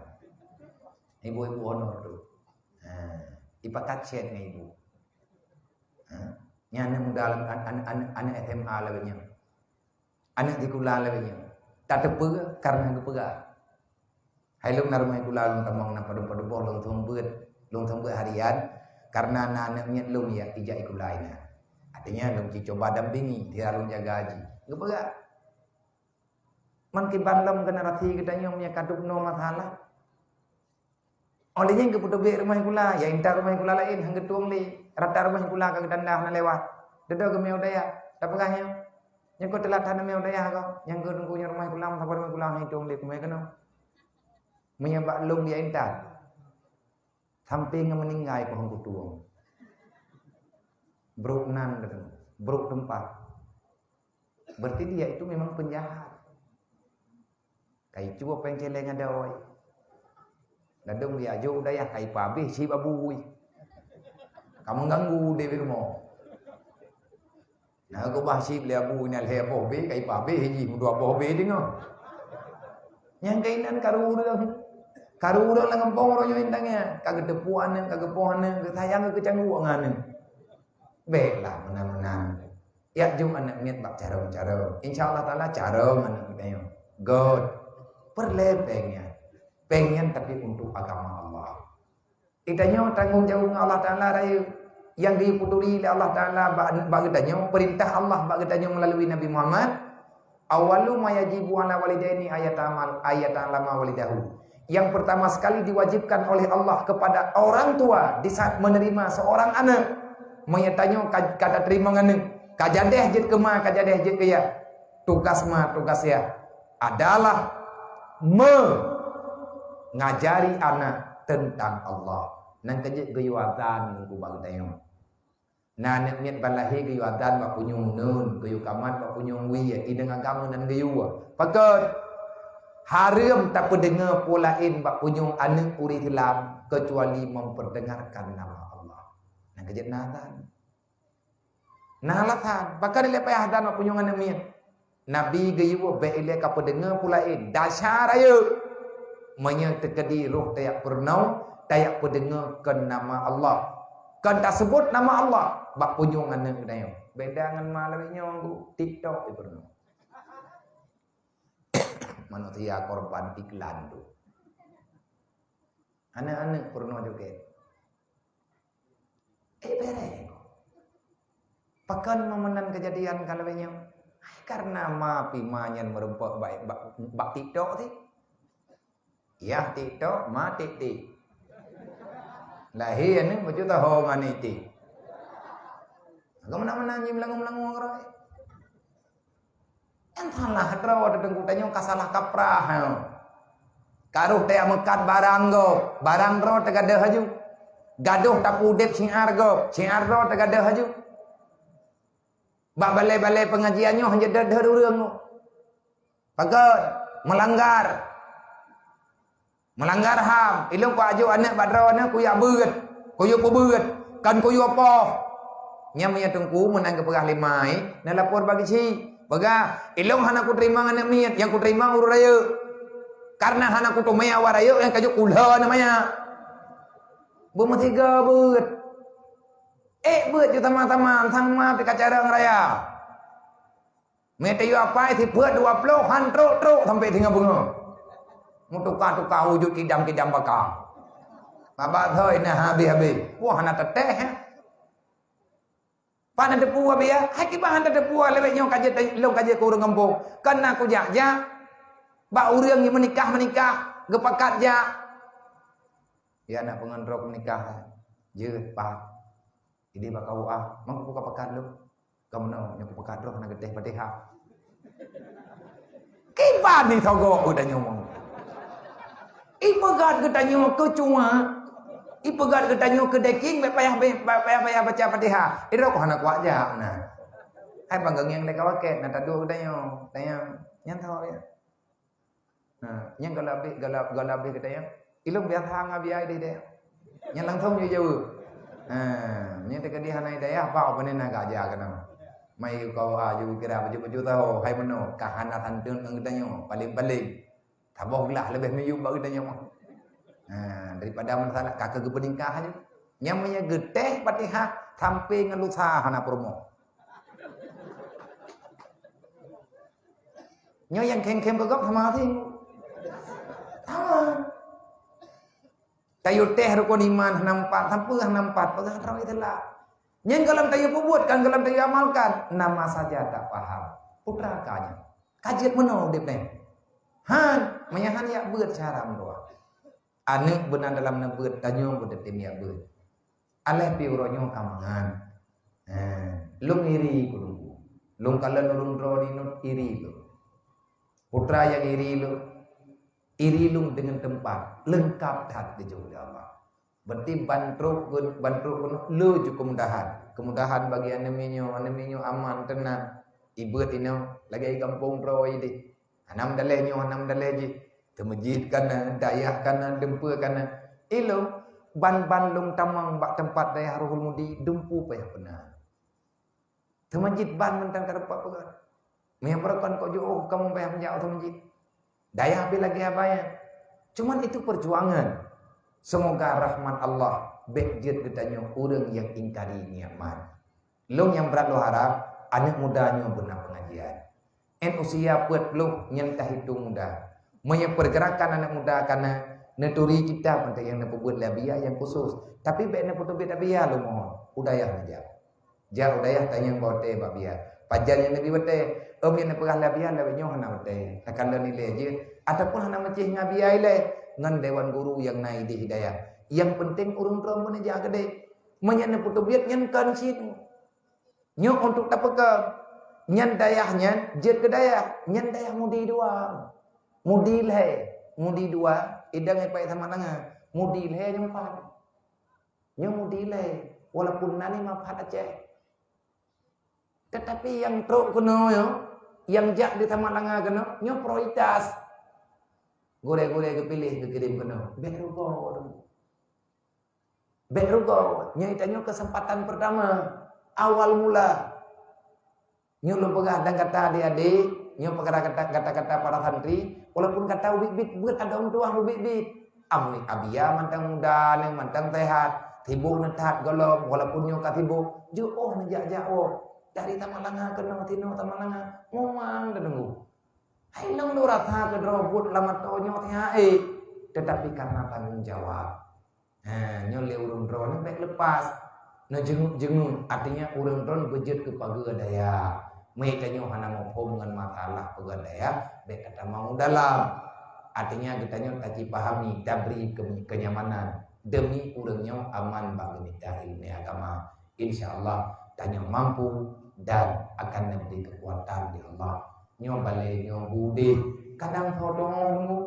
Ibu-ibu honor tu. Ha. Ipakat chat ngon ibu. Ha. Nyan aneuk muda lam, an-, an-, an-, aneuk S M A lawét nyoe. Aneuk sikula lawét nyoe. Tateupeue kareuna geupeugah. Hai lôn na rumoh sikula lôn tamong na padub-padub boh lôn seumeubeuet, lôn seumeubeuet harian, kareuna na aneuk miet lôn jak ijak sikula inan. Artinya lôn ci cuba dampingi, sira lôn jaga jih. Geupeugah. Man kiban lom generasi geutanyoe meunyoe ka dubnoe masalah. Óh lheueh nyan geupeuteubiet rumoh sikula, ya intat rumoh sikula laén han geutueng lé. Rata rumoh sikula ka geutanda hana lewat. Dudoe geumiyueb dayah, tapeugah nyoe. Nyoe keuh teulat that neumiyueb dayah goe. Nyang keuh teungku nyoe rumoh sikula, meusaboh rumoh sikula han itueng lé, keumeue keunoe. Meunyoe bak lôn ya intat. Sampai ngon meuninggai keuh han kutueng. Brok nan, brok teumpat. Berarti dia itu memang penjahat. Kai cuba péng céléng adoe. Ladôm dia jok dayah kai pabéh cit abui. Ka mengganggu deh di rumoh. Nah, keubah cit lé abui nyan lhée boh bé, kai pabéh jih meudua boh bé deungoe. Nyang kainan karu ureuëng. Karu ureuëng lam gampông uroe nyoe intan nyan. Ka geuteupeue aneuk, ka geupoh aneuk, geusayang, geucangguek ngon aneuk. Béklah meunan-meunan. Jak jok aneuk miet bak carông-carông. Insya Allah Taala carông aneuk miet nyoe. Göt. Peureulée péng nyan. Péng nyan tapi untuk agama Allah. Geutanyoe tanggong jaweueb ngon Allah Taala rayeuk. Nyang geuputuri lé Allah Taala bak, bak geutanyoe, peurintah Allah bak geutanyoe meulalu Nabi Muhammad, "Awwalu ma yajibu 'ala walidaini ayatamal, ayata'allama walidahu." Yang pertama sekali diwajibkan oleh Allah kepada orang tua di saat menerima seorang anak, meunyo tanyoe ka, ka tateurimong aneuk, ka jadeh jeuet keu ma, ka jadeh jeuet keu yah, tugas ma, tugas yah adalah meungajari anak teuntang Allah. Nyan keuh jeuet geuyue azan ngon bak geutanyoe. Na aneuk miet ban lahé geuyue azan bak punyueng uneuen, geuyue kamat bak punyueng wie, i deungon agam nan geuyue. Pakon? Hareuem tapeudeungoe peue laén bak punyueng aneuk ureueng Islam keucuali memperdengarkan nama Allah. Nyan keuh jeuet na azan. Na alasan, pakon ilée payah azan bak punyueng aneuk miet. Nabi geuyue bék ilée ka peudeungoe peue laén, dasar rayeuk. Meunyoe teukeudi roh tajak peurunoe, tajak peudeungoe kon nama Allah. Kon taseubut nama Allah bak punyueng aneuk geutanyoe. Beda ngon ma lawét nyoe, TikTok jipeurunoe. Manusia korban iklan tu. Aneuk-aneuk peurunoe joget. Eh, bereh. Pakon meunan keujadian ka lawét nyoe? Hai, karena ma pih ma nyan meurumpok bak, bak, bak TikTok tih. Yah TikTok, ma tik-tik. Lahé aneuk bacut taho ngon itik. Agam meunan-meunan jih meulangô-meulangô keudroe. Nyang salah droe teungku tanyoe ka salah kaprah. Karoh tajak meukat barang gob, barang droe teugadôh laju. Gadôh tapeudeb syiar gob, syiar droe teugadôh laju. Bak balai-balai pengajian nyoe hana deuh-deuh ureueng. Pakon? Melanggar. Melanggar ham. Ilôn kuajok aneuk bak droeneuh kuyue beuet, kuyue peubeuet, kon kuyue poh. Nyan meunyoe teungku meunan geupeugah lé ma, neulapor bak geuchik. Peugah, ilôn hana kuteurimong aneuk miet, nyang kuteurimong ureueng rayeuk. Karena hana kuteumé awak rayeuk nyang ka jeuet kulhô aneuk manyak. Beumeusigoe beuet. Ék beuet ju tamah-tamah, sang ma pih ka carông raya. Meuteuyoe apai sifeuet dua ploh han trok-trok sampoe singoh beungoh. Meutuka-tuka wujud kidam-kidam baka. Babah thoi na habéh-habéh. Wah, hana teutéh, eh. Pat na teupeu biaya? Hai kiban hana teupeu, lewat nyoe ka jeuet, lôn ka jeuet keu ureueng gampông. Kon na kujak-jak. Bak ureueng nyang meunikah-meunikah, geupakat jak. Ya, na peungon trok meunikah. Jeuet, Pak. Idéh bak K U A, "Man kupeugah pakat lôn?" "Kamoe nyoe, nyoe kupeugah droe hana geutéh Fatihah." Kiban ni sogok geutanyoe. Ipeugah geutanyoe keu cuak, ipeugah geutanyoe keu daging, bèk payah, bèk payah, payah baca Fatihah. Idroe hana kuat jak na. Hai bang gangieng lé ka wakét, na taduek geutanyoe. Tanyong, nyan tho ya. Nah, nyang galak abéh, galak, galak abéh geutanyoe. Ilôn biasa ngabiai deh deh. Nyang langsung jijaweueb. Nah, nyang teukeudi hana hidayah, bak pane na gaja keunoe. Mai kau ha ju kira baju-baju tahu, hai meunoe, ka hana santun ngon geutanyoe, paling-paling. Saboh glah leubeh miyueb bak geutanyoe. Nah, daripada masalah ka keu geupeuningkah aju. Nyang meunyoe geutéh Fatihah sampai ngon lusa hana peurumoh. Nyoe nyang khém-khém keu gob sama asing. Sama. Tayue téh rukon iman hana empat, sapeue hana empat, peugah droe teulah. Nyang gohlom tayue peubuet, kan gohlom tayue amalkan, nama saja tak paham. Putra ka nyan. Ka jeuet meunoe udép nyan. Han, meunyo han yak beuet cara meudoa. Aneuk beuna dalam neubeuet, tanyoe beuteutem yak beuet. Aléh pih uroe nyoe ka mangan. Hé, lôn iri keu lôn. Lôn kalon ureueng droe inong iri lôn. Putra nyang iri lôn, iri lôn deungon teumpat, leungkap that geujok lé Allah. Berarti ban trok, ban trok keunoe le ju keumudahan. Keumudahan bagi aneuk miet nyoe, aneuk miet nyoe aman, teunang. Ibeuet inoe lagèe gampông droe idéh. Hana meudaleh nyoe, hana meudaleh jih. Teumeujid kana, dayah kana, dumpeue kana. Ilôn, ban-ban lôn tamong bak teumpat dayah Ruhul Mudi, dumpeue payah peuna. Teumeujid ban mantong ka teumpat peugah. Meunyo beureukan kok jiôh kamoe payah meujak u teumeujid. Dayah pih lagèe abaya. Cuman itu perjuangan. Semoga rahmat Allah bèk jeuet geutanyoe ureueng nyang ingkari nikmat. Lôn nyang brat lôn harab, aneuk muda nyoe beuna pengajian. Nyan usia peuet ploh nyan tahitong muda. Meunyoe pergerakan aneuk muda kana, Neuturi kitab mantong nyang neupeubuet lé Abiya nyang khusus. Tapi bék neupeutubiet Abiya lôn mohon. U dayah neujak. Jak u dayah tanyong bak watée bak Abiya. Pajan nyang neubi watée? Ôm nyang neupeugah lé Abiya lagée nyoe hana watée. Takalon ilée jeuet. Ataupun hana meucéh ngon Abiya ilée. Ngon dewan guru nyang na idéh hidayah. Nyang penting ureuëng droe meuneujak keudeh. Meunyoe neupeutubiet nyan kon cit. Nyoe untuk tapeuka. Nyan dayah nyan jeuet keu dayah. Nyan dayah mudi dua. Mudi lhée. Mudi dua. Idang ipai sama langa. Mudi lhée nyang pat. Nyoe mudi lé, walaupun na ni manfaat Aceh. Tetapi nyang trok keunoe nyoe, nyang jak di Tamalanga keunoe, nyoe prioritas. Gurée-gurée geupiléh geukirém keunoe. Bék rugoe. Bék rugoe. Nyoe tanyoe kesempatan pertama, awal mula. Nyoe lôn peugah dan gata adik-adik, nyoe peugah gata, gata-gata para santri, walaupun gata ubit-bit, beuet ada ureuëng tuha ubit-bit. Amuik Abiya mantong muda, neng mantong sehat, sibuk neuthat golom, walaupun nyoe ka sibuk, jeuet óh neujak-jak woe. Dari Tamalanga keunoe sinoe Tamalanga, memang teunggu. Hai lôn rasa keudroe buet lam ateueh nyoe sihat, eh, tetapi karena tanggung jawab. Ha, nyoe lé ureuëng droeneuh bék lepas. Neujeungeuek-jeungeuek, artinya ureuëng droeneuh beujeuet keu pageue daya. Meutanyoe hana muphom ngon masalah pageue daya, bék tatamong u dalam. Artinya geutanyoe tacipahami, tabri ke-, kenyamanan demi ureuëng nyoe aman bak geumita ilmu agama. Insya Allah tanyoe mampu dan akan neubri keukuatan di Allah. Nyoe balée nyoe budeh, kadang soe teungoh nunggu.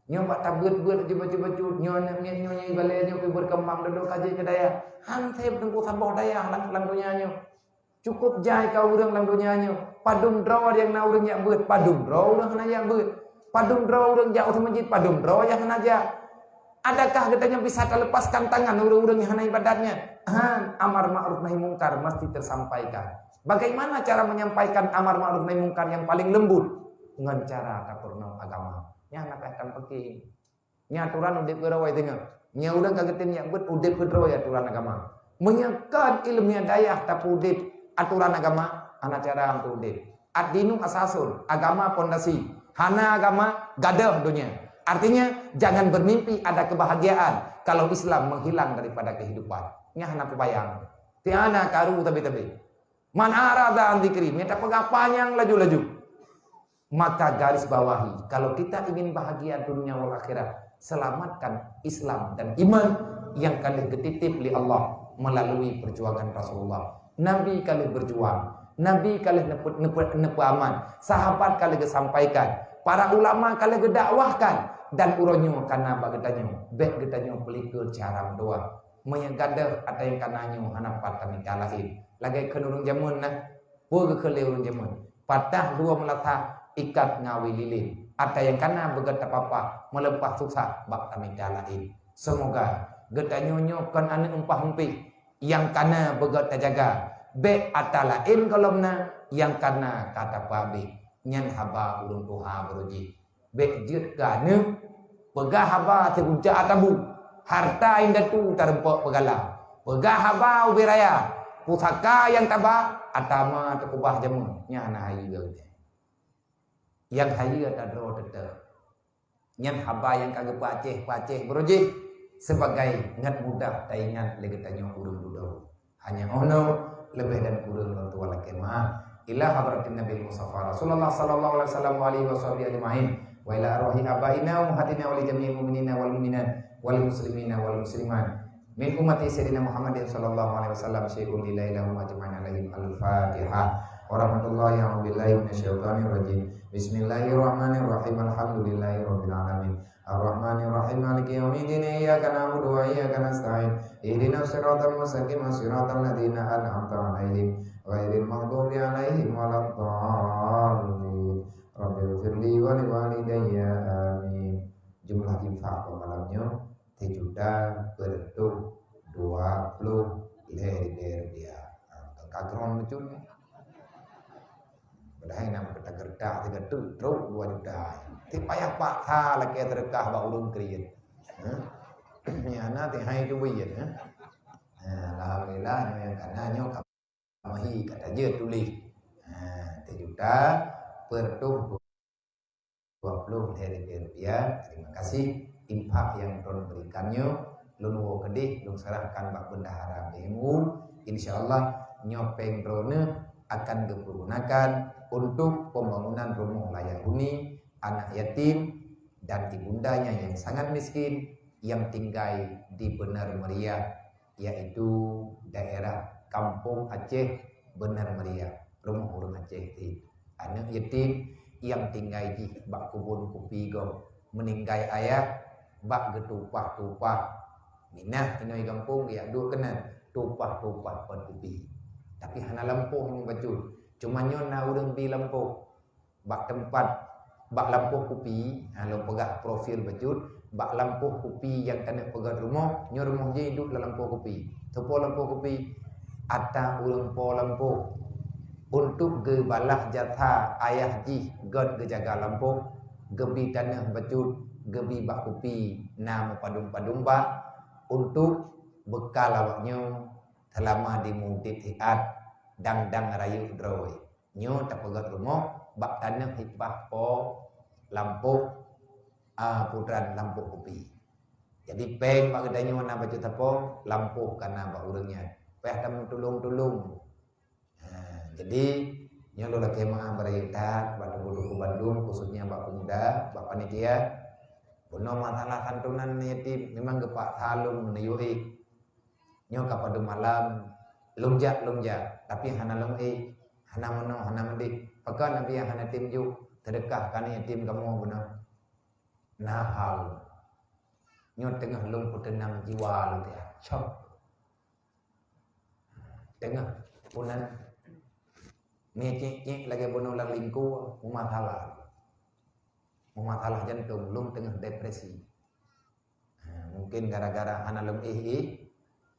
Nyoe bak tabeuet-beuet laju bacut-bacut, nyoe aneuk miet nyoe nyang ibalée nyoe pih beureukeumang dudoe ka jeuet keu dayah. Han seb teungku saboh dayah lam, lam donya nyoe. Cukup jai ka ureuëng lam donya nyoe. Padum droe nyang na ureuëng jak beuet, padum droe ureuëng hana jak beuet. Padum droe ureuëng jak u meuseujid, padum droe nyang hana jak. Adakah geutanyoe bisa talepaskan tangan ureuëng-ureuëng nyang hana ibadat nyan? Han, amar ma'ruf nahi mungkar mesti tersampaikan. Bagaimana cara menyampaikan amar ma'ruf nahi mungkar yang paling lembut? Ngon cara tapeurunoe agama. Nyan na payah tapiké. Nyan aturan udeb keudroe teungoh. Nyan ureuëng ka geutem nyak beuet udeb keudroe aturan agama. Meunyoe kon ileumèe dayah tapeudeb aturan agama, hana cara untuk udeb. Ad-dinu asasun, agama pondasi. Hana agama, gadôh donya. Artinya, jangan bermimpi ada kebahagiaan kalau Islam menghilang daripada kehidupan. Nyan hana peubayang. Tiana karu tabe-tabe. Man a'rada an dzikri, mita peugah panyang laju-laju. Maka garis bawahi, kalau kita ingin bahagia dunia wal akhirat, selamatkan Islam dan iman yang ka lheueh geutitip lé Allah melalui perjuangan Rasulullah. Nabi ka lheueh berjuang, Nabi ka lheueh neupeu-, neupeu-, neupeuaman, sahabat ka lheueh geusampaikan, para ulama ka lheueh geudakwahkan, dan uroe nyoe ka na bak geutanyoe. Bék geutanyoe peulikot cara meudoa. Meunyoe gadôh ata nyang ka na nyoe hana pat tamita laén. Lagée kheun ureuëng jameun na, peue geukheun lé ureuëng jameun? Patah dua meulasah ikat ngawi lilin. Ata nyang ka na beugét tapapah, meuleupah susah bak tamita laén. Seumoga geutanyoe nyoe kon aneuk umpah umpih nyang ka na beugét tajaga. Bék ata laén gohlom na nyang ka na ka tapeuabéh. Nyan haba ureuëng tuha baroe jih. Bék jeuet keu aneuk, peugah haba sigunca tabu, harta indatu tareumpok peugala. Peugah haba ubé raya, pusaka nyang taba, atama teukeubah jameun, nyan hana hayeue geutanyoe. Nyang hayeue ata droe teuteuh. Nyan haba nyang ka geupeuacéh-peuacéh baroe jih, sibagai ngat mudah taingat lé geutanyoe ureuëng dudoe. Hanya ono leubeh dan kureueng lôn tuan lakée meu'ah. Ila hadratin Nabi Mustafa Rasulullah sallallahu alaihi wasallam wa alihi wasahbihi ajma'in. Wa ila arwahi abaina wa ummahatina wa li jami'il mu'minina wal mu'minat wal muslimina wal muslimat. Min ummati Sayyidina Muhammadin sallallahu alaihi wasallam syai'un lillahi lahum ajma'in alaihim al-Fatihah. Warahmatullahi, a'udzubillahi minasyaitonirrajim. Bismillahirrahmanirrahim. Alhamdulillahi rabbil alamin. Ar-Rahmanir Rahim, Maliki Yaumiddin, Iyyaka na'budu wa iyyaka nasta'in, Ihdinas siratal mustaqim, siratal ladzina an'amta 'alaihim, ghairil maghdubi 'alaihim waladdallin. Rabbighfirli wa liwalidayya. Amin. Jumlah infak bak malam nyoe sijuta peuet reutôh dua ploh lhée ribée rupiah. Ha, ka kron meucun. Padahai na meukeureudah-keureudah sigoe teuk trok dua juta. Ti payah paksa lakée seudeukah bak ureuëng kriet. Ha? Nyang na ti hai teubiet, ha? Ha, alhamdulillah, nyoe nyang ka na nyoe ka mahi ka tajeuet tuléh. Ha, sijuta peuet reutôh dua ploh lhée ribée rupiah. Terima kasih. infak nyang droeneuh berikan nyoe, lôn woe keudeh, lôn serahkan bak bendahara B M U. Insya Allah, nyoe péng droeneuh akan geupeugunakan untuk pembangunan rumoh layak huni anak yatim dan ibundanya yang sangat miskin yang tinggai di Bener Meriah, yaitu daerah Kampung Aceh Bener Meriah, rumoh ureuëng Aceh ti. Aneuk yatim nyang tinggai jih bak kubun kupi gob, meuninggai ayah bak geutupah-tupah. Minah inoe gampông geujak duek keunan, tupah-tupah pot kupi. Tapi hana lampôh nyang bacut. Cuma nyoe na ureuëng bi lampôh. Bak teumpat, bak lampôh kupi, ha, lôn peugah profil bacut, bak lampôh kupi nyang taneuk peugöt rumoh, nyoe rumoh jih duek lam lampôh kupi. Soe po lampôh kupi? Ata ureuëng po lampôh. Untuk geubalah jasa ayah jih göt geujaga lampôh, geubi taneuh bacut, geubi bak kupi na meupadum-padum bak, untuk beukal awaknyoe seulama di mudim siat dang-dang rayeuk droe. Nyoe tapeugöt rumoh bak taneuh hibah po lampôh, a, putran lampôh kupi. Jadi péng bak geutanyoe na bacut sapo, lampôh ka na bak ureuëng nyan. Payah tameutulông-tulông. Ha, jadi nyoe lôn lakée meu'ah beurayeuk that bak teungku-teungku bandum, khususnya bak pemuda, bak panitia. Bunoe masalah santunan yatim memang geupaksa lôn meunyoe. Nyoe ka padum malam, lôn jak, lôn jak, tapi hana lôn ék, hana meunoe, hana meudeh. Pakon Nabi hana tem jok seudeukah keu aneuk yatim kamoe bunoe? Na hal. Nyoe teungoh lôn peuteunang jiwa lôn teuh. Cok. Teungoh punan mie cék-cék lagée bunoe lam lingkue, meumasalah. Meumasalah jantong, lôn teungoh depresi. Ha, mungkin gara-gara hana leumoh éh,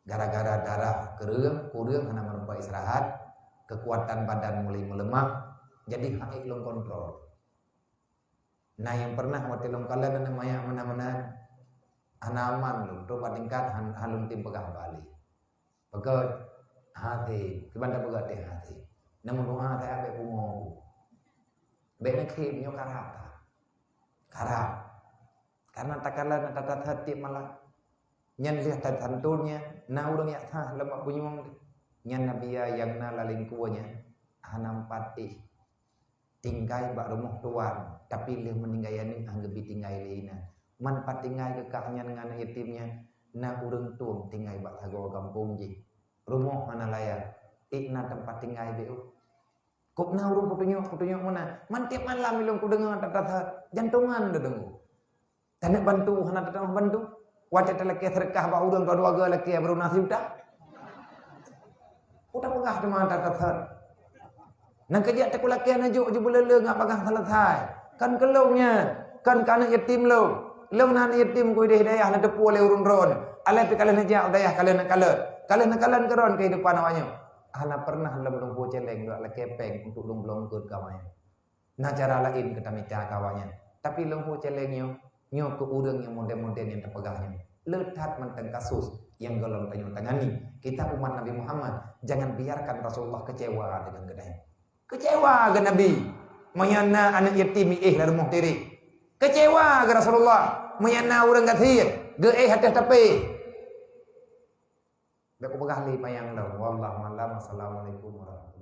gara-gara darah kureueng, kureueng hana meurumpok istirahat, keukuatan badan mulai meuleumah, jadi han ék lôn kontrol. Nah, nyang pernah watée lôn kalon aneuk manyak meunan-meunan, hana aman lôn, trok bak tingkat han, han lôn tem peugah bak lé. Peugah, "Hati, kiban tapeugah teuh hati. Namun doa saya bèk pungo." Bèk neukhém nyoe karab. Karab. Karena takalon na tata that tiep malam. Nyan lheueh tasantun nyan, na ureuëng jak that lam bak punyueng nyan, Nabi ya nyang na lam lingkue nyan hana meupat éh. Tinggai bak rumoh tuan, tapi lheueh meuninggai aneuk han geubi tinggai lé inan. Man pat tinggai keu kah nyan ngon aneuk yatim nyan, na ureuëng tueng tinggai bak sagoe gampông jih. Rumoh hana layak, ék na teumpat tinggai beuh. Kok na ureuëng peutunyok-peutunyok meunan, man tiep malam ilôn kudeungoe that-that, jantongan tadeungoe. Taneuk bantu hana teutamah bantu. Watée talakée seudeukah bak ureuëng dua-dua goe lakée baru na sijuta. Utak peugah teuma that-that. Nang keujak teukulakée neujok jibeulele ngat bagah selesai. Kan keu lôn nyan, kan keu aneuk yatim lôn. Lôn na aneuk yatim kui di dayah na teupeue lé ureuëng droen. Alah pi kalon neujak u dayah kalon neukalon. Kalon neukalon keudroe kehidupan awaknyoe. Hana pernah lom lôn peue celeng dua lakée péng untuk lôn bloe eungkôt keu awaknyan. Na cara laén keu tamita keu awaknyan. Tapi lôn peue celeng nyoe, nyoe keu ureuëng nyang modern-modern nyang tapeugah nyoe. Le that mantong kasus nyang gohlom tanyoe tangani. Kita umat Nabi Muhammad, jangan biarkan Rasulullah kecewa dengan geutanyoe. Kecewa keu Nabi. Meunyoe na aneuk yatim éh lam rumoh tiri. Kecewa keu Rasulullah. Meunyoe na ureuëng gasien geuéh ateueh tapi. Bèk kupeugah lé panyang lom. Wallahu a'lam. Assalamualaikum warahmatullahi